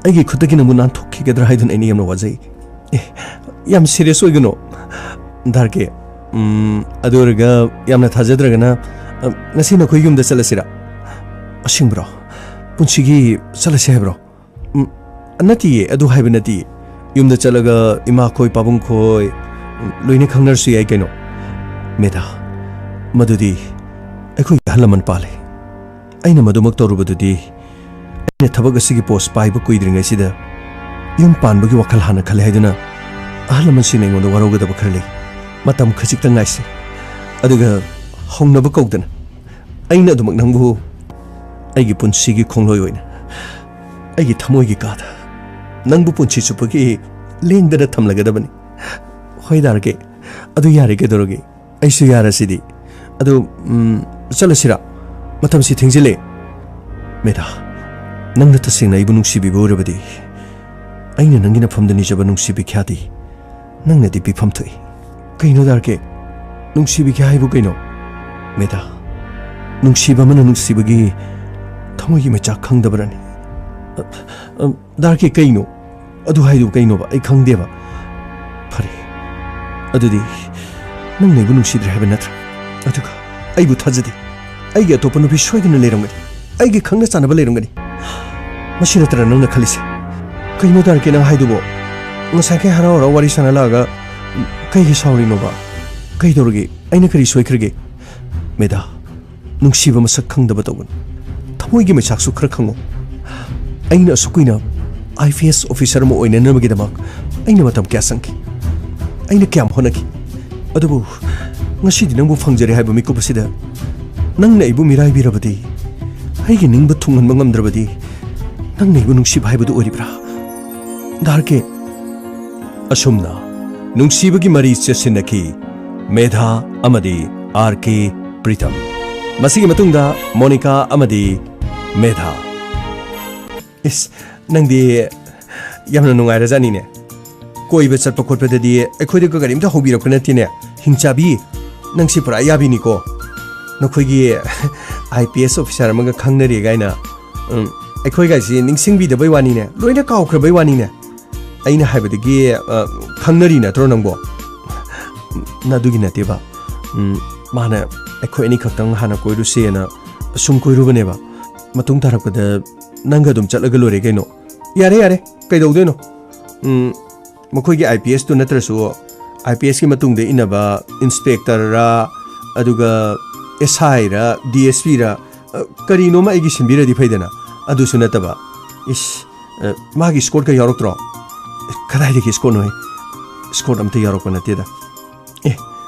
ꯑꯩꯒꯤ ꯈꯨꯠꯇꯒꯤ ꯅꯪꯕꯨ ꯅꯥꯟꯊꯣꯛꯈꯤꯒꯗ꯭ꯔꯥ ꯍꯥꯏꯗꯨꯅ ꯑꯩꯅ ꯌꯥꯝꯅ ꯋꯥꯖꯩ꯫ ꯑꯦ, ꯌꯥꯝ ꯁꯤꯔꯤꯌꯁ ꯑꯣꯏꯒꯅꯣ, ꯗꯥꯔꯀꯦ꯫ ꯎꯝ, ꯑꯗꯨ ꯑꯣꯏꯔꯒ ꯌꯥꯝꯅ ꯊꯥꯖꯗ꯭ꯔꯒꯅ, ꯑ, ꯉꯁꯤ ꯅꯈꯣꯏ ꯌꯨꯝꯗ ꯆꯠꯂꯁꯤꯔꯥ? ꯑꯁꯦꯡꯕ꯭ꯔꯣ? ꯄꯨꯟꯁꯤꯒꯤ ꯆꯠꯂꯁꯤ ꯍꯥꯏꯕ꯭ꯔꯣ? ꯎꯝ, ꯅꯠꯇꯤꯌꯦ, ꯑꯗꯨ ꯍꯥꯏꯕ ꯅꯠꯇꯤꯌꯦ꯫ ꯌꯨꯝꯗ ꯆꯠꯂꯒ ꯏꯃꯥꯈꯣꯏ, ꯄꯥꯕꯨꯡꯈꯣꯏ, ꯎꯝ, ꯂꯣꯏꯅ ꯈꯪꯅꯔꯁꯨ ꯌꯥꯏ ꯀꯩꯅꯣ꯫ ꯃꯦꯙꯥ, ꯃꯗꯨꯗꯤ ꯑꯩꯈꯣꯏꯒꯤ ꯑꯍꯜ ꯂꯃꯟ ꯄꯥꯜꯂꯦ꯫ ꯑꯩꯅ ꯃꯗꯨꯃꯛ ꯇꯧꯔꯨꯕꯗꯨꯗꯤ ꯑꯩꯅ ꯊꯕꯛ ꯑꯁꯤꯒꯤ ꯄꯣꯁ ꯄꯥꯏꯕ ꯀꯨꯏꯗ꯭ꯔꯤꯉꯩꯁꯤꯗ ꯌꯨꯝ ꯄꯥꯟꯕꯒꯤ ꯋꯥꯈꯜ ꯍꯥꯟꯅ ꯈꯜꯂꯦ ꯍꯥꯏꯗꯨꯅ ꯑꯍꯜ ꯂꯃꯟꯁꯤꯡꯅ ꯑꯩꯉꯣꯟꯗ ꯋꯥꯔꯧꯒꯗꯕ ꯈꯔ ꯂꯩ꯫ ꯃꯇꯝ ꯈꯖꯤꯛꯇꯪ ꯉꯥꯏꯁꯤ꯫ ꯑꯗꯨꯒ ꯍꯧꯅꯕ ꯀꯧꯗꯅ ꯑꯩꯅ ꯑꯗꯨꯃꯛ ꯅꯪꯕꯨ ꯑꯩꯒꯤ ꯄꯨꯟꯁꯤꯒꯤ ꯈꯣꯡꯂꯣꯏ ꯑꯣꯏꯅ ꯑꯩꯒꯤ ꯊꯃꯣꯏꯒꯤ ꯀꯥꯗ ꯅꯪꯕꯨ ꯄꯨꯟꯁꯤ ꯆꯨꯞꯄꯒꯤ ꯂꯦꯡꯗꯅ ꯊꯝꯂꯒꯗꯕꯅꯤ꯫ ꯍꯣꯏ ꯗꯥꯔꯀꯦ, ꯑꯗꯨ ꯌꯥꯔꯦ, ꯀꯩꯗꯧꯔꯒꯦ? ꯑꯩꯁꯨ ꯌꯥꯔꯁꯤꯗꯤ꯫ ꯑꯗꯨ, ꯎꯝ, ꯆꯠꯂꯁꯤꯔꯥ? ꯃꯇꯝꯁꯤ ꯊꯦꯡꯖꯤꯜꯂꯦ꯫ ꯃꯦꯙꯥ, ꯅꯪꯅ ꯇꯁꯦꯡꯅ ꯑꯩꯕꯨ ꯅꯨꯡꯁꯤꯕꯤꯕ ꯑꯣꯏꯔꯕꯗꯤ, ꯑꯩꯅ ꯅꯪꯒꯤ ꯅꯐꯝꯗ ꯅꯤꯖꯕ ꯅꯨꯡꯁꯤꯕꯤ ꯈ꯭ꯌꯥꯗꯤ ꯅꯪꯅꯗꯤ ꯄꯤꯐꯝ ꯊꯣꯛꯏ꯫ ꯀꯩꯅꯣ ꯗꯥꯔꯀꯦ? ꯅꯨꯡꯁꯤꯕꯤ ꯈ꯭ꯌꯥ ꯍꯥꯏꯕꯨ ꯀꯩꯅꯣ? ꯃꯦꯙꯥ, ꯅꯨꯡꯁꯤꯕ ꯑꯃꯅ ꯅꯨꯡꯁꯤꯕꯒꯤ ꯊꯃꯣꯏꯒꯤ ꯃꯩꯆꯥꯛ ꯈꯪꯗꯕꯔꯅꯤ? ꯑ, ꯑ, ꯗꯥꯔꯀꯦ, ꯀꯩꯅꯣ? ꯑꯗꯨ ꯍꯥꯏꯗꯨ ꯀꯩꯅꯣꯕ? ꯑꯩ ꯈꯪꯗꯦꯕ꯫ ꯐꯔꯦ, ꯑꯗꯨꯗꯤ ꯅꯪꯅ ꯑꯩꯕꯨ ꯅꯨꯡꯁꯤꯗ꯭ꯔꯦ ꯍꯥꯏꯕ ꯅꯠꯇ꯭ꯔꯥ? ꯑꯗꯨꯒ ꯑꯩꯕꯨ ꯊꯥꯖꯗꯦ꯫ ꯑꯩꯒꯤ ꯑꯇꯣꯞꯄ ꯅꯨꯄꯤ ꯁꯣꯏꯗꯅ ꯂꯩꯔꯝꯒꯅꯤ꯫ ꯑꯩꯒꯤ ꯈꯪꯅ ꯆꯥꯟꯅꯕ ꯂꯩꯔꯝꯒꯅꯤ꯫ ꯃꯁꯤ ꯅꯠꯇ꯭ꯔꯥ ꯅꯪꯅ ꯈꯜꯂꯤꯁꯦ? ꯀꯩꯅꯣ ꯗꯥꯔꯀꯦ ꯅꯪ ꯍꯥꯏꯗꯨꯕꯣ? ꯉꯁꯥꯏꯈꯩ ꯍꯔꯥꯎ ꯍꯔꯥꯎ ꯋꯥꯔꯤ ꯁꯥꯟꯅ ꯂꯥꯛꯑꯒ ꯀꯩꯒꯤ ꯁꯥꯎꯔꯤꯅꯣꯕ? ꯀꯩꯗꯧꯔꯒꯦ? ꯑꯩꯅ ꯀꯔꯤ ꯁꯣꯏꯈ꯭ꯔꯒꯦ? ꯃꯦꯙꯥ, ꯅꯨꯡꯁꯤꯕ ꯃꯁꯛ ꯈꯪꯗꯕ ꯇꯧꯒꯅꯨ꯫ ꯊꯃꯣꯏꯒꯤ ꯃꯩꯆꯥꯛꯁꯨ ꯈꯔ ꯈꯪꯉꯨ꯫ ꯑꯩꯅ ꯑꯁꯨꯛ ꯀꯨꯏꯅ IPS officer ꯑꯃ ꯑꯣꯏꯅꯅꯕꯒꯤꯗꯃꯛ ꯑꯩꯅ ꯃꯇꯝ ꯀꯌꯥ ꯆꯪꯈꯤ, ꯑꯩꯅ ꯀꯌꯥꯝ ꯍꯣꯠꯅꯈꯤ꯫ ꯑꯗꯨꯕꯨ ꯉꯁꯤꯗꯤ ꯅꯪꯕꯨ ꯐꯪꯖꯔꯦ ꯍꯥꯏꯕ ꯃꯤꯀꯨꯞ ꯑꯁꯤꯗ ꯅꯪꯅ ꯑꯩꯕꯨ ꯃꯤꯔꯥꯏꯕꯤꯔꯕꯗꯤ, ꯑꯩꯒꯤ ꯅꯤꯡꯕ ꯊꯨꯡꯍꯟꯕ ꯉꯝꯗ꯭ꯔꯕꯗꯤ, ꯅꯪꯅ ꯑꯩꯕꯨ ꯅꯨꯡꯁꯤꯕ ꯍꯥꯏꯕꯗꯨ ꯑꯣꯏꯔꯤꯕ꯭ꯔꯥ? ꯗꯥꯔꯀꯦ꯫ ꯑꯁꯨꯝꯅ ꯅꯨꯡꯁꯤꯕꯒꯤ ꯃꯔꯤ ꯆꯦꯠꯁꯤꯟꯅꯈꯤ ꯃꯦꯙꯥ ꯑꯃꯗꯤ RK ꯄ꯭ꯔꯤꯇꯝ꯫ ꯃꯁꯤꯒꯤ ꯃꯇꯨꯡꯗ ꯃꯣꯅꯤꯀꯥ ꯑꯃꯗꯤ ꯃꯦꯙꯥ꯫ ꯏꯁ, ꯅꯪꯗꯤ ꯌꯥꯝꯅ ꯅꯨꯡꯉꯥꯏꯔꯖꯥꯠꯅꯤꯅꯦ꯫ ꯀꯣꯏꯕ ꯆꯠꯄ ꯈꯣꯠꯄꯗꯗꯤ ꯑꯩꯈꯣꯏꯗꯒ ꯀꯔꯤꯝꯇ ꯍꯧꯕꯤꯔꯛꯄ ꯅꯠꯇꯦꯅꯦ꯫ ꯍꯤꯡꯆꯥꯕꯤ, ꯅꯪꯁꯤ ꯄꯨꯔꯥ ꯌꯥꯕꯤꯅꯤꯀꯣ꯫ ꯅꯈꯣꯏꯒꯤ IPS officer ꯑꯃꯒ ꯈꯪꯅꯔꯦ ꯀꯥꯏꯅ, ꯎꯝ, ꯑꯩꯈꯣꯏꯒꯥꯏꯁꯤ ꯅꯤꯡꯁꯤꯡꯕꯤꯗꯕꯩ ꯋꯥꯅꯤꯅꯦ, ꯂꯣꯏꯅ ꯀꯥꯎꯈ꯭ꯔꯕꯩ ꯋꯥꯅꯤꯅꯦ꯫ ꯑꯩꯅ ꯍꯥꯏꯕꯗꯒꯤ, ꯑ, ꯈꯪꯅꯔꯤ ꯅꯠꯇ꯭ꯔꯣ ꯅꯪꯕꯣ? ꯅ ꯑꯗꯨꯒꯤ ꯅꯠꯇꯦꯕ꯫ ꯎꯝ, ꯃꯥꯅ ꯑꯩꯈꯣꯏ ꯑꯅꯤ ꯈꯛꯇꯪ ꯍꯥꯟꯅ ꯀꯣꯏꯔꯨꯁꯦꯅ ꯁꯨꯝ ꯀꯣꯏꯔꯨꯕꯅꯦꯕ꯫ ꯃꯇꯨꯡ ꯇꯥꯔꯛꯄꯗ ꯅꯪꯒ ꯑꯗꯨꯝ ꯆꯠꯂꯒ ꯂꯣꯏꯔꯦ ꯀꯩꯅꯣ꯫ ꯌꯥꯔꯦ, ꯌꯥꯔꯦ, ꯀꯩꯗꯧꯗꯣꯏꯅꯣ? ꯎꯝ, ꯃꯈꯣꯏꯒꯤ IPS ꯇꯨ ꯅꯠꯇ꯭ꯔꯁꯨ, IPS ꯀꯤ ꯃꯇꯨꯡꯗ ꯏꯟꯅꯕ inspector ꯔ, ꯑꯗꯨꯒ SI ꯔ, DSP ꯔ, ꯑ, ꯀꯔꯤꯅꯣꯃ ꯑꯩꯒꯤ ꯁꯤꯟꯕꯤꯔꯗꯤ ꯐꯩꯗꯅ꯫ ꯑꯗꯨꯁꯨ ꯅꯠꯇꯕ꯫ ꯏꯁ, ꯑ, ꯃꯥꯒꯤ escort ꯀ ꯌꯥꯎꯔꯛꯇ꯭ꯔꯣ? ꯑꯦ, ꯀꯗꯥꯏꯗꯒꯤ escort ꯅꯣꯍꯦ? Escort ꯑꯝꯇ ꯌꯥꯎꯔꯛꯄ ꯅꯠꯇꯦꯗ꯫ ꯑꯦ,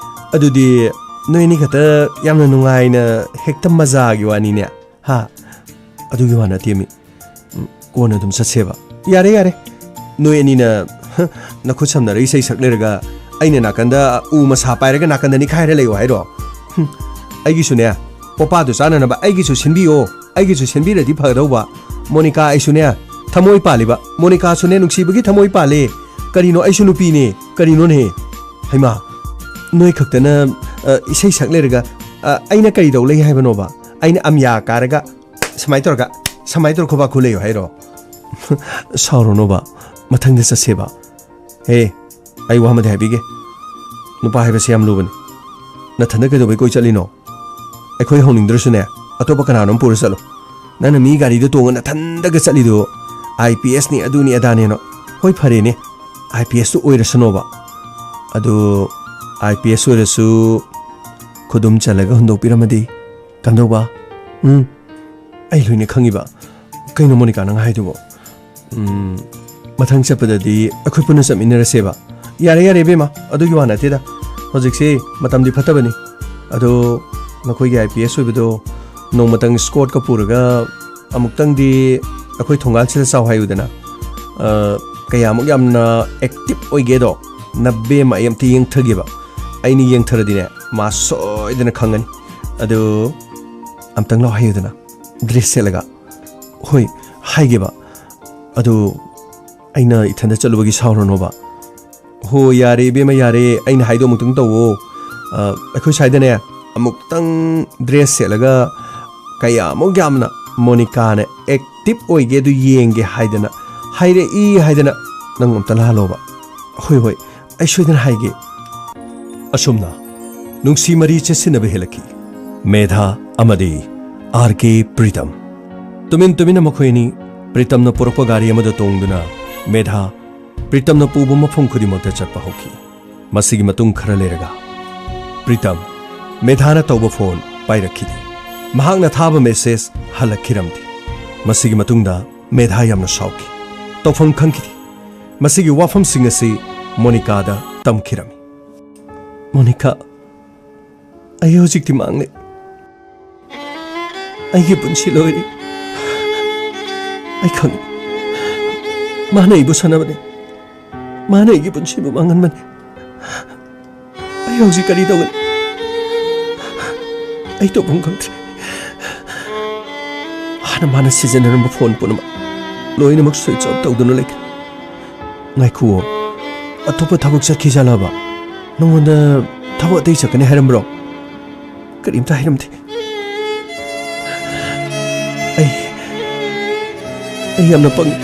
ꯑꯗꯨꯗꯤ ꯅꯣꯏ ꯑꯅꯤ ꯈꯛꯇ ꯌꯥꯝꯅ ꯅꯨꯡꯉꯥꯏꯅ ꯍꯦꯛꯇ ꯃꯖꯥꯒꯤ ꯋꯥꯅꯤꯅꯦ? ꯍꯥ? ꯑꯗꯨꯒꯤ ꯋꯥ ꯅꯠꯇꯦꯃꯤ꯫ ꯎꯝ, ꯀꯣꯟꯅ ꯑꯗꯨꯝ ꯆꯠꯁꯦꯕ꯫ ꯌꯥꯔꯦ, ꯌꯥꯔꯦ꯫ ꯅꯣꯏ ꯑꯅꯤꯅ, ꯍ, ꯅꯈꯨꯠ ꯁꯝꯅꯔ ꯏꯁꯩ ꯁꯛ ꯂꯩꯔꯒ ꯑꯩꯅ ꯅꯥꯀꯟꯗ ꯎ ꯃꯁꯥ ꯄꯥꯏꯔꯒ ꯅꯥꯀꯟꯗ ꯅꯤꯛꯈꯥꯏꯔ ꯂꯩꯌꯣ ꯍꯥꯏꯔꯣ? ꯍꯨꯝ, ꯑꯩꯒꯤꯁꯨꯅꯦ, ꯄꯣꯄꯥꯗꯨ ꯆꯥꯅꯅꯕ ꯑꯩꯒꯤꯁꯨ ꯁꯤꯟꯕꯤꯌꯣ꯫ ꯑꯩꯒꯤꯁꯨ ꯁꯤꯟꯕꯤꯔꯗꯤ ꯐꯒꯗꯧꯕ꯫ ꯃꯣꯅꯤꯀꯥ, ꯑꯩꯁꯨꯅꯦ ꯊꯃꯣꯏ ꯄꯥꯜꯂꯤꯕ꯫ ꯃꯣꯅꯤꯀꯥꯁꯨꯅꯦ ꯅꯨꯡꯁꯤꯕꯒꯤ ꯊꯃꯣꯏ ꯄꯥꯜꯂꯦ꯫ ꯀꯔꯤꯅꯣ, ꯑꯩꯁꯨ ꯅꯨꯄꯤꯅꯦ꯫ ꯀꯔꯤꯅꯣꯅꯦ? ꯍꯩꯃꯥ, ꯅꯣꯏ ꯈꯛꯇꯅ, ꯑ, ꯏꯁꯩ ꯁꯛ ꯂꯩꯔꯒ, ꯑ, ꯑꯩꯅ ꯀꯔꯤ ꯇꯧ ꯂꯩ ꯍꯥꯏꯕꯅꯣꯕ? ꯑꯩꯅ ꯑꯝꯌꯥ ꯀꯥꯔꯒ ꯁꯨꯃꯥꯏꯅ ꯇꯧꯔꯒ, ꯁꯨꯃꯥꯏꯅ ꯇꯧꯔꯒ ꯈꯨꯕꯥꯛ ꯈꯨ ꯂꯩꯌꯣ ꯍꯥꯏꯔꯣ? ꯁꯥꯎꯔꯨꯅꯣꯕ, ꯃꯊꯪꯗ ꯆꯠꯁꯦꯕ꯫ ꯍꯦ, ꯑꯩ ꯋꯥ ꯑꯃꯗꯤ ꯍꯥꯏꯕꯤꯒꯦ꯫ ꯅꯨꯄꯥ ꯍꯥꯏꯕꯁꯤ ꯌꯥꯝ ꯂꯨꯕꯅꯤ꯫ ꯅꯊꯟꯗ ꯀꯩꯗꯧꯕꯩ ꯀꯣꯏ ꯆꯠꯂꯤꯅꯣ? ꯑꯩꯈꯣꯏ ꯍꯧꯅꯤꯡꯗ꯭ꯔꯁꯨꯅꯦ, ꯑꯇꯣꯞꯄ ꯀꯅꯥꯅꯣꯝ ꯄꯨꯔ ꯆꯠꯂꯣ꯫ ꯅꯪꯅ ꯃꯤ ꯒꯥꯔꯤꯗ ꯇꯣꯡꯉ ꯅꯊꯟꯗꯒ ꯆꯠꯂꯤꯗꯨ, IPS ꯅꯤ, ꯑꯗꯨꯅꯤ, ꯑꯗꯥꯅꯦꯅ꯫ ꯍꯣꯏ, ꯐꯔꯦꯅꯦ, IPS ꯇꯨ ꯑꯣꯏꯔꯁꯅꯣꯕ꯫ ꯑꯗꯨ IPS ꯑꯣꯏꯔꯁꯨ ꯈꯨꯗꯨꯝ ꯆꯜꯂꯒ ꯍꯨꯟꯗꯣꯛꯄꯤꯔꯝꯃꯗꯤ ꯀꯝꯗꯧꯕ? ꯎꯝ, ꯑꯩ ꯂꯣꯏꯅ ꯈꯪꯉꯤꯕ꯫ ꯀꯩꯅꯣ ꯃꯣꯅꯤꯀꯥ ꯅꯪ ꯍꯥꯏꯗꯨꯕꯣ? ꯎꯝ, ꯃꯊꯪ ꯆꯠꯄꯗꯗꯤ ꯑꯩꯈꯣꯏ ꯄꯨꯟꯅ ꯆꯠꯃꯤꯟꯅꯔꯁꯦꯕ꯫ ꯌꯥꯔꯦ, ꯌꯥꯔꯦ, ꯏꯕꯦꯝꯃ, ꯑꯗꯨꯒꯤ ꯋꯥ ꯅꯠꯇꯦꯗ꯫ ꯍꯧꯖꯤꯛꯁꯦ ꯃꯇꯝꯗꯤ ꯐꯠꯇꯕꯅꯤ꯫ ꯑꯗꯣ ꯅꯈꯣꯏꯒꯤ ꯑꯥꯏ ꯄꯤ ꯑꯦꯁ ꯑꯣꯏꯕꯗꯣ ꯅꯣꯡꯃꯇꯪ ꯏꯁꯀꯣꯔꯠꯀ ꯄꯨꯔꯒ ꯑꯃꯨꯛꯇꯪꯗꯤ ꯑꯩꯈꯣꯏ ꯊꯣꯡꯒꯥꯜꯁꯤꯗ ꯆꯥꯎ ꯍꯥꯏꯌꯨꯗꯅ꯫ ꯑ, ꯀꯌꯥꯃꯨꯛ ꯌꯥꯝꯅ ꯑꯦꯛꯇꯤꯚ ꯑꯣꯏꯒꯦꯗꯣ ꯅꯕꯦꯝꯃ ꯑꯩ ꯑꯝꯇ ꯌꯦꯡꯊꯒꯦꯕ꯫ ꯑꯩꯅ ꯌꯦꯡꯊꯔꯗꯤꯅꯦ, ꯃꯥ ꯁꯣꯏꯗꯅ ꯈꯪꯒꯅꯤ꯫ ꯑꯗꯨ ꯑꯝꯇꯪ ꯂꯥꯎ ꯍꯥꯏꯌꯨꯗꯅ, ꯗ꯭ꯔꯦꯁ ꯁꯦꯠꯂꯒ꯫ ꯍꯣꯏ, ꯍꯥꯏꯒꯦꯕ꯫ ꯑꯗꯨ ꯑꯩꯅ ꯏꯊꯟꯗ ꯆꯠꯂꯨꯕꯒꯤ ꯁꯥꯎꯔꯅꯣꯕ꯫ ꯍꯣ, ꯌꯥꯔꯦ ꯏꯕꯦꯝꯃ, ꯌꯥꯔꯦ꯫ ꯑꯩꯅ ꯍꯥꯏꯗꯣ ꯑꯃꯨꯛꯇꯪ ꯇꯧꯋꯣ꯫ ꯑ, ꯑꯩꯈꯣꯏ ꯁ꯭ꯋꯥꯏꯗꯅꯦ, ꯑꯃꯨꯛꯇꯪ ꯗ꯭ꯔꯦꯁ ꯁꯦꯠꯂꯒ ꯀꯌꯥꯃꯨꯛ ꯌꯥꯝꯅ ꯃꯣꯅꯤꯀꯥꯅ ꯑꯦꯛꯇꯤꯚ ꯑꯣꯏꯒꯦ ꯑꯗꯨ ꯌꯦꯡꯒꯦ ꯍꯥꯏꯗꯅ ꯍꯥꯏꯔꯛꯏ ꯍꯥꯏꯗꯅ ꯅꯪ ꯑꯝꯇ ꯂꯥꯜꯂꯣꯕ꯫ ꯍꯣꯏ, ꯍꯣꯏ, ꯑꯩ ꯁꯣꯏꯗꯅ ꯍꯥꯏꯒꯦ꯫ ꯑꯁꯨꯝꯅ ꯅꯨꯡꯁꯤ ꯃꯔꯤ ꯆꯦꯠꯁꯤꯟꯅꯕ ꯍꯦꯜꯂꯛꯈꯤ꯫ ꯃꯦꯙꯥ ꯑꯃꯗꯤ ꯑꯥꯔ ꯀꯦ ꯄ꯭ꯔꯤꯇꯝ꯫ ꯇꯨꯃꯤꯟ ꯇꯨꯃꯤꯟꯅ ꯃꯈꯣꯏ ꯑꯅꯤ ꯄ꯭ꯔꯤꯇꯝꯅ ꯄꯨꯔꯛꯄ ꯒꯥꯔꯤ ꯑꯃꯗ ꯇꯣꯡꯗꯨꯅ ꯃꯦꯙꯥ ꯄ꯭ꯔꯤꯇꯝꯅ ꯄꯨꯕ ꯃꯐꯝ ꯈꯨꯗꯤꯡꯃꯛꯇ ꯆꯠꯄ ꯍꯧꯈꯤ꯫ ꯃꯁꯤꯒꯤ ꯃꯇꯨꯡ ꯈꯔ ꯂꯩꯔꯒ ꯄ꯭ꯔꯤꯇꯝ ꯃꯦꯙꯥꯅ ꯇꯧꯕ ꯐꯣꯟ ꯄꯥꯏꯔꯛꯈꯤꯗꯦ꯫ ꯃꯍꯥꯛꯅ ꯊꯥꯕ ꯃꯦꯁꯦꯖ ꯍꯜꯂꯛꯈꯤꯔꯝꯗꯦ꯫ ꯃꯁꯤꯒꯤ ꯃꯇꯨꯡꯗ ꯃꯦꯙꯥ ꯌꯥꯝꯅ ꯁꯥꯎꯈꯤ꯫ ꯇꯧꯐꯝ ꯈꯪꯈꯤꯗꯦ꯫ ꯃꯁꯤꯒꯤ ꯋꯥꯐꯝꯁꯤꯡ ꯑꯁꯤ ꯃꯣꯅꯤꯀꯥꯗ ꯇꯝꯈꯤꯔꯝꯃꯤ꯫ ꯃꯣꯅꯤꯀꯥ, ꯑꯩ ꯍꯧꯖꯤꯛꯇꯤ ꯃꯥꯡꯂꯦ꯫ ꯑꯩꯒꯤ ꯄꯨꯟꯁꯤ ꯂꯣꯏꯔꯦ꯫ ꯑꯩ ꯈꯪꯉꯤ꯫ ꯃꯥꯅ ꯑꯩꯕꯨ ꯁꯥꯟꯅꯕꯅꯦ꯫ ꯃꯥꯅ ꯑꯩꯒꯤ ꯄꯨꯟꯁꯤꯕꯨ ꯃꯥꯡꯍꯟꯕꯅꯦ꯫ ꯑꯩ ꯍꯧꯖꯤꯛ ꯀꯔꯤ ꯇꯧꯒꯅꯤ? ꯑꯩ ꯇꯧꯐꯝ ꯈꯪꯗ꯭ꯔꯦ꯫ ꯍꯥꯟꯅ ꯃꯥꯅ ꯁꯤꯖꯤꯟꯅꯔꯝꯕ ꯐꯣꯟ ꯄꯨꯝꯅꯃꯛ ꯂꯣꯏꯅꯃꯛ ꯁ꯭ꯋꯤꯆ ꯑꯣꯐ ꯇꯧꯗꯨꯅ ꯂꯩꯈ꯭ꯔꯦ꯫ ꯉꯥꯏꯈꯨꯑꯣ, ꯑꯇꯣꯞꯄ ꯊꯕꯛ ꯆꯠꯈꯤꯖꯥꯠꯂꯕ? ꯅꯉꯣꯟꯗ ꯊꯕꯛ ꯑꯇꯩ ꯆꯠꯀꯅꯤ ꯍꯥꯏꯔꯝꯕ꯭ꯔꯣ? ꯀꯔꯤꯝꯇ ꯍꯥꯏꯔꯝꯗꯦ꯫ ꯑꯩ, ꯑꯩ ꯌꯥꯝꯅ ꯄꯪꯉꯤ꯫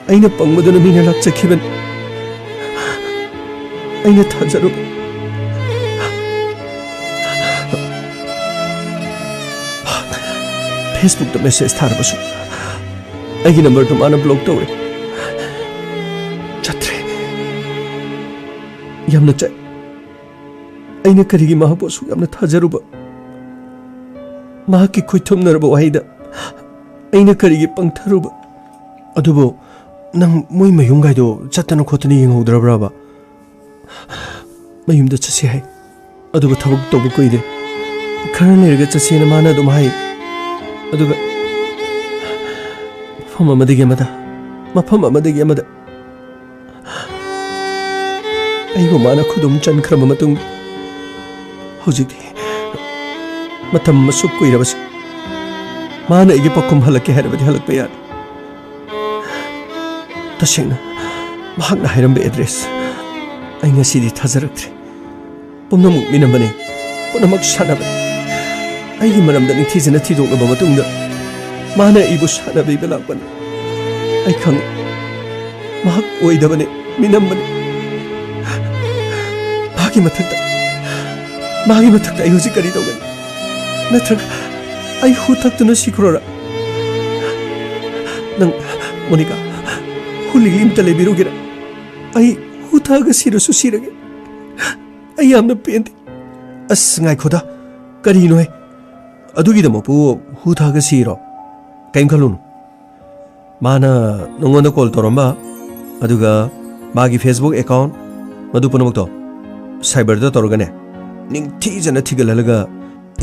ꯑꯩꯅ ꯄꯪꯕꯗꯨꯅ ꯃꯤꯅ ꯂꯥꯛꯆꯈꯤꯕꯅꯤ꯫ ꯑꯩꯅ ꯊꯥꯖꯔꯨꯕ꯫ ꯐꯦꯁꯕꯨꯛꯇ ꯃꯦꯁꯦꯖ ꯊꯥꯔꯕꯁꯨ ꯑꯩꯒꯤ ꯅꯝꯕꯔꯗꯨ ꯃꯥꯅ ꯕ꯭ꯂꯣꯛ ꯇꯧꯔꯦ꯫ ꯆꯠꯇ꯭ꯔꯦ꯫ ꯌꯥꯝꯅ ꯆ-, ꯑꯩꯅ ꯀꯔꯤꯒꯤ ꯃꯍꯥꯛꯄꯨ ꯑꯁꯨꯛ ꯌꯥꯝꯅ ꯊꯥꯖꯔꯨꯕ? ꯃꯍꯥꯛꯀꯤ ꯈꯣꯏꯊꯨꯝꯅꯔꯕ ꯋꯥꯍꯩꯗ ꯑꯩꯅ ꯀꯔꯤꯒꯤ ꯄꯪꯊꯔꯨꯕ? ꯑꯗꯨꯕꯨ ꯅꯪ ꯃꯣꯏ ꯃꯌꯨꯝꯒꯥꯏꯗꯣ ꯆꯠꯇꯅ ꯈꯣꯠꯇꯅ ꯌꯦꯡꯍꯧꯗ꯭ꯔꯕ꯭ꯔꯕ? ꯃꯌꯨꯝꯗ ꯆꯠꯁꯤ ꯍꯥꯏ, ꯑꯗꯨꯒ ꯊꯕꯛ ꯇꯧꯕ ꯀꯨꯏꯔꯦ, ꯈꯔ ꯂꯩꯔꯒ ꯆꯠꯁꯦꯅ ꯃꯥꯅ ꯑꯗꯨꯝ ꯍꯥꯏ꯫ ꯑꯗꯨꯒ ꯃꯐꯝ ꯑꯃꯗꯒꯤ ꯑꯃꯗ, ꯃꯐꯝ ꯑꯃꯗꯒꯤ ꯑꯃꯗ ꯑꯩꯕꯨ ꯃꯥꯅ ꯈꯨꯗꯨꯝ ꯆꯟꯈ꯭ꯔꯕ ꯃꯇꯨꯡꯗ ꯍꯧꯖꯤꯛꯇꯤ ꯃꯇꯝ ꯑꯁꯨꯛ ꯀꯨꯏꯔꯕꯁꯦ ꯃꯥꯅ ꯑꯩꯒꯤ ꯄꯥꯎꯈꯨꯝ ꯍꯜꯂꯛꯀꯦ ꯍꯥꯏꯔꯕꯗꯤ ꯍꯜꯂꯛꯄ ꯌꯥꯔꯦ꯫ ꯇꯁꯦꯡꯅ ꯃꯍꯥꯛꯅ ꯍꯥꯏꯔꯝꯕ ꯑꯦꯗ꯭ꯔꯦꯁ ꯑꯩ ꯉꯁꯤꯗꯤ ꯊꯥꯖꯔꯛꯇ꯭ꯔꯦ꯫ ꯄꯨꯝꯅꯃꯛ ꯃꯤꯅꯝꯕꯅꯤ, ꯄꯨꯝꯅꯃꯛ ꯁꯥꯟꯅꯕꯅꯤ꯫ ꯑꯩꯒꯤ ꯃꯔꯝꯗ ꯅꯤꯡꯊꯤꯖꯅ ꯊꯤꯗꯣꯛꯂꯕ ꯃꯇꯨꯡꯗ ꯃꯥꯅ ꯑꯩꯕꯨ ꯁꯥꯟꯅꯕꯤꯕ ꯂꯥꯛꯄꯅꯤ꯫ ꯑꯩ ꯈꯪꯏ, ꯃꯍꯥꯛ ꯑꯣꯏꯗꯕꯅꯤ, ꯃꯤꯅꯝꯕꯅꯤ꯫ ꯃꯥꯒꯤ ꯃꯊꯛꯇ, ꯃꯥꯒꯤ ꯃꯊꯛꯇ ꯑꯩ ꯍꯧꯖꯤꯛ ꯀꯔꯤ ꯇꯧꯒꯅꯤ? ꯅꯠꯇ꯭ꯔꯒ ꯑꯩ ꯍꯨ ꯊꯛꯇꯨꯅ ꯁꯤꯈ꯭ꯔꯣꯔꯥ? ꯅꯪ, ꯃꯣꯅꯤꯀꯥ, ꯍꯨ ꯂꯤꯛꯂꯤ ꯑꯝꯇ ꯂꯩꯕꯤꯔꯨꯒꯦꯔꯥ? ꯑꯩ ꯍꯨ ꯊꯛꯑꯒ ꯁꯤꯔꯁꯨ ꯁꯤꯔꯒꯦ꯫ ꯑꯩ ꯌꯥꯝꯅ ꯄꯦꯟꯗꯦ꯫ ꯑꯁ, ꯉꯥꯏꯈꯣꯗ, ꯀꯔꯤꯅꯣꯍꯦ? ꯑꯗꯨꯒꯤꯗꯃꯛꯄꯨ ꯍꯨ ꯊꯛꯑꯒ ꯁꯤꯔꯣ? ꯀꯩꯝ ꯈꯜꯂꯨꯅꯨ꯫ ꯃꯥꯅ ꯅꯉꯣꯟꯗ ꯀꯣꯜ ꯇꯧꯔꯝꯕ, ꯑꯗꯨꯒ ꯃꯥꯒꯤ Facebook ꯑꯦꯀꯥꯎꯟ, ꯃꯗꯨ ꯄꯨꯝꯅꯃꯛꯇꯣ ꯁꯥꯏꯕꯔꯗ ꯇꯧꯔꯒꯅꯦ, ꯅꯤꯡꯊꯤꯖꯅ ꯊꯤꯒꯠꯍꯜꯂꯒ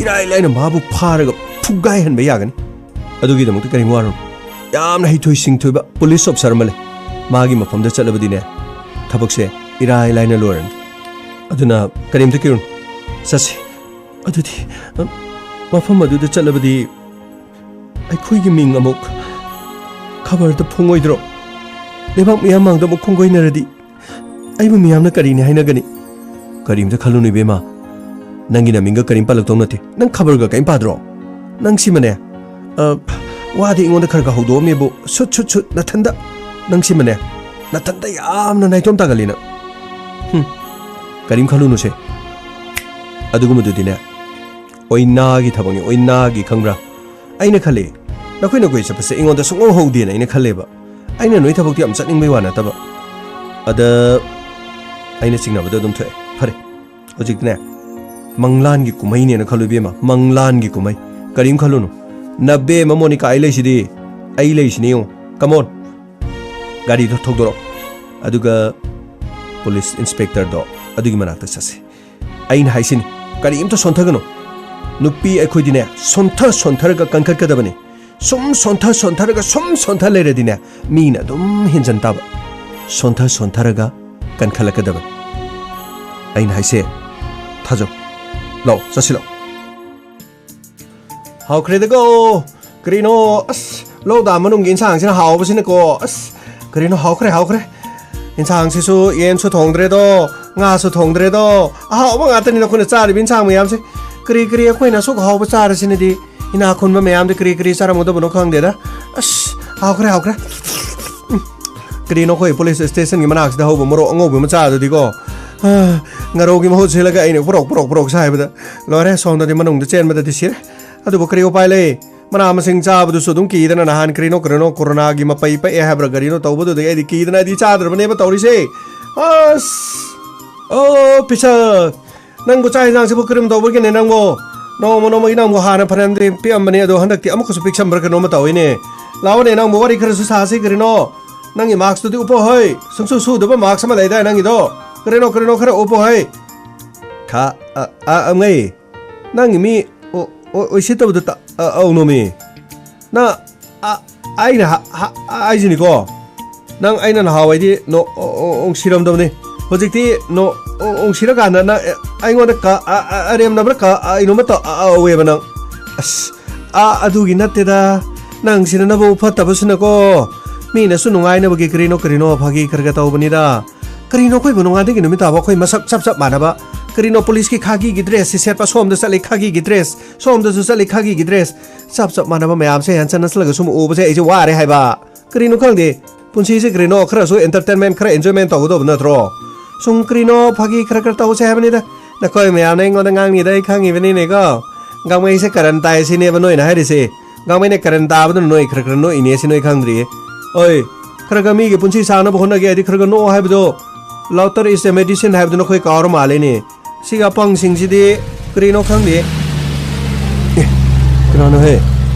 ꯏꯔꯥꯏ ꯂꯥꯏꯅ ꯃꯥꯕꯨ ꯐꯥꯔꯒ ꯐꯨꯒꯥꯏꯍꯟꯕ ꯌꯥꯒꯅꯤ꯫ ꯑꯗꯨꯒꯤꯗꯃꯛꯇ ꯀꯔꯤꯝ ꯋꯥꯔꯨꯅꯨ꯫ ꯌꯥꯝꯅ ꯍꯩꯊꯣꯏ ꯁꯤꯡꯊꯣꯏꯕ ꯄꯨꯂꯤꯁ ꯑꯣꯐꯤꯁꯥꯔ ꯑꯃ ꯂꯩ, ꯃꯥꯒꯤ ꯃꯐꯝꯗ ꯆꯠꯂꯕꯗꯤꯅꯦ, ꯊꯕꯛꯁꯦ ꯏꯔꯥꯏ ꯂꯥꯏꯅ ꯂꯣꯏꯔꯅꯤ꯫ ꯑꯗꯨꯅ ꯀꯔꯤꯝꯇ ꯀꯤꯔꯨꯅꯨ, ꯆꯠꯁꯤ꯫ ꯑꯗꯨꯗꯤ, ꯑ, ꯃꯐꯝ ꯑꯗꯨꯗ ꯆꯠꯂꯕꯗꯤ ꯑꯩꯈꯣꯏꯒꯤ ꯃꯤꯡ ꯑꯃꯨꯛ ꯈꯕꯔꯗ ꯐꯣꯡꯉꯣꯏꯗ꯭ꯔꯣ? ꯂꯩꯕꯥꯛ ꯃꯤꯌꯥꯝ ꯃꯥꯡꯗ ꯑꯃꯨꯛ ꯈꯣꯡꯒꯣꯏꯅꯔꯗꯤ ꯑꯩꯕꯨ ꯃꯤꯌꯥꯝꯅ ꯀꯔꯤꯅꯤ ꯍꯥꯏꯅꯒꯅꯤ? ꯀꯔꯤꯝꯇ ꯈꯜꯂꯨꯅꯨ ꯏꯕꯦꯝꯃ, ꯅꯪꯒꯤ ꯅꯃꯤꯡꯒ ꯀꯔꯤꯝ ꯄꯜꯂꯛꯇꯧ ꯅꯠꯇꯦ꯫ ꯅꯪ ꯈꯕꯔꯒ ꯀꯔꯤꯝ ꯄꯥꯗ꯭ꯔꯣ? ꯅꯪ ꯁꯤꯃꯅꯦ, ꯑ, ꯋꯥꯗꯤ ꯑꯩꯉꯣꯟꯗ ꯈꯔ ꯈꯔ ꯍꯧꯗꯣꯛꯑꯝꯃꯦꯕꯨ, ꯁꯨꯠ ꯁꯨꯠ ꯁꯨꯠ ꯅꯊꯟꯗ, ꯅꯪ ꯁꯤꯃꯅꯦ, ꯅꯊꯟꯗ ꯌꯥꯝꯅ ꯅꯥꯏꯇꯣꯝ ꯇꯥꯒꯜꯂꯤ ꯅꯪ꯫ ꯍꯨꯝ, ꯀꯔꯤꯝ ꯈꯜꯂꯨꯅꯨꯁꯦ꯫ ꯑꯗꯨꯒꯨꯝꯕꯗꯨꯗꯤꯅꯦ, ꯑꯣꯏꯅꯥꯒꯤ ꯊꯕꯛꯅꯤ, ꯑꯣꯏꯅꯥꯒꯤ, ꯈꯪꯕ꯭ꯔꯥ? ꯑꯩꯅ ꯈꯜꯂꯤ, ꯅꯈꯣꯏ ꯅꯈꯣꯏ ꯆꯠꯄꯁꯦ ꯑꯩꯉꯣꯟꯗ ꯁꯨꯡꯍꯧ ꯍꯧꯗꯦꯅ ꯑꯩꯅ ꯈꯜꯂꯦꯕ꯫ ꯑꯩꯅ ꯅꯣꯏ ꯊꯕꯛꯇꯨ ꯌꯥꯝ ꯆꯠꯅꯤꯡꯕꯩ ꯋꯥ ꯅꯠꯇꯕ꯫ ꯑꯗ ꯑꯩꯅ ꯆꯤꯡꯅꯕꯗꯣ ꯑꯗꯨꯝ ꯊꯣꯛꯑꯦ꯫ ꯐꯔꯦ, ꯍꯧꯖꯤꯛꯇꯤꯅꯦ, ꯃꯪꯂꯥꯟꯒꯤ ꯀꯨꯝꯍꯩꯅꯦꯅ ꯈꯜꯂꯨ ꯏꯕꯦꯝꯃ, ꯃꯪꯂꯥꯟꯒꯤ ꯀꯨꯝꯍꯩ꯫ ꯀꯔꯤꯝ ꯈꯜꯂꯨꯅꯨ, ꯅꯕꯦꯝꯃ ꯃꯣꯅꯤꯀꯥ, ꯑꯩ ꯂꯩꯁꯤꯗꯤ, ꯑꯩ ꯂꯩꯁꯤꯅꯤ ꯌꯦꯡꯉꯨ꯫ Come on, ꯒꯥꯔꯤꯗꯣ ꯊꯧꯗꯣꯔꯛꯑꯣ, ꯑꯗꯨꯒ ꯄꯨꯂꯤꯁ ꯏꯟꯁꯄꯦꯛꯇꯔꯗꯣ ꯑꯗꯨꯒꯤ ꯃꯅꯥꯛꯇ ꯆꯠꯁꯤ꯫ ꯑꯩꯅ ꯍꯥꯏꯁꯤꯅꯤ, ꯀꯔꯤꯝꯇ ꯁꯣꯟꯊꯒꯅꯨ꯫ ꯅꯨꯄꯤ ꯑꯩꯈꯣꯏꯗꯤꯅꯦ, ꯁꯣꯟꯊ ꯁꯣꯟꯊꯔꯒ ꯀꯟꯈꯠꯀꯗꯕꯅꯤ꯫ ꯁꯨꯝ ꯁꯣꯟꯊ ꯁꯣꯟꯊꯔꯒ ꯁꯨꯝ ꯁꯣꯟꯊ ꯂꯩꯔꯗꯤꯅꯦ, ꯃꯤꯅ ꯑꯗꯨꯝ ꯍꯦꯟꯖꯟ ꯇꯥꯕ꯫ ꯁꯣꯟꯊ ꯁꯣꯟꯊꯔꯒ ꯀꯟꯈꯠꯂꯛꯀꯗꯕꯅꯤ꯫ ꯑꯩꯅ ꯍꯥꯏꯁꯦ ꯊꯥꯖꯧ꯫ ꯂꯥꯛꯑꯣ, ꯆꯠꯁꯤ ꯂꯥꯛꯑꯣ꯫ ꯍꯥꯎꯈ꯭ꯔꯦꯗꯀꯣ꯫ ꯀꯔꯤꯅꯣ, ꯑꯁ, ꯂꯧꯗꯥ ꯃꯅꯨꯡꯒꯤ ꯏꯟꯁꯥꯡꯁꯤꯅ ꯍꯥꯎꯕꯁꯤꯅꯀꯣ꯫ ꯑꯁ, ꯀꯔꯤꯅꯣ, ꯍꯥꯎꯈ꯭ꯔꯦ, ꯍꯥꯎꯈ꯭ꯔꯦ꯫ ꯏꯟꯁꯥꯡꯁꯤꯁꯨ ꯌꯦꯟꯁꯨ ꯊꯣꯡꯗ꯭ꯔꯦꯗꯣ, ꯉꯥꯁꯨ ꯊꯣꯡꯗ꯭ꯔꯦꯗꯣ꯫ ꯑꯍꯥꯎꯕ ꯉꯥꯛꯇꯅꯤꯗ ꯑꯩꯈꯣꯏꯅ ꯆꯥꯔꯤꯕ ꯏꯟꯁꯥꯡ ꯃꯌꯥꯝꯁꯦ꯫ ꯀꯔꯤ ꯀꯔꯤ ꯑꯩꯈꯣꯏꯅ ꯑꯁꯨꯛ ꯍꯥꯎꯕ ꯆꯥꯔꯁꯤꯅꯗꯤ ꯏꯅꯥꯛ ꯈꯨꯟꯕ ꯃꯌꯥꯝꯗꯤ ꯀꯔꯤ ꯀꯔꯤ ꯆꯥꯔꯝꯒꯗꯕꯅꯣ ꯈꯪꯗꯦꯗ꯫ ꯑꯁ, ꯍꯥꯎꯈ꯭ꯔꯦ, ꯍꯥꯎꯈ꯭ꯔꯦ꯫ ꯎꯝ꯫ ꯀꯔꯤꯅꯣ ꯑꯩꯈꯣꯏ ꯄꯨꯂꯤꯁ ꯁ꯭ꯇꯦꯁꯟꯒꯤ ꯃꯅꯥꯛꯁꯤꯗ ꯍꯧꯕ ꯃꯣꯔꯣꯛ ꯑꯉꯧꯕ ꯃꯆꯥꯗꯨꯗꯤꯀꯣ꯫ ꯑꯥ, ꯉꯥꯔꯧꯒꯤ ꯃꯍꯨꯠ ꯁꯤꯜꯂꯒ ꯑꯩꯅ ꯄꯨꯔꯣꯛ, ꯄꯨꯔꯣꯛ, ꯄꯨꯔꯣꯛ ꯁꯥꯏꯕꯗ ꯂꯣꯏꯔꯦ, ꯁꯣꯝꯗꯗꯤ ꯃꯅꯨꯡꯗ ꯆꯦꯟꯕꯗꯗꯤ ꯁꯤꯔꯦ꯫ ꯑꯗꯨꯕꯨ ꯀꯔꯤ ꯎꯄꯥꯏ ꯂꯩ? ꯃꯅꯥ ꯃꯁꯤꯡ ꯆꯥꯕꯗꯨꯁꯨ ꯑꯗꯨꯝ ꯀꯤꯗꯅ ꯅꯍꯥꯟ ꯀꯔꯤꯅꯣ, ꯀꯔꯤꯅꯣ, ꯀꯣꯔꯣꯅꯥꯒꯤ ꯃꯄꯩ ꯄꯛꯑꯦ ꯍꯥꯏꯕ꯭ꯔꯥ ꯀꯔꯤꯅꯣ ꯇꯧꯕꯗꯨꯗꯒꯤ ꯑꯩꯗꯤ ꯀꯤꯗꯅ ꯑꯩꯗꯤ ꯆꯥꯗ꯭ꯔꯕꯅꯦꯕ ꯇꯧꯔꯤꯁꯦ꯫ ꯑꯁ! ꯑꯣ, ꯄꯤꯁꯛ! ꯅꯪꯕꯨ ꯆꯥꯛ ꯏꯟꯖꯥꯡꯁꯤꯕꯨ ꯀꯔꯝ ꯇꯧꯕꯒꯤꯅꯦ ꯅꯪꯕꯨ? ꯅꯣꯡꯃ ꯅꯣꯡꯃꯒꯤ ꯅꯪꯕꯨ ꯍꯥꯟꯅ ꯐꯅꯌꯥꯝꯗꯤ ꯄꯤꯛꯑꯝꯕꯅꯤ, ꯑꯗꯣ ꯍꯟꯗꯛꯇꯤ ꯑꯃꯨꯛꯀꯁꯨ ꯄꯤꯛꯁꯟꯕ꯭ꯔꯥ ꯀꯩꯅꯣꯝꯃ ꯇꯧꯋꯤꯅꯦ꯫ ꯂꯥꯛꯑꯣꯅꯦ, ꯅꯪꯕꯨ ꯋꯥꯔꯤ ꯈꯔꯁꯨ ꯁꯥꯁꯤ ꯀꯔꯤꯅꯣ? ꯅꯪꯒꯤ ꯃꯥꯛꯁꯇꯨꯗꯤ ꯎꯞꯄꯣ ꯍꯩ꯫ ꯁꯨꯡꯁꯨ ꯁꯨꯗꯕ ꯃꯥꯛꯁ ꯑꯃ ꯂꯩꯗꯥꯏ ꯅꯪꯒꯤꯗꯣ? ꯀꯔꯤꯅꯣ, ꯀꯔꯤꯅꯣ, ꯈꯔ ꯎꯞꯄꯣ ꯍꯩ꯫ ꯈꯥ, ꯑ, ꯑ, ꯑꯉꯩ꯫ ꯅꯪꯒꯤ ꯃꯤ ꯑꯣ-, ꯑꯣ-, ꯑꯣꯏꯁꯤꯠꯇꯕꯗꯣ ꯇ-, ꯑ-, ꯑꯧꯅꯣꯃꯤ꯫ ꯅ-, ꯑ-, ꯑꯩꯅ ꯍ-, ꯍ-, ꯍꯥꯏꯁꯤꯅꯤꯀꯣ, ꯅꯪ ꯑꯩꯅ ꯅꯍꯥꯟꯋꯥꯏꯗꯤ ꯅꯣ-, ꯑꯣ-, ꯑꯣ-, ꯅꯨꯡꯁꯤꯔꯝꯗꯕꯅꯤ꯫ ꯍꯧꯖꯤꯛꯇꯤ ꯅꯣ-, ꯑꯣ-, ꯑꯣ-, ꯅꯨꯡꯁꯤꯔꯀꯥꯟꯗ ꯅꯪ, ꯑꯦ, ꯑꯩꯉꯣꯟꯗ ꯀ-, ꯑ-, ꯑ-, ꯑꯔꯦꯝꯅꯕ꯭ꯔꯥ ꯀ-, ꯑ-, ꯀꯩꯅꯣꯝꯃ ꯇꯧ-, ꯑ-, ꯑ-, ꯎꯋꯦꯕ ꯅꯪ꯫ ꯑꯁ, ꯑ, ꯑꯗꯨꯒꯤ ꯅꯠꯇꯦꯗ꯫ ꯅꯪꯁꯤꯅ ꯅꯕꯨꯛ ꯐꯠꯇꯕꯁꯤꯅꯀꯣ, ꯃꯤꯅꯁꯨ ꯅꯨꯡꯉꯥꯏꯅꯕꯒꯤ ꯀꯔꯤꯅꯣ ꯀꯔꯤꯅꯣ ꯐꯥꯒꯤ ꯈꯔ ꯈꯔ ꯇꯧꯕꯅꯤꯗ꯫ ꯀꯔꯤꯅꯣ ꯑꯩꯈꯣꯏꯕꯨ ꯅꯣꯡꯉꯥꯟꯗꯒꯤ ꯅꯨꯃꯤꯠ ꯇꯥꯕ ꯑꯩꯈꯣꯏ ꯃꯁꯛ ꯆꯞ ꯆꯞ ꯃꯥꯟꯅꯕ? ꯀꯔꯤꯅꯣ ꯄꯨꯂꯤꯁꯀꯤ ꯈꯥꯒꯤꯒꯤ ꯗ꯭ꯔꯦꯁꯁꯤ ꯁꯦꯠꯄ, ꯁꯣꯝꯗ ꯆꯠꯂꯤ ꯈꯥꯒꯤꯒꯤ ꯗ꯭ꯔꯦꯁ, ꯁꯣꯝꯗꯁꯨ ꯆꯠꯂꯤ ꯈꯥꯒꯤꯒꯤ ꯗ꯭ꯔꯦꯁ, ꯆꯞ ꯆꯞ ꯃꯥꯟꯅꯕ ꯃꯌꯥꯝꯁꯦ ꯍꯦꯟꯁꯟꯅ ꯆꯠꯂꯒ ꯁꯨꯝ ꯎꯕꯁꯦ ꯑꯩꯁꯦ ꯋꯥꯔꯦ ꯍꯥꯏꯕ꯫ ꯀꯔꯤꯅꯣ ꯈꯪꯗꯦ, ꯄꯨꯟꯁꯤꯁꯦ ꯀꯔꯤꯅꯣ ꯈꯔꯁꯨ entertainment, ꯈꯔ enjoyment ꯇꯧꯒꯗꯧꯕ ꯅꯠꯇ꯭ꯔꯣ? ꯁꯨꯝ ꯀꯔꯤꯅꯣ ꯐꯥꯒꯤ ꯈꯔ ꯈꯔ ꯇꯧꯁꯦ ꯍꯥꯏꯕꯅꯤꯗ꯫ ꯅꯈꯣꯏ ꯃꯌꯥꯝꯅ ꯑꯩꯉꯣꯟꯗ ꯉꯥꯡꯉꯤꯗ ꯑꯩ ꯈꯪꯉꯤꯕꯅꯤꯅꯦꯀꯣ꯫ ꯒꯥꯡꯃꯩꯁꯦ ꯀꯔꯟ ꯇꯥꯏ ꯁꯤꯅꯦꯕ ꯅꯣꯏꯅ ꯍꯥꯏꯔꯤꯁꯦ꯫ ꯒꯥꯡꯃꯩꯅ ꯀꯔꯟ ꯇꯥꯕꯗꯨꯅ ꯅꯣꯏ ꯈꯔ ꯈꯔ ꯅꯣꯛꯏꯅꯦ ꯁꯤ ꯅꯣꯏ ꯈꯪꯗ꯭ꯔꯤꯌꯦ꯫ ꯑꯣꯏ, ꯈꯔ ꯈꯔ ꯃꯤꯒꯤ ꯄꯨꯟꯁꯤ ꯁꯥꯡꯅꯕ ꯍꯣꯠꯅꯒꯦ ꯍꯥꯏꯗꯤ ꯈꯔ ꯈꯔ ꯅꯣꯛꯑꯣ ꯍꯥꯏꯕꯗꯣ꯫ Laughter is a medicine ꯍꯥꯏꯕꯗꯨ ꯅꯈꯣꯏ ꯀꯥꯎꯔ ꯃꯥꯜꯂꯦꯅꯦ꯫ ꯁꯤꯒꯤ ꯑꯄꯪꯁꯤꯡꯁꯤꯗꯤ ꯀꯔꯤꯅꯣ ꯈꯪꯗꯦ꯫ ꯑꯦ, ꯀꯅꯥꯅꯣꯍꯦ?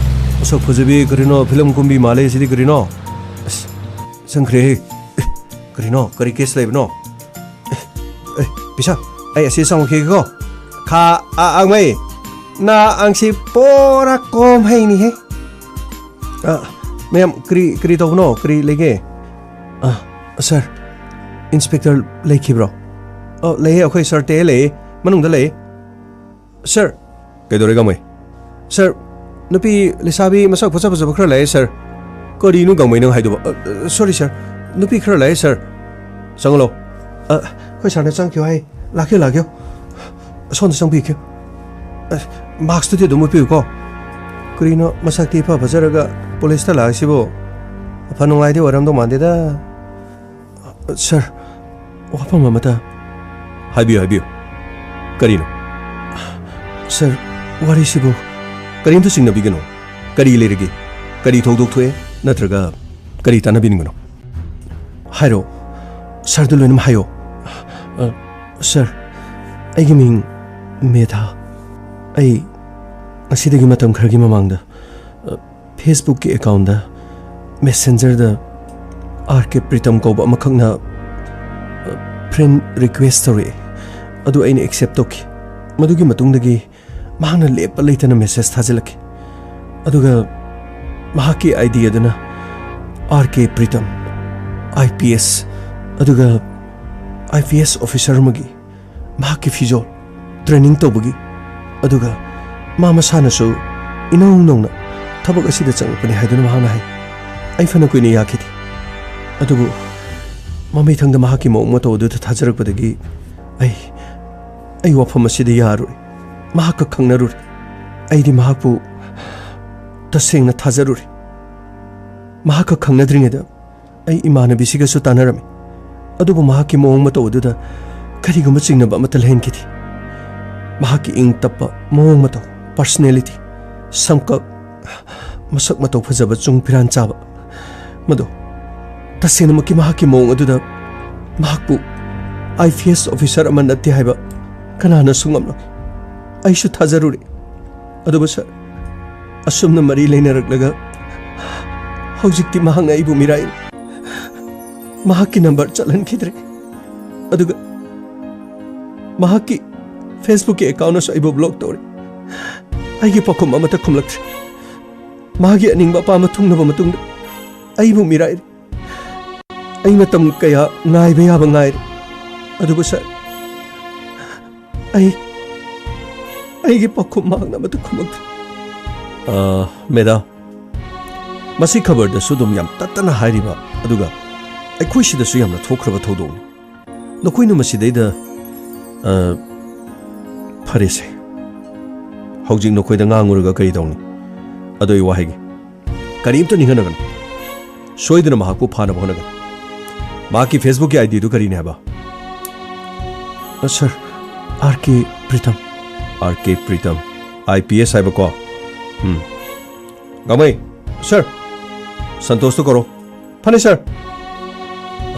ꯃꯁꯛ ꯐꯖꯕꯤ ꯀꯔꯤꯅꯣ ꯐꯤꯂꯝ ꯀꯨꯝꯕꯤ ꯃꯥꯜꯂꯦ ꯁꯤꯗꯤ ꯀꯔꯤꯅꯣ? ꯑꯁ, ꯆꯪꯈ꯭ꯔꯦꯍꯦ꯫ ꯑꯦ, ꯀꯔꯤꯅꯣ? ꯀꯔꯤ ꯀꯦꯁ ꯂꯩꯕꯅꯣ? ꯑꯦ, ꯑꯦ, ꯄꯤꯁꯥ, ꯑꯩ ꯑꯁꯤ ꯆꯪꯉꯛꯈꯤꯒꯦꯀꯣ꯫ ꯈꯥ, ꯑ, ꯑꯉꯃꯩ, ꯅ ꯑꯪꯁꯤ ꯄꯣꯔꯥ ꯀꯣꯝ ꯍꯩꯅꯤꯍꯦ꯫ ꯑ, ꯃꯌꯥꯝ, ꯀꯔꯤ, ꯀꯔꯤ ꯇꯧꯕꯅꯣ? ꯀꯔꯤ ꯂꯩꯒꯦ? ꯑ, ꯁꯥꯔ, ꯏꯟꯁꯄꯦꯛꯇꯔ ꯂꯩꯈꯤꯕ꯭ꯔꯣ? ꯑ, ꯂꯩꯌꯦ, ꯑꯩꯈꯣꯏ ꯁꯥꯔ ꯇꯦ ꯂꯩꯌꯦ, ꯃꯅꯨꯡꯗ ꯂꯩꯌꯦ꯫ ꯁꯥꯔ꯫ ꯀꯩꯗꯧꯔꯦ, ꯒꯥꯡꯃꯩ? ꯁꯥꯔ, ꯅꯨꯄꯤ ꯂꯩꯁꯥꯕꯤ ꯃꯁꯛ ꯐꯖ ꯐꯖꯕ ꯈꯔ ꯂꯥꯛꯑꯦ, ꯁꯥꯔ꯫ ꯀꯔꯤꯅꯣ, ꯒꯥꯡꯃꯩ, ꯅꯪ ꯍꯥꯏꯗꯨꯕ? ꯑ, ꯑ, ꯁꯣꯔꯤ, ꯁꯥꯔ꯫ ꯅꯨꯄꯤ ꯈꯔ ꯂꯥꯛꯑꯦ, ꯁꯥꯔ꯫ ꯆꯪꯍꯜꯂꯣ꯫ ꯑ, ꯑꯩꯈꯣꯏ ꯁꯥꯔꯅ ꯆꯪꯈꯤꯌꯣ ꯍꯥꯏ꯫ ꯂꯥꯛꯀꯦ, ꯂꯥꯛꯀꯦ꯫ ꯑꯁꯣꯝꯗ ꯆꯪꯕꯤꯈꯤꯌꯣ꯫ ꯑ, ꯃꯥꯛꯁꯇꯨꯗꯤ ꯑꯗꯨꯝ ꯎꯞꯄꯤꯌꯨꯀꯣ꯫ ꯀꯔꯤꯅꯣ, ꯃꯁꯛꯇꯤ ꯏꯐ ꯐꯖꯔꯒ ꯄꯨꯂꯤꯁꯇ ꯂꯥꯛꯏꯁꯤꯕꯨ? ꯑꯐ ꯅꯨꯡꯉꯥꯏꯗꯤ ꯑꯣꯏꯔꯝꯗꯧ ꯃꯥꯟꯗꯦꯗ꯫ ꯁꯥꯔ, ꯋꯥꯐꯝ ꯑꯃꯇ꯫ ꯍꯥꯏꯕꯤꯌꯨ, ꯍꯥꯏꯕꯤꯌꯨ꯫ ꯀꯔꯤꯅꯣ? ꯁꯥꯔ, ꯋꯥꯔꯤꯁꯤꯕꯨ꯫ ꯀꯔꯤꯝꯇ ꯆꯤꯡꯅꯕꯤꯒꯅꯨ꯫ ꯀꯔꯤ ꯂꯩꯔꯒꯦ? ꯀꯔꯤ ꯊꯧꯗꯣꯛ ꯊꯣꯛꯑꯦ? ꯅꯠꯇ꯭ꯔꯒ ꯀꯔꯤ ꯇꯥꯟꯅꯕꯤꯅꯤꯡꯕꯅꯣ? ꯍꯥꯏꯔꯣ꯫ ꯁꯥꯔꯗ ꯂꯣꯏꯅꯃꯛ ꯍꯥꯏꯌꯣ꯫ ꯑ, ꯁꯥꯔ, ꯑꯩꯒꯤ ꯃꯤꯡ ꯃꯦꯙꯥ꯫ ꯑꯩ ꯉꯁꯤꯗꯒꯤ ꯃꯇꯝ ꯈꯔꯒꯤ ꯃꯃꯥꯡꯗ, ꯑ, ꯐꯦꯁꯕꯨꯛꯀꯤ ꯑꯦꯀꯥꯎꯟꯗ, ꯃꯦꯁꯦꯟꯖꯔꯗ ꯑꯥꯔ ꯀꯦ ꯄ꯭ꯔꯤꯇꯝ ꯀꯧꯕ ꯑꯃꯈꯛꯅ, ꯑ, ꯐ꯭ꯔꯦꯟ ꯔꯤꯀ꯭ꯋꯦꯁ ꯇꯧꯔꯛꯑꯦ꯫ ꯑꯗꯨ ꯑꯩꯅ ꯑꯦꯛꯁꯦꯞ ꯇꯧꯈꯤ꯫ ꯃꯗꯨꯒꯤ ꯃꯇꯨꯡꯗꯒꯤ ꯃꯍꯥꯛꯅ ꯂꯦꯞꯄ ꯂꯩꯇꯅ ꯃꯦꯁꯦꯖ ꯊꯥꯖꯤꯜꯂꯛꯈꯤ꯫ ꯑꯗꯨꯒ ꯃꯍꯥꯛꯀꯤ ꯑꯥꯏ ꯗꯤ ꯑꯗꯨꯅ ꯑꯥꯔ ꯀꯦ ꯄ꯭ꯔꯤꯇꯝ, ꯑꯥꯏ ꯄꯤ ꯑꯦꯁ, ꯑꯗꯨꯒ ꯑꯥꯏ ꯄꯤ ꯑꯦꯁ ꯑꯣꯐꯤꯁꯔ ꯑꯃꯒꯤ ꯃꯍꯥꯛꯀꯤ ꯐꯤꯖꯣꯜ, ꯇ꯭ꯔꯦꯅꯤꯡ ꯇꯧꯕꯒꯤ, ꯑꯗꯨꯒ ꯃꯥ ꯃꯁꯥꯅꯁꯨ ꯏꯅꯧ ꯅꯧꯅ ꯊꯕꯛ ꯑꯁꯤꯗ ꯆꯪꯂꯛꯄꯅꯤ ꯍꯥꯏꯗꯨꯅ ꯃꯍꯥꯛꯅ ꯍꯥꯏ꯫ ꯑꯩ ꯐꯅ ꯀꯨꯏꯅ ꯌꯥꯈꯤꯗꯦ, ꯑꯗꯨꯕꯨ ꯃꯃꯩꯊꯪꯗ ꯃꯍꯥꯛꯀꯤ ꯃꯑꯣꯡ ꯃꯇꯧ ꯑꯗꯨꯗ ꯊꯥꯖꯔꯛꯄꯗꯒꯤ ꯑꯩ, ꯑꯩ ꯋꯥꯐꯝ ꯑꯁꯤꯗ ꯌꯥꯔꯨꯔꯦ꯫ ꯃꯍꯥꯛꯀ ꯈꯪꯅꯔꯨꯔꯦ꯫ ꯑꯩꯗꯤ ꯃꯍꯥꯛꯄꯨ ꯇꯁꯦꯡꯅ ꯊꯥꯖꯔꯨꯔꯦ꯫ ꯃꯍꯥꯛꯀ ꯈꯪꯅꯗ꯭ꯔꯤꯉꯩꯗ ꯑꯩ ꯏꯃꯥꯟꯅꯕꯤꯁꯤꯒꯁꯨ ꯇꯥꯟꯅꯔꯝꯃꯤ, ꯑꯗꯨꯕꯨ ꯃꯍꯥꯛꯀꯤ ꯃꯑꯣꯡ ꯃꯇꯧ ꯑꯗꯨꯗ ꯀꯔꯤꯒꯨꯝꯕ ꯆꯤꯡꯅꯕ ꯑꯃꯠꯇ ꯂꯩꯍꯟꯈꯤꯗꯦ꯫ ꯃꯍꯥꯛꯀꯤ ꯏꯪ ꯇꯞꯄ ꯃꯑꯣꯡ ꯃꯇꯧ, ꯄꯔꯁꯅꯦꯂꯤꯇꯤ, ꯁꯝꯀꯛ, ꯃꯁꯛ ꯃꯇꯧ ꯐꯖꯕ, ꯆꯨꯡ ꯐꯤꯔꯥꯟ ꯆꯥꯕ, ꯃꯗꯨ ꯇꯁꯦꯡꯅꯃꯛꯀꯤ ꯃꯍꯥꯛꯀꯤ ꯃꯑꯣꯡ ꯑꯗꯨꯗ ꯃꯍꯥꯛꯄꯨ ꯑꯥꯏ ꯄꯤ ꯑꯦꯁ ꯑꯣꯐꯤꯁꯔ ꯑꯃ ꯅꯠꯇꯦ ꯍꯥꯏꯕ ꯀꯅꯥꯅꯁꯨ ꯉꯝꯂꯣꯏ꯫ ꯑꯩꯁꯨ ꯊꯥꯖꯔꯨꯔꯦ꯫ ꯑꯗꯨꯕꯨ ꯁꯥꯔ, ꯑꯁꯨꯝꯅ ꯃꯔꯤ ꯂꯩꯅꯔꯛꯂꯒ ꯍꯧꯖꯤꯛꯇꯤ ꯃꯍꯥꯛꯅ ꯑꯩꯕꯨ ꯃꯤꯔꯥꯏꯔꯦ꯫ ꯃꯍꯥꯛꯀꯤ ꯅꯝꯕꯔ ꯆꯠꯍꯟꯈꯤꯗ꯭ꯔꯦ꯫ ꯑꯗꯨꯒ ꯃꯍꯥꯛꯀꯤ Facebookꯀꯤ accountꯅꯁꯨ ꯑꯩꯕꯨ block ꯇꯧꯔꯦ꯫ ꯑꯩꯒꯤ ꯄꯥꯎꯈꯨꯝ ꯑꯃꯠꯇ ꯈꯨꯝꯂꯛꯇ꯭ꯔꯦ꯫ ꯃꯥꯒꯤ ꯑꯅꯤꯡꯕ ꯑꯄꯥꯝꯕ ꯊꯨꯡꯂꯕ ꯃꯇꯨꯡꯗ ꯑꯩꯕꯨ ꯃꯤꯔꯥꯏꯔꯦ꯫ ꯑꯩ ꯃꯇꯝ ꯀꯌꯥ ꯉꯥꯏꯕ ꯌꯥꯕ ꯉꯥꯏꯔꯦ꯫ ꯑꯗꯨꯕꯨ ꯁꯥꯔ, ꯑꯩ, ꯑꯩꯒꯤ ꯄꯥꯎꯈꯨꯝ ꯃꯍꯥꯛꯅ ꯑꯃꯠꯇ ꯈꯨꯝꯃꯛꯇ꯭ꯔꯦ꯫ ꯑ, ꯃꯦꯙꯥ, ꯃꯁꯤ ꯈꯕꯔꯗꯁꯨ ꯑꯗꯨꯝ ꯌꯥꯝ ꯇꯠꯇꯅ ꯍꯥꯏꯔꯤꯕ, ꯑꯗꯨꯒ ꯑꯩꯈꯣꯏ ꯁꯤꯗꯁꯨ ꯌꯥꯝꯅ ꯊꯣꯛꯈ꯭ꯔꯕ ꯊꯧꯗꯣꯛꯅꯤ꯫ ꯅꯈꯣꯏꯅ ꯃꯁꯤꯗꯩꯗ, ꯑ, ꯐꯔꯦꯁꯦ꯫ ꯍꯧꯖꯤꯛ ꯅꯈꯣꯏꯗ ꯉꯥꯡꯉꯨꯔꯒ ꯀꯔꯤ ꯇꯧꯅꯤ? ꯑꯗꯣ ꯑꯩ ꯋꯥ ꯍꯥꯏꯒꯦ꯫ ꯀꯔꯤꯝꯇ ꯅꯤꯡꯍꯟꯅꯒꯅꯨ꯫ ꯁꯣꯏꯗꯅ ꯃꯍꯥꯛꯄꯨ ꯐꯥꯅꯕ ꯍꯣꯠꯅꯒꯅꯤ꯫ ꯃꯍꯥꯛꯀꯤ Facebookꯀꯤ IDꯗꯨ ꯀꯔꯤꯅꯤ ꯍꯥꯏꯕ? ꯑ, ꯁꯥꯔ, R K Pritam. R K Pritam. IPS ꯍꯥꯏꯕꯀꯣ? ꯎꯝ꯫ ꯒꯥꯡꯃꯩ, ꯁꯥꯔ, ꯁꯟꯇꯣꯁꯇꯣ ꯀꯧꯔꯣ꯫ ꯐꯅꯤ, ꯁꯥꯔ꯫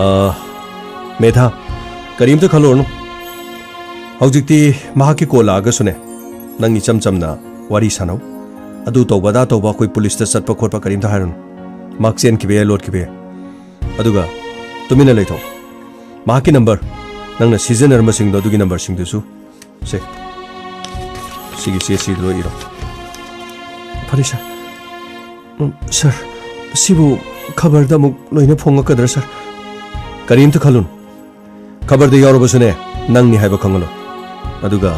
ꯑ, ꯃꯦꯙꯥ, ꯀꯔꯤꯝꯇ ꯈꯜꯂꯨꯔꯅꯨ꯫ ꯍꯧꯖꯤꯛꯇꯤ ꯃꯍꯥꯛꯀꯤ call ꯂꯥꯛꯑꯒꯁꯨꯅꯦ, ꯅꯪ ꯏꯆꯝ ꯆꯝꯅ ꯋꯥꯔꯤ ꯁꯥꯟꯅꯧ꯫ ꯑꯗꯨ ꯇꯧꯕ, ꯑꯗꯥ ꯇꯧꯕ, ꯑꯩꯈꯣꯏ ꯄꯨꯂꯤꯁꯇ ꯆꯠꯄ ꯈꯣꯠꯄ ꯀꯔꯤꯝꯇ ꯍꯥꯏꯔꯨꯅꯨ꯫ ꯃꯍꯥꯛ ꯆꯦꯟꯈꯤꯕ ꯌꯥꯏ, ꯂꯣꯠꯈꯤꯕ ꯌꯥꯏ꯫ ꯑꯗꯨꯒ ꯇꯨꯃꯤꯟꯅ ꯂꯩꯊꯣꯛ꯫ ꯃꯍꯥꯛꯀꯤ ꯅꯝꯕꯔ, ꯅꯪꯅ ꯁꯤꯖꯤꯟꯅꯔꯝꯕꯁꯤꯡꯗꯣ, ꯑꯗꯨꯒꯤ ꯅꯝꯕꯔꯁꯤꯡꯗꯨꯁꯨ ꯁꯦ, ꯁꯤꯒꯤ ꯆꯦꯁꯤꯗ ꯂꯣꯏ ꯏꯔꯣ꯫ ꯐꯔꯦ, ꯁꯥꯔ꯫ ꯎꯝ, ꯁꯥꯔ, ꯁꯤꯕꯨ ꯈꯕꯔꯗ ꯑꯃꯨꯛ ꯂꯣꯏꯅ ꯐꯣꯡꯉꯛꯀꯗ꯭ꯔꯥ, ꯁꯥꯔ? ꯀꯔꯤꯝꯇ ꯈꯜꯂꯨꯅꯨ꯫ ꯈꯕꯔꯗ ꯌꯥꯎꯔꯕꯁꯨꯅꯦ, ꯅꯪꯅꯤ ꯍꯥꯏꯕ ꯈꯪꯍꯜꯂꯣ꯫ ꯑꯗꯨꯒ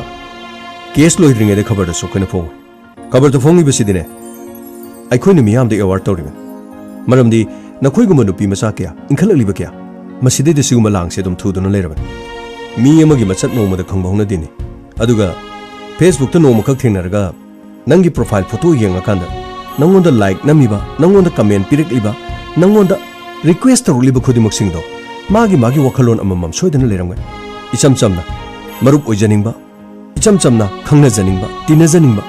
ꯀꯦꯁ ꯂꯣꯏꯗ꯭ꯔꯤꯉꯩꯗ ꯈꯕꯔꯗꯁꯨ ꯑꯩꯈꯣꯏꯅ ꯐꯣꯡꯉꯣꯏ꯫ ꯈꯕꯔꯗ ꯐꯣꯡꯉꯤꯕꯁꯤꯗꯤꯅꯦ, ꯑꯩꯈꯣꯏꯅ ꯃꯤꯌꯥꯝꯗ aware ꯇꯧꯔꯤꯕꯅꯤ꯫ ꯃꯔꯝꯗꯤ ꯅꯈꯣꯏꯒꯨꯝꯕ ꯅꯨꯄꯤ ꯃꯆꯥ ꯀꯌꯥ, ꯏꯟꯈꯠꯂꯛꯂꯤꯕ ꯀꯌꯥ, ꯃꯁꯤꯗꯩꯗ ꯁꯤꯒꯨꯝꯕ ꯂꯥꯡꯁꯦ ꯑꯗꯨꯝ ꯊꯨꯗꯨꯅ ꯂꯩꯔꯕꯅꯤ꯫ ꯃꯤ ꯑꯃꯒꯤ ꯃꯆꯠ ꯅꯣꯡꯃꯗ ꯈꯪꯕ ꯍꯧꯅꯗꯦꯅꯤ꯫ ꯑꯗꯨꯒ Facebookꯇ ꯅꯣꯡꯃꯈꯛ ꯊꯦꯡꯅꯔꯒ ꯅꯪꯒꯤ profile photo ꯌꯦꯡꯉꯀꯥꯟꯗ ꯅꯪꯉꯣꯟꯗ like ꯅꯝꯃꯤꯕ, ꯅꯪꯉꯣꯟꯗ comment ꯄꯤꯔꯛꯂꯤꯕ, ꯅꯪꯉꯣꯟꯗ request ꯇꯧꯔꯛꯂꯤꯕ ꯈꯨꯗꯤꯡꯃꯛꯁꯤꯡꯗꯣ ꯃꯥꯒꯤ ꯃꯥꯒꯤ ꯋꯥꯈꯜꯂꯣꯟ ꯑꯃꯃꯝ ꯁꯣꯏꯗꯅ ꯂꯩꯔꯝꯒꯅꯤ꯫ ꯏꯆꯝ ꯆꯝꯅ ꯃꯔꯨꯞ ꯑꯣꯏꯖꯅꯤꯡꯕ, ꯏꯆꯝ ꯆꯝꯅ ꯈꯪꯅꯖꯅꯤꯡꯕ, ꯇꯤꯟꯅꯖꯅꯤꯡꯕ꯫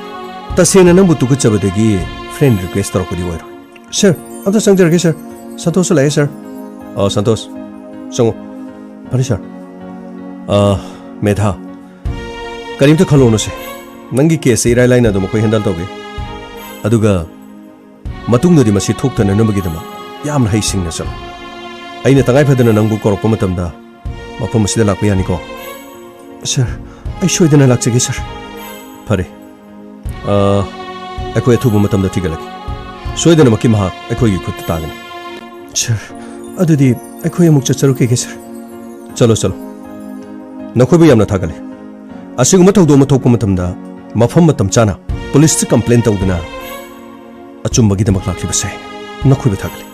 ꯇꯁꯦꯡꯅ ꯅꯪꯕꯨ ꯇꯨꯀꯠꯆꯕꯗꯒꯤ friend request ꯇꯧꯔꯛꯄꯗꯤ ꯑꯣꯏꯔꯣꯏ꯫ ꯁꯥꯔ, ꯑꯝꯇ ꯆꯪꯖꯔꯒꯦ, ꯁꯥꯔ꯫ ꯁꯟꯇꯣꯁꯁꯨ ꯂꯥꯛꯑꯦ, ꯁꯥꯔ꯫ ꯑ, ꯁꯟꯇꯣꯁ, ꯆꯪꯉꯣ꯫ ꯐꯅꯤ, ꯁꯥꯔ꯫ ꯑ, ꯃꯦꯙꯥ, ꯀꯔꯤꯝꯇ ꯈꯜꯂꯨꯔꯅꯨꯁꯦ꯫ ꯅꯪꯒꯤ ꯀꯦꯁꯁꯦ ꯏꯔꯥꯏ ꯂꯥꯏꯅ ꯑꯗꯨꯝ ꯑꯩꯈꯣꯏ ꯍꯦꯟꯗꯜ ꯇꯧꯒꯦ꯫ ꯑꯗꯨꯒ ꯃꯇꯨꯡꯗꯗꯤ ꯃꯁꯤ ꯊꯣꯛꯇꯅꯅꯕꯒꯤꯗꯃꯛ ꯌꯥꯝꯅ ꯍꯩꯁꯤꯡꯅ ꯆꯠꯂꯨ꯫ ꯑꯩꯅ ꯇꯉꯥꯏ ꯐꯗꯅ ꯅꯪꯕꯨ ꯀꯧꯔꯛꯄ ꯃꯇꯝꯗ ꯃꯐꯝ ꯑꯁꯤꯗ ꯂꯥꯛꯄ ꯌꯥꯅꯤꯀꯣ? ꯁꯥꯔ, ꯑꯩ ꯁꯣꯏꯗꯅ ꯂꯥꯛꯆꯒꯦ, ꯁꯥꯔ꯫ ꯐꯔꯦ꯫ ꯑ, ꯑꯩꯈꯣꯏ ꯑꯊꯨꯕ ꯃꯇꯝꯗ ꯊꯤꯒꯠꯂꯛꯀꯦ꯫ ꯁꯣꯏꯗꯅꯃꯛꯀꯤ ꯃꯍꯥꯛ ꯑꯩꯈꯣꯏꯒꯤ ꯈꯨꯠꯇ ꯇꯥꯒꯅꯤ꯫ ꯁꯥꯔ, ꯑꯗꯨꯗꯤ ꯑꯩꯈꯣꯏ ꯑꯃꯨꯛ ꯆꯠꯆꯔꯨꯈꯤꯒꯦ, ꯁꯥꯔ꯫ ꯆꯠꯂꯣ, ꯆꯠꯂꯣ꯫ ꯅꯈꯣꯏꯕꯨ ꯌꯥꯝꯅ ꯊꯥꯒꯠꯂꯤ꯫ ꯑꯁꯤꯒꯨꯝꯕ ꯊꯧꯗꯣꯛ ꯑꯃ ꯊꯣꯛꯄ ꯃꯇꯝꯗ ꯃꯐꯝ ꯃꯇꯝ ꯆꯥꯅ ꯄꯨꯂꯤꯁꯇ ꯀꯝꯄ꯭ꯂꯦꯟ ꯇꯧꯗꯨꯅ ꯑꯆꯨꯝꯕꯒꯤꯗꯃꯛ ꯂꯥꯛꯂꯤꯕꯁꯦ ꯅꯈꯣꯏꯕꯨ ꯊꯥꯒꯠꯂꯤ꯫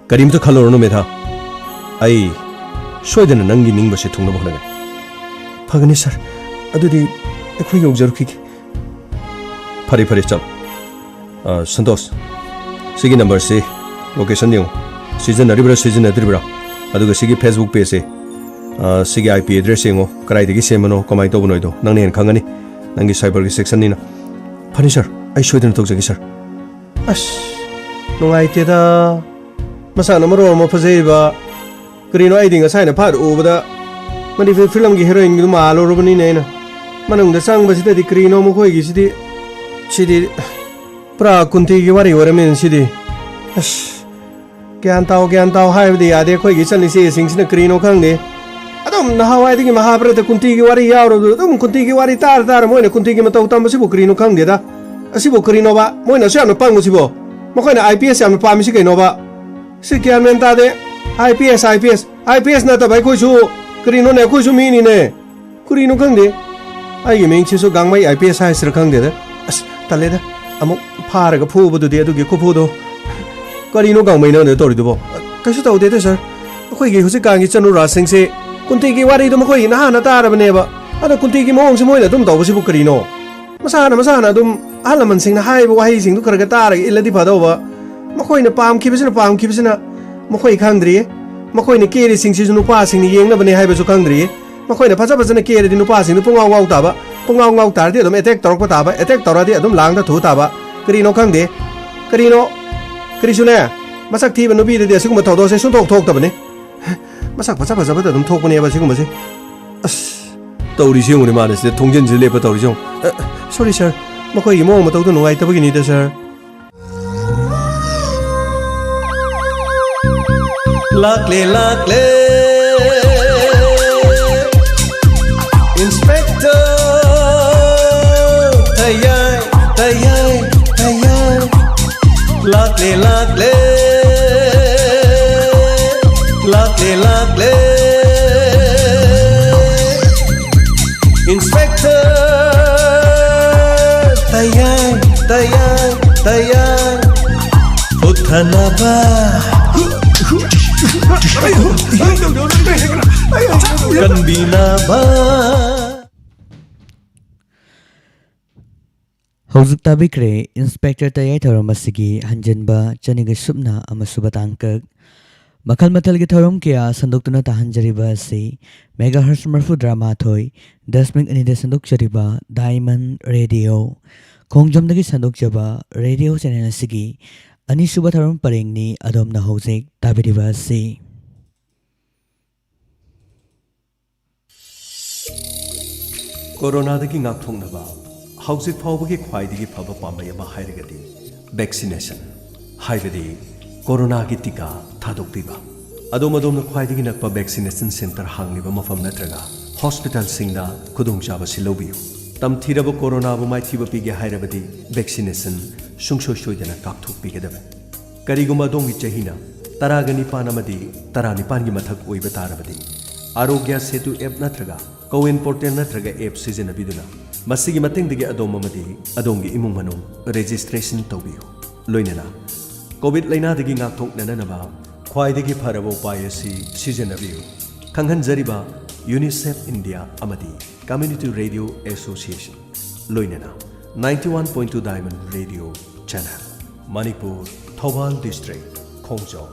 ꯀꯔꯤꯝꯇ ꯈꯜꯂꯨꯔꯅꯨ, ꯃꯦꯙꯥ꯫ ꯑꯩ ꯁꯣꯏꯗꯅ ꯅꯪꯒꯤ ꯅꯤꯡꯕꯁꯦ ꯊꯨꯡꯅꯕ ꯍꯣꯠꯅꯒꯅꯤ꯫ ꯐꯒꯅꯤ, ꯁꯥꯔ꯫ ꯑꯗꯨꯗꯤ ꯑꯩꯈꯣꯏ ꯌꯧꯖꯔꯨꯈꯤꯒꯦ꯫ ꯐꯔꯦ, ꯐꯔꯦ, ꯆꯠꯂꯣ꯫ ꯑ, ꯁꯟꯇꯣꯁ, ꯁꯤꯒꯤ ꯅꯝꯕꯔꯁꯤ ꯂꯣꯀꯦꯁꯟ ꯌꯦꯡꯉꯨ꯫ ꯁꯤꯖꯤꯟꯅꯔꯤꯕ꯭ꯔꯥ, ꯁꯤꯖꯤꯟꯅꯗ꯭ꯔꯤꯕ꯭ꯔꯥ? ꯑꯗꯨꯒ ꯁꯤꯒꯤ Facebook ꯄꯦꯖꯁꯦ, ꯑ, ꯁꯤꯒꯤ IP address ꯌꯦꯡꯉꯣ, ꯀꯗꯥꯏꯗꯒꯤ ꯁꯦꯝꯕꯅꯣ, ꯀꯃꯥꯏꯅ ꯇꯧꯕꯅꯣ ꯍꯥꯏꯗꯣ ꯅꯪꯅ ꯍꯦꯟꯅ ꯈꯪꯒꯅꯤ, ꯅꯪꯒꯤ cyberꯒꯤ sectionꯅꯤꯅ꯫ ꯐꯅꯤ, ꯁꯥꯔ, ꯑꯩ ꯁꯣꯏꯗꯅ ꯇꯧꯖꯒꯦ, ꯁꯥꯔ꯫ ꯑꯁ, ꯅꯨꯡꯉꯥꯏꯇꯦꯗ꯫ ꯃꯁꯥꯅ ꯃꯔꯣꯜ ꯑꯃ ꯐꯖꯩꯕ, ꯀꯔꯤꯅꯣ, ꯑꯩꯗꯤ ꯉꯁꯥꯏꯅ ꯐꯥꯔ ꯎꯕꯗ ꯃꯅꯤꯄꯨꯔ ꯐꯤꯂꯝꯒꯤ heroineꯒꯤꯗꯨ ꯃꯥꯜꯂꯨꯔꯕꯅꯤꯅꯦ ꯑꯩꯅ꯫ ꯃꯅꯨꯡꯗ ꯆꯪꯕꯁꯤꯗꯗꯤ ꯀꯔꯤꯅꯣ ꯃꯈꯣꯏꯒꯤꯁꯤꯗꯤ, ꯁꯤꯗꯤ ꯄꯨꯔꯥ ꯀꯨꯟꯇꯤꯒꯤ ꯋꯥꯔꯤ ꯑꯣꯏꯔꯝꯃꯦꯅꯦ ꯁꯤꯗꯤ꯫ ꯑꯁ, ꯒ꯭ꯌꯥꯟ ꯇꯥꯎ, ꯒ꯭ꯌꯥꯟ ꯇꯥꯎ ꯍꯥꯏꯕꯗꯤ ꯌꯥꯗꯦ ꯑꯩꯈꯣꯏꯒꯤ ꯏꯆꯟ ꯏꯆꯦꯁꯤꯡꯁꯤꯅ, ꯀꯔꯤꯅꯣ ꯈꯪꯗꯦ꯫ ꯑꯗꯨꯝ ꯅꯍꯥꯟꯋꯥꯏꯗꯒꯤ ꯃꯍꯥꯚꯥꯔꯠꯇ ꯀꯨꯟꯇꯤꯒꯤ ꯋꯥꯔꯤ ꯌꯥꯎꯔꯕꯗꯨ ꯑꯗꯨꯝ ꯀꯨꯟꯇꯤꯒꯤ ꯋꯥꯔꯤ ꯇꯥꯔ ꯇꯥꯔ ꯃꯣꯏꯅ ꯀꯨꯟꯇꯤꯒꯤ ꯃꯇꯧ ꯇꯝꯕꯁꯤꯕꯨ ꯀꯔꯤꯅꯣ ꯈꯪꯗꯦꯗ꯫ ꯑꯁꯤꯕꯨ ꯀꯔꯤꯅꯣꯕ? ꯃꯣꯏꯅ ꯑꯁꯨꯛ ꯌꯥꯝꯅ ꯄꯪꯕꯁꯤꯕꯣ? ꯃꯈꯣꯏꯅ IPS ꯌꯥꯝꯅ ꯄꯥꯝꯃꯤꯁꯤ ꯀꯩꯅꯣꯕ? ꯁꯤ ꯒ꯭ꯌꯥꯟ ꯃꯦꯟ ꯇꯥꯗꯦ꯫ IPS, IPS, IPS ꯅꯠꯇꯕ ꯑꯩꯈꯣꯏꯁꯨ, ꯀꯔꯤꯅꯣꯅꯦ, ꯑꯩꯈꯣꯏꯁꯨ ꯃꯤꯅꯤꯅꯦ꯫ ꯀꯔꯤꯅꯣ ꯈꯪꯗꯦ꯫ ꯑꯩꯒꯤ ꯃꯤꯡꯁꯤꯁꯨ ꯒꯥꯡꯃꯩ IPS ꯍꯥꯏꯁꯤꯔꯥ ꯈꯪꯗꯦꯗ꯫ ꯑꯁ, ꯇꯜꯂꯦꯗ꯫ ꯑꯃꯨꯛ ꯐꯥꯔꯒ ꯐꯨꯕꯗꯨꯗꯤ ꯑꯗꯨꯒꯤ ꯈꯨꯐꯨꯗꯣ꯫ ꯀꯔꯤꯅꯣ ꯒꯥꯡꯃꯩꯅ ꯇꯧꯔꯤꯗꯨꯕꯣ? ꯀꯩꯁꯨ ꯇꯧꯗꯦꯗ, ꯁꯥꯔ꯫ ꯑꯩꯈꯣꯏꯒꯤ ꯍꯧꯖꯤꯛꯀꯥꯟꯒꯤ ꯆꯅꯨꯔꯥꯁꯤꯡꯁꯦ ꯀꯨꯟꯇꯤꯒꯤ ꯋꯥꯔꯤꯗꯣ ꯃꯈꯣꯏꯒꯤ ꯅꯍꯥꯟꯅ ꯇꯥꯔꯕꯅꯦꯕ꯫ ꯑꯗꯣ ꯀꯨꯟꯇꯤꯒꯤ ꯃꯑꯣꯡꯁꯦ ꯃꯣꯏꯅ ꯑꯗꯨꯝ ꯇꯧꯕꯁꯤꯕꯨ ꯀꯔꯤꯅꯣ? ꯃꯁꯥꯅ, ꯃꯁꯥꯅ ꯑꯗꯨꯝ ꯑꯍꯜ ꯂꯃꯟꯁꯤꯡꯅ ꯍꯥꯏꯔꯤꯕ ꯋꯥꯍꯩꯁꯤꯡꯗꯨ ꯈꯔ ꯈꯔ ꯇꯥꯔꯒ ꯏꯜꯂꯗꯤ ꯐꯗꯧꯕ꯫ ꯃꯈꯣꯏꯅ ꯄꯥꯝꯈꯤꯕꯁꯤꯅ, ꯄꯥꯝꯈꯤꯕꯁꯤꯅ ꯃꯈꯣꯏ ꯈꯪꯗ꯭ꯔꯤꯌꯦ꯫ ꯃꯈꯣꯏꯅ ꯀꯦꯔꯤꯁꯤꯡꯁꯤꯁꯨ ꯅꯨꯄꯥꯁꯤꯡꯅ ꯌꯦꯡꯅꯕꯅꯦ ꯍꯥꯏꯕꯁꯨ ꯈꯪꯗ꯭ꯔꯤꯌꯦ꯫ ꯃꯈꯣꯏꯅ ꯐꯖ ꯐꯖꯅ ꯀꯦꯔꯗꯤ ꯅꯨꯄꯥꯁꯤꯡꯗꯨ ꯄꯨꯡꯉꯥꯎ ꯉꯥꯎ ꯇꯥꯕ꯫ ꯄꯨꯡꯉꯥꯎ ꯉꯥꯎ ꯇꯥꯔꯗꯤ ꯑꯗꯨꯝ attack ꯇꯧꯔꯛꯄ ꯇꯥꯕ꯫ Attack ꯇꯧꯔꯗꯤ ꯑꯗꯨꯝ ꯂꯥꯡꯗ ꯊꯨ ꯇꯥꯕ꯫ ꯀꯔꯤꯅꯣ ꯈꯪꯗꯦ꯫ ꯀꯔꯤꯅꯣ? ꯀꯔꯤꯁꯨꯅꯦ, ꯃꯁꯛ ꯊꯤꯕ ꯅꯨꯄꯤꯗꯗꯤ ꯑꯁꯤꯒꯨꯝꯕ ꯊꯧꯗꯣꯛꯁꯦ ꯁꯨꯡꯊꯣꯛ ꯊꯣꯛꯇꯕꯅꯤ꯫ ꯃꯁꯛ ꯐꯖ ꯐꯖꯕꯗ ꯑꯗꯨꯝ ꯊꯣꯛꯄꯅꯦꯕ ꯁꯤꯒꯨꯝꯕꯁꯦ꯫ ꯑꯁ, ꯇꯧꯔꯤꯁꯤ ꯌꯦꯡꯉꯨꯅꯦ, ꯃꯥꯅ ꯁꯤꯗ ꯊꯣꯡꯖꯤꯟꯁꯤꯗ ꯂꯦꯞꯄ ꯇꯧꯔꯤꯁꯤ ꯌꯦꯡꯉꯨ꯫ ꯑ, ꯁꯣꯔꯤ ꯁꯥꯔ, ꯃꯈꯣꯏꯒꯤ ꯃꯑꯣꯡ ꯃꯇꯧꯗꯣ ꯅꯨꯡꯉꯥꯏꯇꯕꯒꯤꯅꯤꯗ ꯁꯥꯔ꯫ ꯂꯥꯛꯂꯦ, ꯂꯥꯛꯂꯦ, ꯏꯟꯁꯄꯦꯛꯇꯔ ꯇꯌꯥꯏ, ꯇꯌꯥꯏ, ꯇꯌꯥꯏ꯫ ꯂꯥꯛꯂꯦ, ꯂꯥꯛꯂꯦ, ꯂꯥꯛꯂꯦ, ꯂꯥꯛꯂꯦ꯫ ꯏꯟꯁꯄꯦꯛꯇꯔ ꯇꯌꯥꯏ, ꯇꯌꯥꯏ, ꯇꯌꯥꯏ꯫ ꯍꯨꯠꯊꯅꯕ, ꯀꯟꯕꯤꯅꯕ꯫ ꯍꯧꯖꯤꯛ ꯇꯥꯕꯤꯈ꯭ꯔꯦ ꯏꯟꯁꯄꯦꯛꯇꯔ ꯇꯌꯥꯏ ꯊꯧꯔꯝ ꯑꯁꯤꯒꯤ ꯍꯟꯖꯤꯟꯕ ꯆꯅꯤꯒ ꯁꯨꯞꯅ ꯑꯃꯁꯨꯕ ꯇꯥꯡꯀꯛ꯫ ꯃꯈꯜ ꯃꯊꯦꯜꯒꯤ ꯊꯧꯔꯝ ꯀꯌꯥ ꯁꯟꯗꯣꯛꯇꯨꯅ ꯇꯥꯍꯟꯖꯔꯤꯕ ꯑꯁꯤ ꯃꯦꯒꯥꯍꯔꯁ ꯃꯔꯐꯨꯇꯔꯥ ꯃꯥꯊꯣꯏ ꯗꯁꯃꯤꯛ ꯑꯅꯤꯗ ꯁꯟꯗꯣꯛꯆꯔꯤꯕ ꯗꯥꯏꯃꯟ ꯔꯦꯗꯤꯑꯣ ꯈꯣꯡꯖꯣꯝꯗꯒꯤ ꯁꯟꯗꯣꯛꯆꯕ ꯔꯦꯗꯤꯑꯣ ꯆꯦꯅꯦꯜ ꯑꯁꯤꯒꯤ ꯑꯅꯤꯁꯨꯕ ꯊꯧꯔꯝ ꯄꯔꯦꯡꯅꯤ ꯑꯗꯣꯝꯅ ꯍꯧꯖꯤꯛ ꯇꯥꯕꯤꯔꯤꯕ ꯑꯁꯤ꯫ ꯀꯣꯔꯣꯅꯥꯗꯒꯤ ꯉꯥꯛꯊꯣꯛꯅꯕ ꯍꯧꯖꯤꯛ ꯐꯥꯎꯕꯒꯤ ꯈ꯭ꯋꯥꯏꯗꯒꯤ ꯐꯕ ꯄꯥꯝꯕꯩ ꯑꯃ ꯍꯥꯏꯔꯒꯗꯤ ꯚꯦꯛꯁꯤꯅꯦꯁꯟ, ꯍꯥꯏꯕꯗꯤ ꯀꯣꯔꯣꯅꯥꯒꯤ ꯇꯤꯀꯥ ꯊꯥꯗꯣꯛꯄꯤꯕ꯫ ꯑꯗꯣꯝ ꯑꯗꯣꯝꯅ ꯈ꯭ꯋꯥꯏꯗꯒꯤ ꯅꯛꯄ ꯚꯦꯛꯁꯤꯅꯦꯁꯟ ꯁꯦꯟꯇꯔ ꯍꯥꯡꯂꯤꯕ ꯃꯐꯝ ꯅꯠꯇ꯭ꯔꯒ ꯍꯣꯁꯄꯤꯇꯥꯜꯁꯤꯡꯗ ꯈꯨꯗꯣꯡꯆꯥꯕꯁꯤ ꯂꯧꯕꯤꯌꯨ꯫ ꯇꯝꯊꯤꯔꯕ ꯀꯣꯔꯣꯅꯥꯕꯨ ꯃꯥꯏꯊꯤꯕ ꯄꯤꯒꯦ ꯍꯥꯏꯔꯕꯗꯤ ꯚꯦꯛꯁꯤꯅꯦꯁꯟ ꯁꯨꯡꯁꯣꯏ ꯁꯣꯏꯗꯅ ꯀꯥꯞꯊꯣꯛꯄꯤꯒꯗꯕꯅꯤ꯫ ꯀꯔꯤꯒꯨꯝꯕ ꯑꯗꯣꯝꯒꯤ ꯆꯍꯤꯅ ꯇꯔꯥꯒ ꯅꯤꯄꯥꯟ ꯑꯃꯗꯤ ꯇꯔꯥꯅꯤꯄꯥꯟꯒꯤ ꯃꯊꯛ ꯑꯣꯏꯕ ꯇꯥꯔꯕꯗꯤ, ꯑꯥꯔꯣꯒ꯭ꯌ ꯁꯦꯇꯨ ꯑꯦꯞ ꯅꯠꯇ꯭ꯔꯒ ꯀꯣꯋꯤꯟ ꯄꯣꯔꯇꯦꯜ ꯅꯠꯇ꯭ꯔꯒ ꯑꯦꯞ ꯁꯤꯖꯤꯟꯅꯕꯤꯗꯨꯅ ꯃꯁꯤꯒꯤ ꯃꯇꯦꯡꯗꯒꯤ ꯑꯗꯣꯝ ꯑꯃꯗꯤ ꯑꯗꯣꯝꯒꯤ ꯏꯃꯨꯡ ꯃꯅꯨꯡ ꯔꯦꯖꯤꯁꯇ꯭ꯔꯦꯁꯟ ꯇꯧꯕꯤꯌꯨ꯫ ꯂꯣꯏꯅꯅ ꯀꯣꯚꯤꯗ ꯂꯥꯏꯅꯥꯗꯒꯤ ꯉꯥꯛꯊꯣꯛꯅꯅꯕ ꯈ꯭ꯋꯥꯏꯗꯒꯤ ꯐꯔꯕ ꯎꯄꯥꯏ ꯑꯁꯤ ꯁꯤꯖꯤꯟꯅꯕꯤꯌꯨ꯫ ꯈꯪꯍꯟꯖꯔꯤꯕ ꯌꯨꯅꯤꯁꯦꯐ ꯏꯟꯗꯤꯌꯥ ꯑꯃꯗꯤ ꯀꯝꯃ꯭ꯌꯨꯅꯤꯇꯤ ꯔꯦꯗꯤꯑꯣ ꯑꯦꯁꯣꯁꯤꯌꯦꯁꯟ, ꯂꯣꯏꯅꯅ ninety one point two Diamond Radio Channel, Manipur, Thoubal district, Khongjom.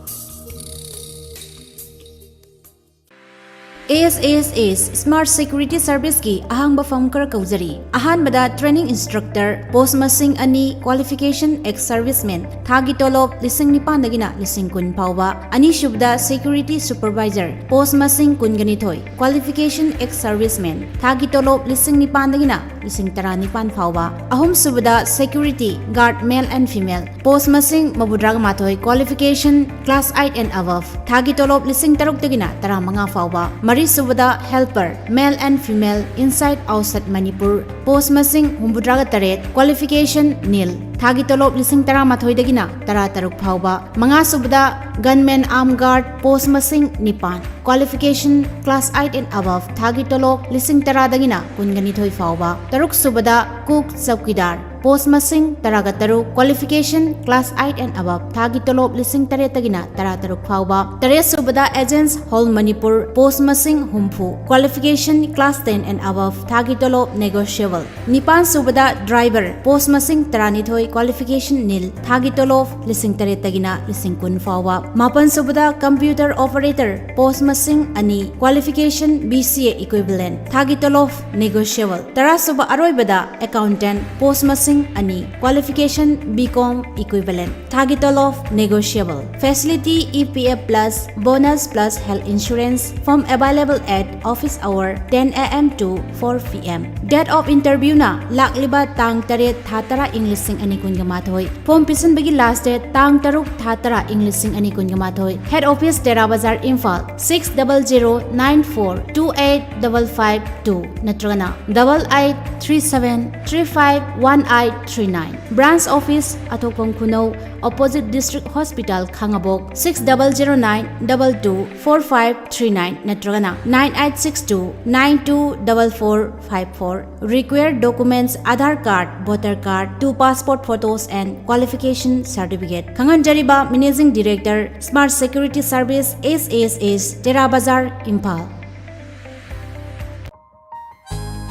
S S S Smart Security Serviceꯀꯤ ꯑꯍꯥꯡꯕ ꯐꯝ ꯈꯔ ꯀꯧꯖꯔꯤ꯫ ꯑꯍꯥꯟꯕꯗ training instructor, post ꯃꯁꯤꯡ ꯑꯅꯤ, qualification ex-serviceman, ꯊꯥꯒꯤ ꯇꯣꯂꯣꯞ ꯂꯤꯁꯤꯡ ꯅꯤꯄꯥꯟꯗꯒꯤꯅ ꯂꯤꯁꯤꯡ ꯀꯨꯟ ꯐꯥꯎꯕ꯫ ꯑꯅꯤꯁꯨꯕꯗ security supervisor, post ꯃꯁꯤꯡ ꯀꯨꯟꯒ ꯅꯤꯊꯣꯏ, qualification ex-serviceman, ꯊꯥꯒꯤ ꯇꯣꯂꯣꯞ ꯂꯤꯁꯤꯡ ꯅꯤꯄꯥꯟꯗꯒꯤꯅ ꯂꯤꯁꯤꯡ ꯇꯔꯥꯅꯤꯄꯥꯟ ꯐꯥꯎꯕ꯫ ꯑꯍꯨꯝꯁꯨꯕꯗ security guard, male and female, post ꯃꯁꯤꯡ ꯃꯧꯗ꯭ꯔꯥꯒ ꯃꯥꯊꯣꯏ, qualification class eight and above, ꯊꯥꯒꯤ ꯇꯣꯂꯣꯞ ꯂꯤꯁꯤꯡ ꯇꯔꯨꯛꯇꯒꯤꯅ ꯇꯔꯥꯃꯉꯥ ꯐꯥꯎꯕ꯫ ꯃꯔꯤꯁꯨꯕꯗ helper, male and female, inside outside Manipur, post ꯃꯁꯤꯡ ꯍꯨꯝꯐꯨꯇꯔꯥꯒ ꯇꯔꯦꯠ, qualification nil, ꯊꯥꯒꯤ ꯇꯣꯂꯣꯞ ꯂꯤꯁꯤꯡ ꯇꯔꯥꯃꯥꯊꯣꯏꯗꯒꯤꯅ ꯇꯔꯥꯇꯔꯨꯛ ꯐꯥꯎꯕ꯫ ꯃꯉꯥꯁꯨꯕꯗ gunman armed guard, post ꯃꯁꯤꯡ ꯅꯤꯄꯥꯟ, qualification class eight and above, ꯊꯥꯒꯤ ꯇꯣꯂꯣꯞ ꯂꯤꯁꯤꯡ ꯇꯔꯥꯗꯒꯤꯅ ꯀꯨꯟꯒ ꯅꯤꯊꯣꯏ ꯐꯥꯎꯕ꯫ ꯇꯔꯨꯛꯁꯨꯕꯗ cook, chowkidar, post ꯃꯁꯤꯡ ꯇꯔꯥꯒ ꯇꯔꯨꯛ, qualification class eight and above, ꯊꯥꯒꯤ ꯇꯣꯂꯣꯞ ꯂꯤꯁꯤꯡ ꯇꯔꯦꯠꯇꯒꯤꯅ ꯇꯔꯥꯇꯔꯨꯛ ꯐꯥꯎꯕ꯫ ꯇꯔꯦꯠꯁꯨꯕꯗ agents, whole Manipur, post ꯃꯁꯤꯡ ꯍꯨꯝꯐꯨ, qualification class ten and above, ꯊꯥꯒꯤ ꯇꯣꯂꯣꯞ negotiable꯫ ꯅꯤꯄꯥꯟꯁꯨꯕꯗ driver, post ꯃꯁꯤꯡ ꯇꯔꯥꯅꯤꯊꯣꯏ, qualification nil, ꯊꯥꯒꯤ ꯇꯣꯂꯣꯞ ꯂꯤꯁꯤꯡ ꯇꯔꯦꯠꯇꯒꯤꯅ ꯂꯤꯁꯤꯡ ꯀꯨꯟ ꯐꯥꯎꯕ꯫ ꯃꯥꯄꯟꯁꯨꯕꯗ computer operator, post ꯃꯁꯤꯡ ꯑꯅꯤ, qualification B C A equivalent, ꯊꯥꯒꯤ ꯇꯣꯂꯣꯞ negotiable꯫ ꯇꯔꯥꯁꯨꯕ ꯑꯔꯣꯏꯕꯗ accountant, post ꯃꯁꯤꯡ ꯑꯅꯤ, qualification B Com equivalent, ꯊꯥꯒꯤ ꯇꯣꯂꯣꯞ negotiable꯫ Facility E P F plus, bonus plus health insurance, form available at office hour ten A M to four P M. Date of interview ꯅ ꯂꯥꯛꯂꯤꯕ ꯇꯥꯡ ꯇꯔꯦꯠ ꯊꯥ ꯇꯔꯥ ꯏꯪ ꯂꯤꯁꯤꯡ ꯑꯅꯤ ꯀꯨꯟꯒ ꯃꯥꯊꯣꯏ꯫ Form ꯄꯤꯁꯤꯟꯕꯒꯤ last date ꯇꯥꯡ ꯇꯔꯨꯛ ꯊꯥ ꯇꯔꯥ ꯏꯪ ꯂꯤꯁꯤꯡ ꯑꯅꯤ ꯀꯨꯟꯒ ꯃꯥꯊꯣꯏ꯫ Head office, ꯇꯦꯔꯥ ꯕꯖꯥꯔ, Imphal, six double zero nine four two eight double five two ꯅꯠꯇ꯭ꯔꯒꯅ double eight three seven three five one eight three nine꯫ Branch office, ꯑꯊꯣꯛꯐꯝ ꯈꯨꯅꯧ, opposite District Hospital, ꯈꯥꯉꯕꯣꯛ, six double zero nine double two four five three nine ꯅꯠꯇ꯭ꯔꯒꯅ nine eight six two nine two double four five four꯫ Required documents: Aadhaar card, voter card, two passport photos and qualification certificate꯫ ꯈꯪꯍꯟꯖꯔꯤꯕ Managing Director, Smart Security Service, S S S, ꯇꯦꯔꯥ ꯕꯖꯥꯔ, ꯏꯝꯐꯥꯜ꯫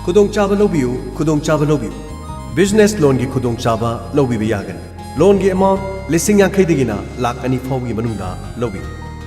ꯈꯨꯗꯣꯡꯆꯥꯕ ꯂꯧꯕꯤꯌꯨ, ꯈꯨꯗꯣꯡꯆꯥꯕ ꯂꯧꯕꯤꯌꯨ꯫ Business loanꯒꯤ ꯈꯨꯗꯣꯡꯆꯥꯕ ꯂꯧꯕꯤꯕ ꯌꯥꯒꯅꯤ꯫ Loanꯒꯤ amount ꯂꯤꯁꯤꯡ ꯌꯥꯡꯈꯩꯗꯒꯤꯅ ꯂꯥꯈ ꯑꯅꯤ ꯐꯥꯎꯕꯒꯤ ꯃꯅꯨꯡꯗ ꯂꯧꯕꯤꯌꯨ꯫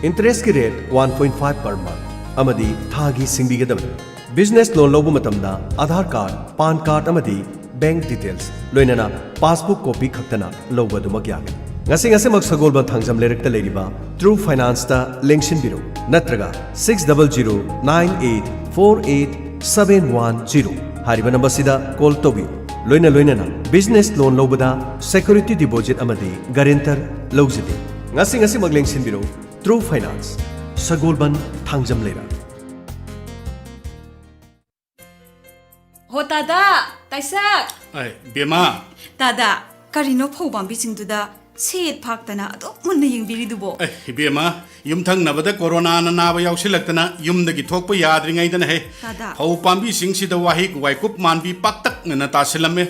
Interestꯀꯤ rate one point five per month꯫ ꯑꯃꯗꯤ ꯊꯥꯒꯤ ꯁꯤꯡꯕꯤꯒꯗꯕꯅꯤ꯫ ꯕꯤꯖꯤꯅꯦꯁ ꯂꯣꯟ ꯂꯧꯕ ꯃꯇꯝꯗ ꯑꯥꯙꯥꯔ ꯀꯥꯔꯗ, ꯄꯥꯟ ꯀꯥꯔꯗ ꯑꯃꯗꯤ ꯕꯦꯡꯛ ꯗꯤꯇꯦꯜꯁ, ꯂꯣꯏꯅꯅ ꯄꯥꯁꯕꯨꯛ ꯀꯣꯄꯤ ꯈꯛꯇꯅ ꯂꯧꯕ ꯑꯗꯨꯃꯛ ꯌꯥꯒꯅꯤ꯫ ꯉꯁꯤ ꯉꯁꯤꯃꯛ ꯁꯒꯣꯜꯕꯟ ꯊꯥꯡꯖꯝ ꯂꯩꯔꯛꯇ ꯂꯩꯔꯤꯕ ꯇ꯭ꯔꯨ ꯐꯥꯏꯅꯥꯟꯁꯇ ꯂꯦꯡꯁꯤꯟꯕꯤꯔꯨ, ꯅꯠꯇ꯭ꯔꯒ six double zero nine eight four eight seven one zero ꯍꯥꯏꯔꯤꯕ ꯅꯝꯕꯔꯁꯤꯗ ꯀꯣꯜ ꯇꯧꯕꯤꯌꯨ꯫ ꯂꯣꯏꯅ ꯂꯣꯏꯅꯅ ꯕꯤꯖꯤꯅꯦꯁ ꯂꯣꯟ ꯂꯧꯕꯗ ꯁꯦꯀ꯭ꯌꯨꯔꯤꯇꯤ ꯗꯤꯄꯣꯖꯤꯠ ꯑꯃꯗꯤ ꯒꯥꯔꯦꯟꯇꯔ ꯂꯧꯖꯗꯦ꯫ ꯉꯁꯤ ꯉꯁꯤꯃꯛ ꯂꯦꯡꯁꯤꯟꯕꯤꯔꯨ, ꯇ꯭ꯔꯨ ꯐꯥꯏꯅꯥꯟꯁ, ꯁꯒꯣꯜꯕꯟ, ꯊꯥꯡꯖꯝ ꯂꯩꯔꯛ꯫ ꯍꯣ ꯇꯥꯗꯥ, ꯇꯥꯏꯁꯛ꯫ ꯑꯩ, ꯕꯦꯃꯥ꯫ ꯇꯥꯗꯥ, ꯀꯔꯤꯅꯣ ꯐꯧ ꯄꯥꯝꯕꯤꯁꯤꯡꯗꯨꯗ ꯁꯦꯠ ꯐꯥꯛꯇꯅ ꯑꯗꯨꯛ ꯃꯨꯟꯅ ꯌꯦꯡꯕꯤꯔꯤꯗꯨꯕꯣ? ꯑꯩ, ꯏꯕꯦꯝꯃ, ꯌꯨꯝꯊꯪꯅꯕꯗ ꯀꯣꯔꯣꯅꯥꯅ ꯅꯥꯕ ꯌꯥꯎꯁꯤꯜꯂꯛꯇꯅ ꯌꯨꯝꯗꯒꯤ ꯊꯣꯛꯄ ꯌꯥꯗ꯭ꯔꯤꯉꯩꯗꯅ ꯍꯦ, ꯇꯥꯗꯥ꯫ ꯐꯧ ꯄꯥꯝꯕꯤꯁꯤꯡꯁꯤꯗ ꯋꯥꯍꯤꯛ ꯋꯥꯏꯀꯨꯞ ꯃꯥꯟꯕꯤ ꯄꯥꯛꯇꯛꯅꯅ ꯇꯥꯁꯤꯜꯂꯝꯃꯦ꯫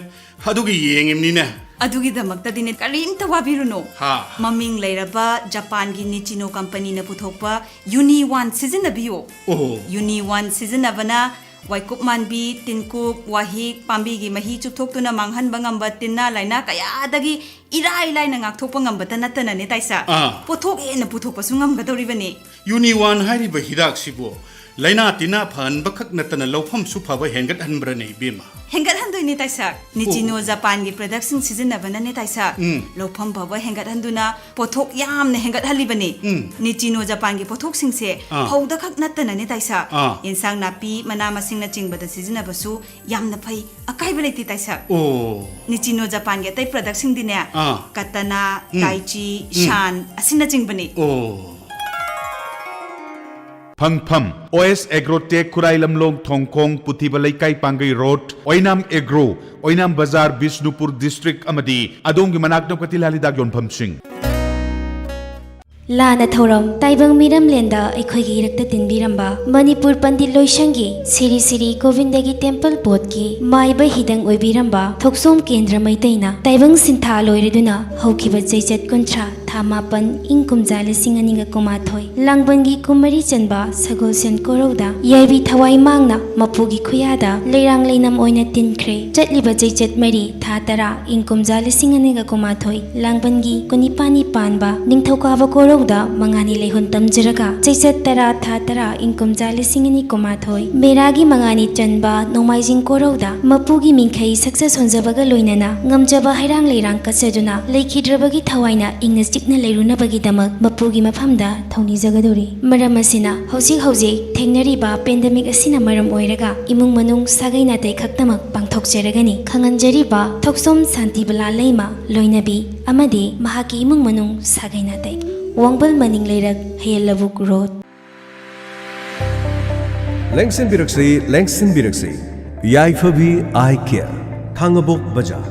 ꯑꯗꯨꯒꯤ ꯌꯦꯡꯉꯤꯝꯅꯤꯅꯦ꯫ ꯑꯗꯨꯒꯤꯗꯃꯛꯇꯗꯤꯅꯦ ꯀꯔꯤꯝꯇ ꯋꯥꯕꯤꯔꯨꯅꯨ꯫ ꯍꯥ꯫ ꯃꯃꯤꯡ ꯂꯩꯔꯕ ꯖꯄꯥꯟꯒꯤ ꯅꯤꯆꯤꯅꯣ ꯀꯝꯄꯅꯤꯅ ꯄꯨꯊꯣꯛꯄ ꯌꯨꯅꯤ ꯋꯥꯟ ꯁꯤꯖꯤꯟꯅꯕꯤꯌꯨ꯫ ꯑꯣꯍꯣ꯫ ꯌꯨꯅꯤ ꯋꯥꯟ ꯁꯤꯖꯤꯟꯅꯕꯅ ꯋꯥꯏꯀꯨꯞ ꯃꯥꯟꯕꯤ, ꯇꯤꯟꯀꯨꯞ, ꯋꯥꯍꯤꯛ, ꯄꯥꯝꯕꯤꯒꯤ ꯃꯍꯤ ꯆꯨꯞꯊꯣꯛꯇꯨꯅ ꯃꯥꯡꯍꯟꯕ ꯉꯝꯕ ꯇꯤꯟꯅꯥ ꯂꯥꯏꯅꯥ ꯀꯌꯥꯗꯒꯤ ꯏꯔꯥꯏ ꯂꯥꯏꯅ ꯉꯥꯛꯊꯣꯛꯄ ꯉꯝꯕꯇ ꯅꯠꯇꯅꯅꯦ ꯇꯥꯏꯁꯛ, ꯑꯥ꯫ ꯄꯣꯠꯊꯣꯛ ꯍꯦꯟꯅ ꯄꯨꯊꯣꯛꯄꯁꯨ ꯉꯝꯒꯗꯧꯔꯤꯕꯅꯤ꯫ ꯌꯨꯅꯤ ꯋꯥꯟ ꯍꯥꯏꯔꯤꯕ ꯍꯤꯗꯥꯛꯁꯤꯕꯨ ꯂꯥꯏꯅꯥ ꯇꯤꯟꯅꯥ ꯐꯍꯟꯕ ꯈꯛ ꯅꯠꯇꯅ ꯂꯧꯐꯝꯁꯨ ꯐꯕ ꯍꯦꯟꯒꯠꯍꯟꯕ꯭ꯔꯅꯦ, ꯏꯕꯦꯝꯃ? ꯍꯦꯟꯒꯠꯍꯟꯗꯣꯏꯅꯦ ꯇꯥꯏꯁꯛ꯫ ꯅꯤꯆꯤꯅꯣ ꯑꯣ꯫ ꯖꯄꯥꯟꯒꯤ ꯄ꯭ꯔꯗꯛꯁꯤꯡ ꯁꯤꯖꯤꯟꯅꯕꯅꯅꯦ ꯇꯥꯏꯁꯛ꯫ ꯎꯝ꯫ ꯂꯧꯐꯝ ꯐꯕ ꯍꯦꯟꯒꯠꯍꯟꯗꯨꯅ ꯄꯣꯠꯊꯣꯛ ꯌꯥꯝꯅ ꯍꯦꯟꯒꯠꯍꯜꯂꯤꯕꯅꯤ꯫ ꯎꯝ꯫ ꯅꯤꯆꯤꯅꯣ ꯖꯄꯥꯟꯒꯤ ꯄꯣꯠꯊꯣꯛꯁꯤꯡꯁꯦ ꯑꯥ꯫ ꯐꯧꯗ ꯈꯛ ꯅꯠꯇꯅꯅꯦ ꯇꯥꯏꯁꯛ꯫ ꯑꯥ꯫ ꯌꯦꯟꯁꯥꯡ ꯅꯥꯄꯤ, ꯃꯅꯥ ꯃꯁꯤꯡꯅꯆꯤꯡꯕꯗ ꯁꯤꯖꯤꯟꯅꯕꯁꯨ ꯌꯥꯝꯅ ꯐꯩ, ꯑꯀꯥꯏꯕ ꯂꯩꯇꯦ ꯇꯥꯏꯁꯛ꯫ ꯑꯣ꯫ ꯅꯤꯆꯤꯅꯣ ꯖꯄꯥꯟꯒꯤ ꯑꯇꯩ ꯄ꯭ꯔꯗꯛꯁꯤꯡꯗꯤꯅꯦ, ꯑꯥ꯫ ꯀꯇꯅꯥ, ꯎꯝ꯫ ꯇꯥꯏꯆꯤ, ꯎꯝ꯫ ꯁꯥꯟ ꯑꯁꯤꯅꯆꯤꯡꯕꯅꯤ꯫ ꯑꯣ꯫ ꯐꯪꯐꯝ: ꯑꯣ ꯑꯦꯁ ꯑꯦꯒ꯭ꯔꯣꯇꯦꯛ, ꯈꯨꯔꯥꯏ ꯂꯝꯂꯣꯡ ꯊꯣꯡꯈꯣꯡ, ꯄꯨꯊꯤꯕ ꯂꯩꯀꯥꯏ, ꯄꯥꯡꯒꯩ ꯔꯣꯗ, ꯑꯣꯏꯅꯥꯝ ꯑꯦꯒ꯭ꯔꯣ, ꯑꯣꯏꯅꯥꯝ ꯕꯖꯥꯔ, ꯕꯤꯁꯅꯨꯄꯨꯔ ꯗꯤꯁꯇ꯭ꯔꯤꯛ, ꯑꯃꯗꯤ ꯑꯗꯣꯝꯒꯤ ꯃꯅꯥꯛ ꯅꯛꯄ ꯇꯤꯜꯍꯥꯠ ꯍꯤꯗꯥꯛ ꯌꯣꯟꯐꯝꯁꯤꯡ꯫ ꯂꯥꯟꯅ ꯊꯧꯔꯝ ꯇꯥꯏꯕꯪ ꯃꯤꯔꯝꯂꯦꯟꯗ ꯑꯩꯈꯣꯏꯒꯤ ꯏꯔꯛꯇ ꯇꯤꯟꯕꯤꯔꯝꯕ ꯃꯅꯤꯄꯨꯔ ꯄꯟꯗꯤꯠ ꯂꯣꯏꯁꯪꯒꯤ ꯁꯤꯔꯤ ꯁꯤꯔꯤ ꯒꯣꯕꯤꯟꯗꯒꯤ ꯇꯦꯝꯄꯜ ꯕꯣꯔꯗꯀꯤ ꯃꯥꯏꯕ ꯍꯤꯗꯪ ꯑꯣꯏꯕꯤꯔꯝꯕ ꯊꯣꯛꯆꯣꯝ ꯀꯦꯟꯗ꯭ꯔ ꯃꯩꯇꯩꯅ ꯇꯥꯏꯕꯪ ꯁꯤꯟꯊꯥ ꯂꯣꯏꯔꯗꯨꯅ ꯍꯧꯈꯤꯕ ꯆꯩꯆꯠ ꯀꯨꯟꯊ꯭ꯔꯥ ꯊꯥ ꯃꯥꯄꯟ, ꯏꯪ ꯀꯨꯝꯖꯥ ꯂꯤꯁꯤꯡ ꯑꯅꯤꯒ ꯀꯨꯟꯃꯥꯊꯣꯏ, ꯂꯥꯡꯕꯟꯒꯤ ꯀꯨꯝꯃꯔꯤ ꯆꯟꯕ ꯁꯒꯣꯜꯁꯦꯟ ꯀꯣꯔꯧꯗ ꯌꯥꯏꯕꯤ ꯊꯋꯥꯏ ꯃꯥꯡꯅ ꯃꯄꯨꯒꯤ ꯈꯨꯌꯥꯗ ꯂꯩꯔꯥꯡ ꯂꯩꯅꯝ ꯑꯣꯏꯅ ꯇꯤꯟꯈ꯭ꯔꯦ꯫ ꯆꯠꯂꯤꯕ ꯆꯩꯆꯠ ꯃꯔꯤ, ꯊꯥ ꯇꯔꯥ, ꯏꯪ ꯀꯨꯝꯖꯥ ꯂꯤꯁꯤꯡ ꯑꯅꯤꯒ ꯀꯨꯟꯃꯥꯊꯣꯏ, ꯂꯥꯡꯕꯟꯒꯤ ꯀꯨꯟꯅꯤꯄꯥꯟꯅꯤ ꯄꯥꯟꯕ ꯅꯤꯡꯊꯧꯀꯥꯕ ꯀꯣꯔꯧꯗ ꯃꯉꯥꯅꯤ ꯂꯩꯍꯨꯟ ꯇꯝꯖꯔꯒ, ꯆꯩꯆꯠ ꯇꯔꯥ, ꯊꯥ ꯇꯔꯥ, ꯏꯪ ꯀꯨꯝꯖꯥ ꯂꯤꯁꯤꯡ ꯑꯅꯤ ꯀꯨꯟꯃꯥꯊꯣꯏ, ꯃꯦꯔꯥꯒꯤ ꯃꯉꯥꯅꯤ ꯆꯟꯕ ꯅꯣꯡꯃꯥꯏꯖꯤꯡ ꯀꯣꯔꯧꯗ ꯃꯄꯨꯒꯤ ꯃꯤꯡꯈꯩ ꯁꯛꯆ ꯁꯣꯟꯖꯕꯒ ꯂꯣꯏꯅꯅ ꯉꯝꯖꯕ ꯍꯩꯔꯥꯡ ꯂꯩꯔꯥꯡ ꯀꯠꯆꯗꯨꯅ ꯂꯩꯈꯤꯗ꯭ꯔꯕꯒꯤ ꯊꯋꯥꯏꯅ ꯏꯪꯅ ꯆꯤꯛꯅ ꯂꯩꯔꯨꯅꯕꯒꯤꯗꯃꯛ ꯃꯄꯨꯒꯤ ꯃꯐꯝꯗ ꯊꯧꯅꯤꯖꯒꯗꯧꯔꯤ꯫ ꯃꯔꯝ ꯑꯁꯤꯅ, ꯍꯧꯖꯤꯛ ꯍꯧꯖꯤꯛ ꯊꯦꯡꯅꯔꯤꯕ ꯄꯦꯟꯗꯦꯃꯤꯛ ꯑꯁꯤꯅ ꯃꯔꯝ ꯑꯣꯏꯔꯒ ꯏꯃꯨꯡ ꯃꯅꯨꯡ ꯁꯥꯒꯩ ꯅꯥꯇꯩ ꯈꯛꯇꯃꯛ ꯄꯥꯡꯊꯣꯛꯆꯔꯒꯅꯤ꯫ ꯈꯪꯍꯟꯖꯔꯤꯕ ꯊꯣꯛꯆꯣꯝ ꯁꯥꯟꯇꯤꯕꯂꯥ ꯂꯩꯃ, ꯂꯣꯏꯅꯕꯤ, ꯑꯃꯗꯤ ꯃꯍꯥꯛꯀꯤ ꯏꯃꯨꯡ ꯃꯅꯨꯡ ꯁꯥꯒꯩ ꯅꯥꯇꯩ꯫ ꯋꯥꯡꯕꯜ ꯃꯅꯤꯡ ꯂꯩꯔꯛ, ꯍꯌꯦꯜ ꯂꯧꯕꯨꯛ ꯔꯣꯗ꯫ ꯂꯦꯡꯁꯤꯟꯕꯤꯔꯛꯁꯤ, ꯂꯦꯡꯁꯤꯟꯕꯤꯔꯛꯁꯤ꯫ ꯌꯥꯏꯐꯕꯤ ꯑꯥꯏ ꯀꯦꯌꯔ, ꯈꯥꯡꯉꯕꯣꯛ ꯕꯖꯥꯔ꯫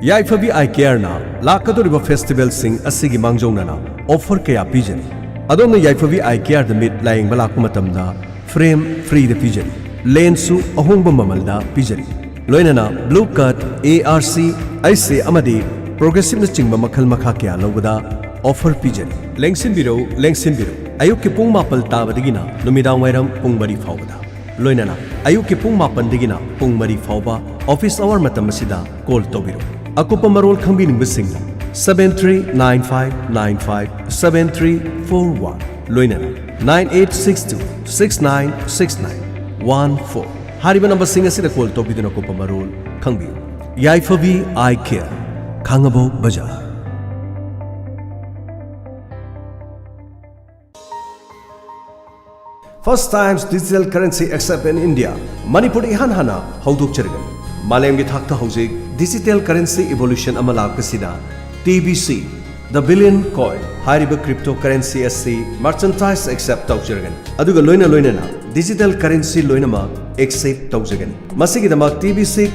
ꯌꯥꯏꯐꯕꯤ ꯑꯥꯏ ꯀꯦꯌꯔꯅ ꯂꯥꯛꯀꯗꯧꯔꯤꯕ ꯐꯦꯁꯇꯤꯚꯦꯜꯁꯤꯡ ꯑꯁꯤꯒꯤ ꯃꯥꯡꯖꯧꯅꯅ ꯑꯣꯐꯔ ꯀꯌꯥ ꯄꯤꯖꯔꯤ꯫ ꯑꯗꯣꯝꯅ ꯌꯥꯏꯐꯕꯤ ꯑꯥꯏ ꯀꯦꯌꯔꯗ ꯃꯤꯠ ꯂꯥꯌꯦꯡꯕ ꯂꯥꯛꯄ ꯃꯇꯝꯗ ꯐ꯭ꯔꯦꯝ ꯐ꯭ꯔꯤꯗ ꯄꯤꯖꯔꯤ, ꯂꯦꯟꯁꯁꯨ ꯑꯍꯣꯡꯕ ꯃꯃꯜꯗ ꯄꯤꯖꯔꯤ꯫ ꯂꯣꯏꯅꯅ blue cut, A R C, ꯑꯩꯁ ꯑꯦ ꯑꯃꯗꯤ ꯄ꯭ꯔꯣꯒ꯭ꯔꯦꯁꯤꯞꯅꯆꯤꯡꯕ ꯃꯈꯜ ꯃꯈꯥ ꯀꯌꯥ ꯂꯧꯕꯗ ꯑꯣꯐꯔ ꯄꯤꯖꯔꯤ꯫ ꯂꯦꯡꯁꯤꯟꯕꯤꯔꯧ, ꯂꯦꯡꯁꯤꯟꯕꯤꯔꯧ꯫ ꯑꯌꯨꯛꯀꯤ ꯄꯨꯡ ꯃꯥꯄꯜ ꯇꯥꯕꯗꯒꯤꯅ ꯅꯨꯃꯤꯗꯥꯡ ꯋꯥꯏꯔꯝ ꯄꯨꯡ ꯃꯔꯤ ꯐꯥꯎꯕꯗ꯫ ꯂꯣꯏꯅꯅ ꯑꯌꯨꯛꯀꯤ ꯄꯨꯡ ꯃꯥꯄꯟꯗꯒꯤꯅ ꯄꯨꯡ ꯃꯔꯤ ꯐꯥꯎꯕ ꯑꯣꯐꯤꯁ ꯑꯋꯥꯔ ꯃꯇꯝ ꯑꯁꯤꯗ ꯀꯣꯜ ꯇꯧꯕꯤꯔꯧ꯫ ꯑꯀꯨꯞꯄ ꯃꯔꯣꯜ ꯈꯪꯕꯤꯅꯤꯡꯕꯁꯤꯡꯅ seven three nine five nine five seven three four one, ꯂꯣꯏꯅꯅ nine eight six two six nine six nine one four ꯍꯥꯏꯔꯤꯕ ꯅꯝꯕꯔꯁꯤꯡ ꯑꯁꯤꯗ ꯀꯣꯜ ꯇꯧꯕꯤꯗꯨꯅ ꯑꯀꯨꯞꯄ ꯃꯔꯣꯜ ꯈꯪꯕꯤꯌꯨ꯫ ꯌꯥꯏꯐꯕꯤ ꯑꯥꯏ ꯀꯦꯌꯔ, ꯈꯥꯡꯉꯕꯣꯛ ꯕꯖꯥꯔ꯫ First times digital currency accept in India, ꯃꯅꯤꯄꯨꯔꯗ ꯏꯍꯥꯟ ꯍꯥꯟꯅ ꯍꯧꯗꯣꯛꯆꯔꯒꯅꯤ꯫ ꯃꯥꯂꯦꯝꯒꯤ ꯊꯥꯛꯇ ꯍꯧꯖꯤꯛ digital currency evolution ꯑꯃ ꯂꯥꯛꯄꯁꯤꯗ T B C, the billion coin ꯍꯥꯏꯔꯤꯕ crypto currency ꯑꯁꯤ merchandise accept ꯇꯧꯖꯔꯒꯅꯤ꯫ ꯑꯗꯨꯒ ꯂꯣꯏꯅ ꯂꯣꯏꯅꯅ digital currency ꯂꯣꯏꯅꯃꯛ accept ꯇꯧꯖꯒꯅꯤ꯫ ꯃꯁꯤꯒꯤꯗꯃꯛ T B C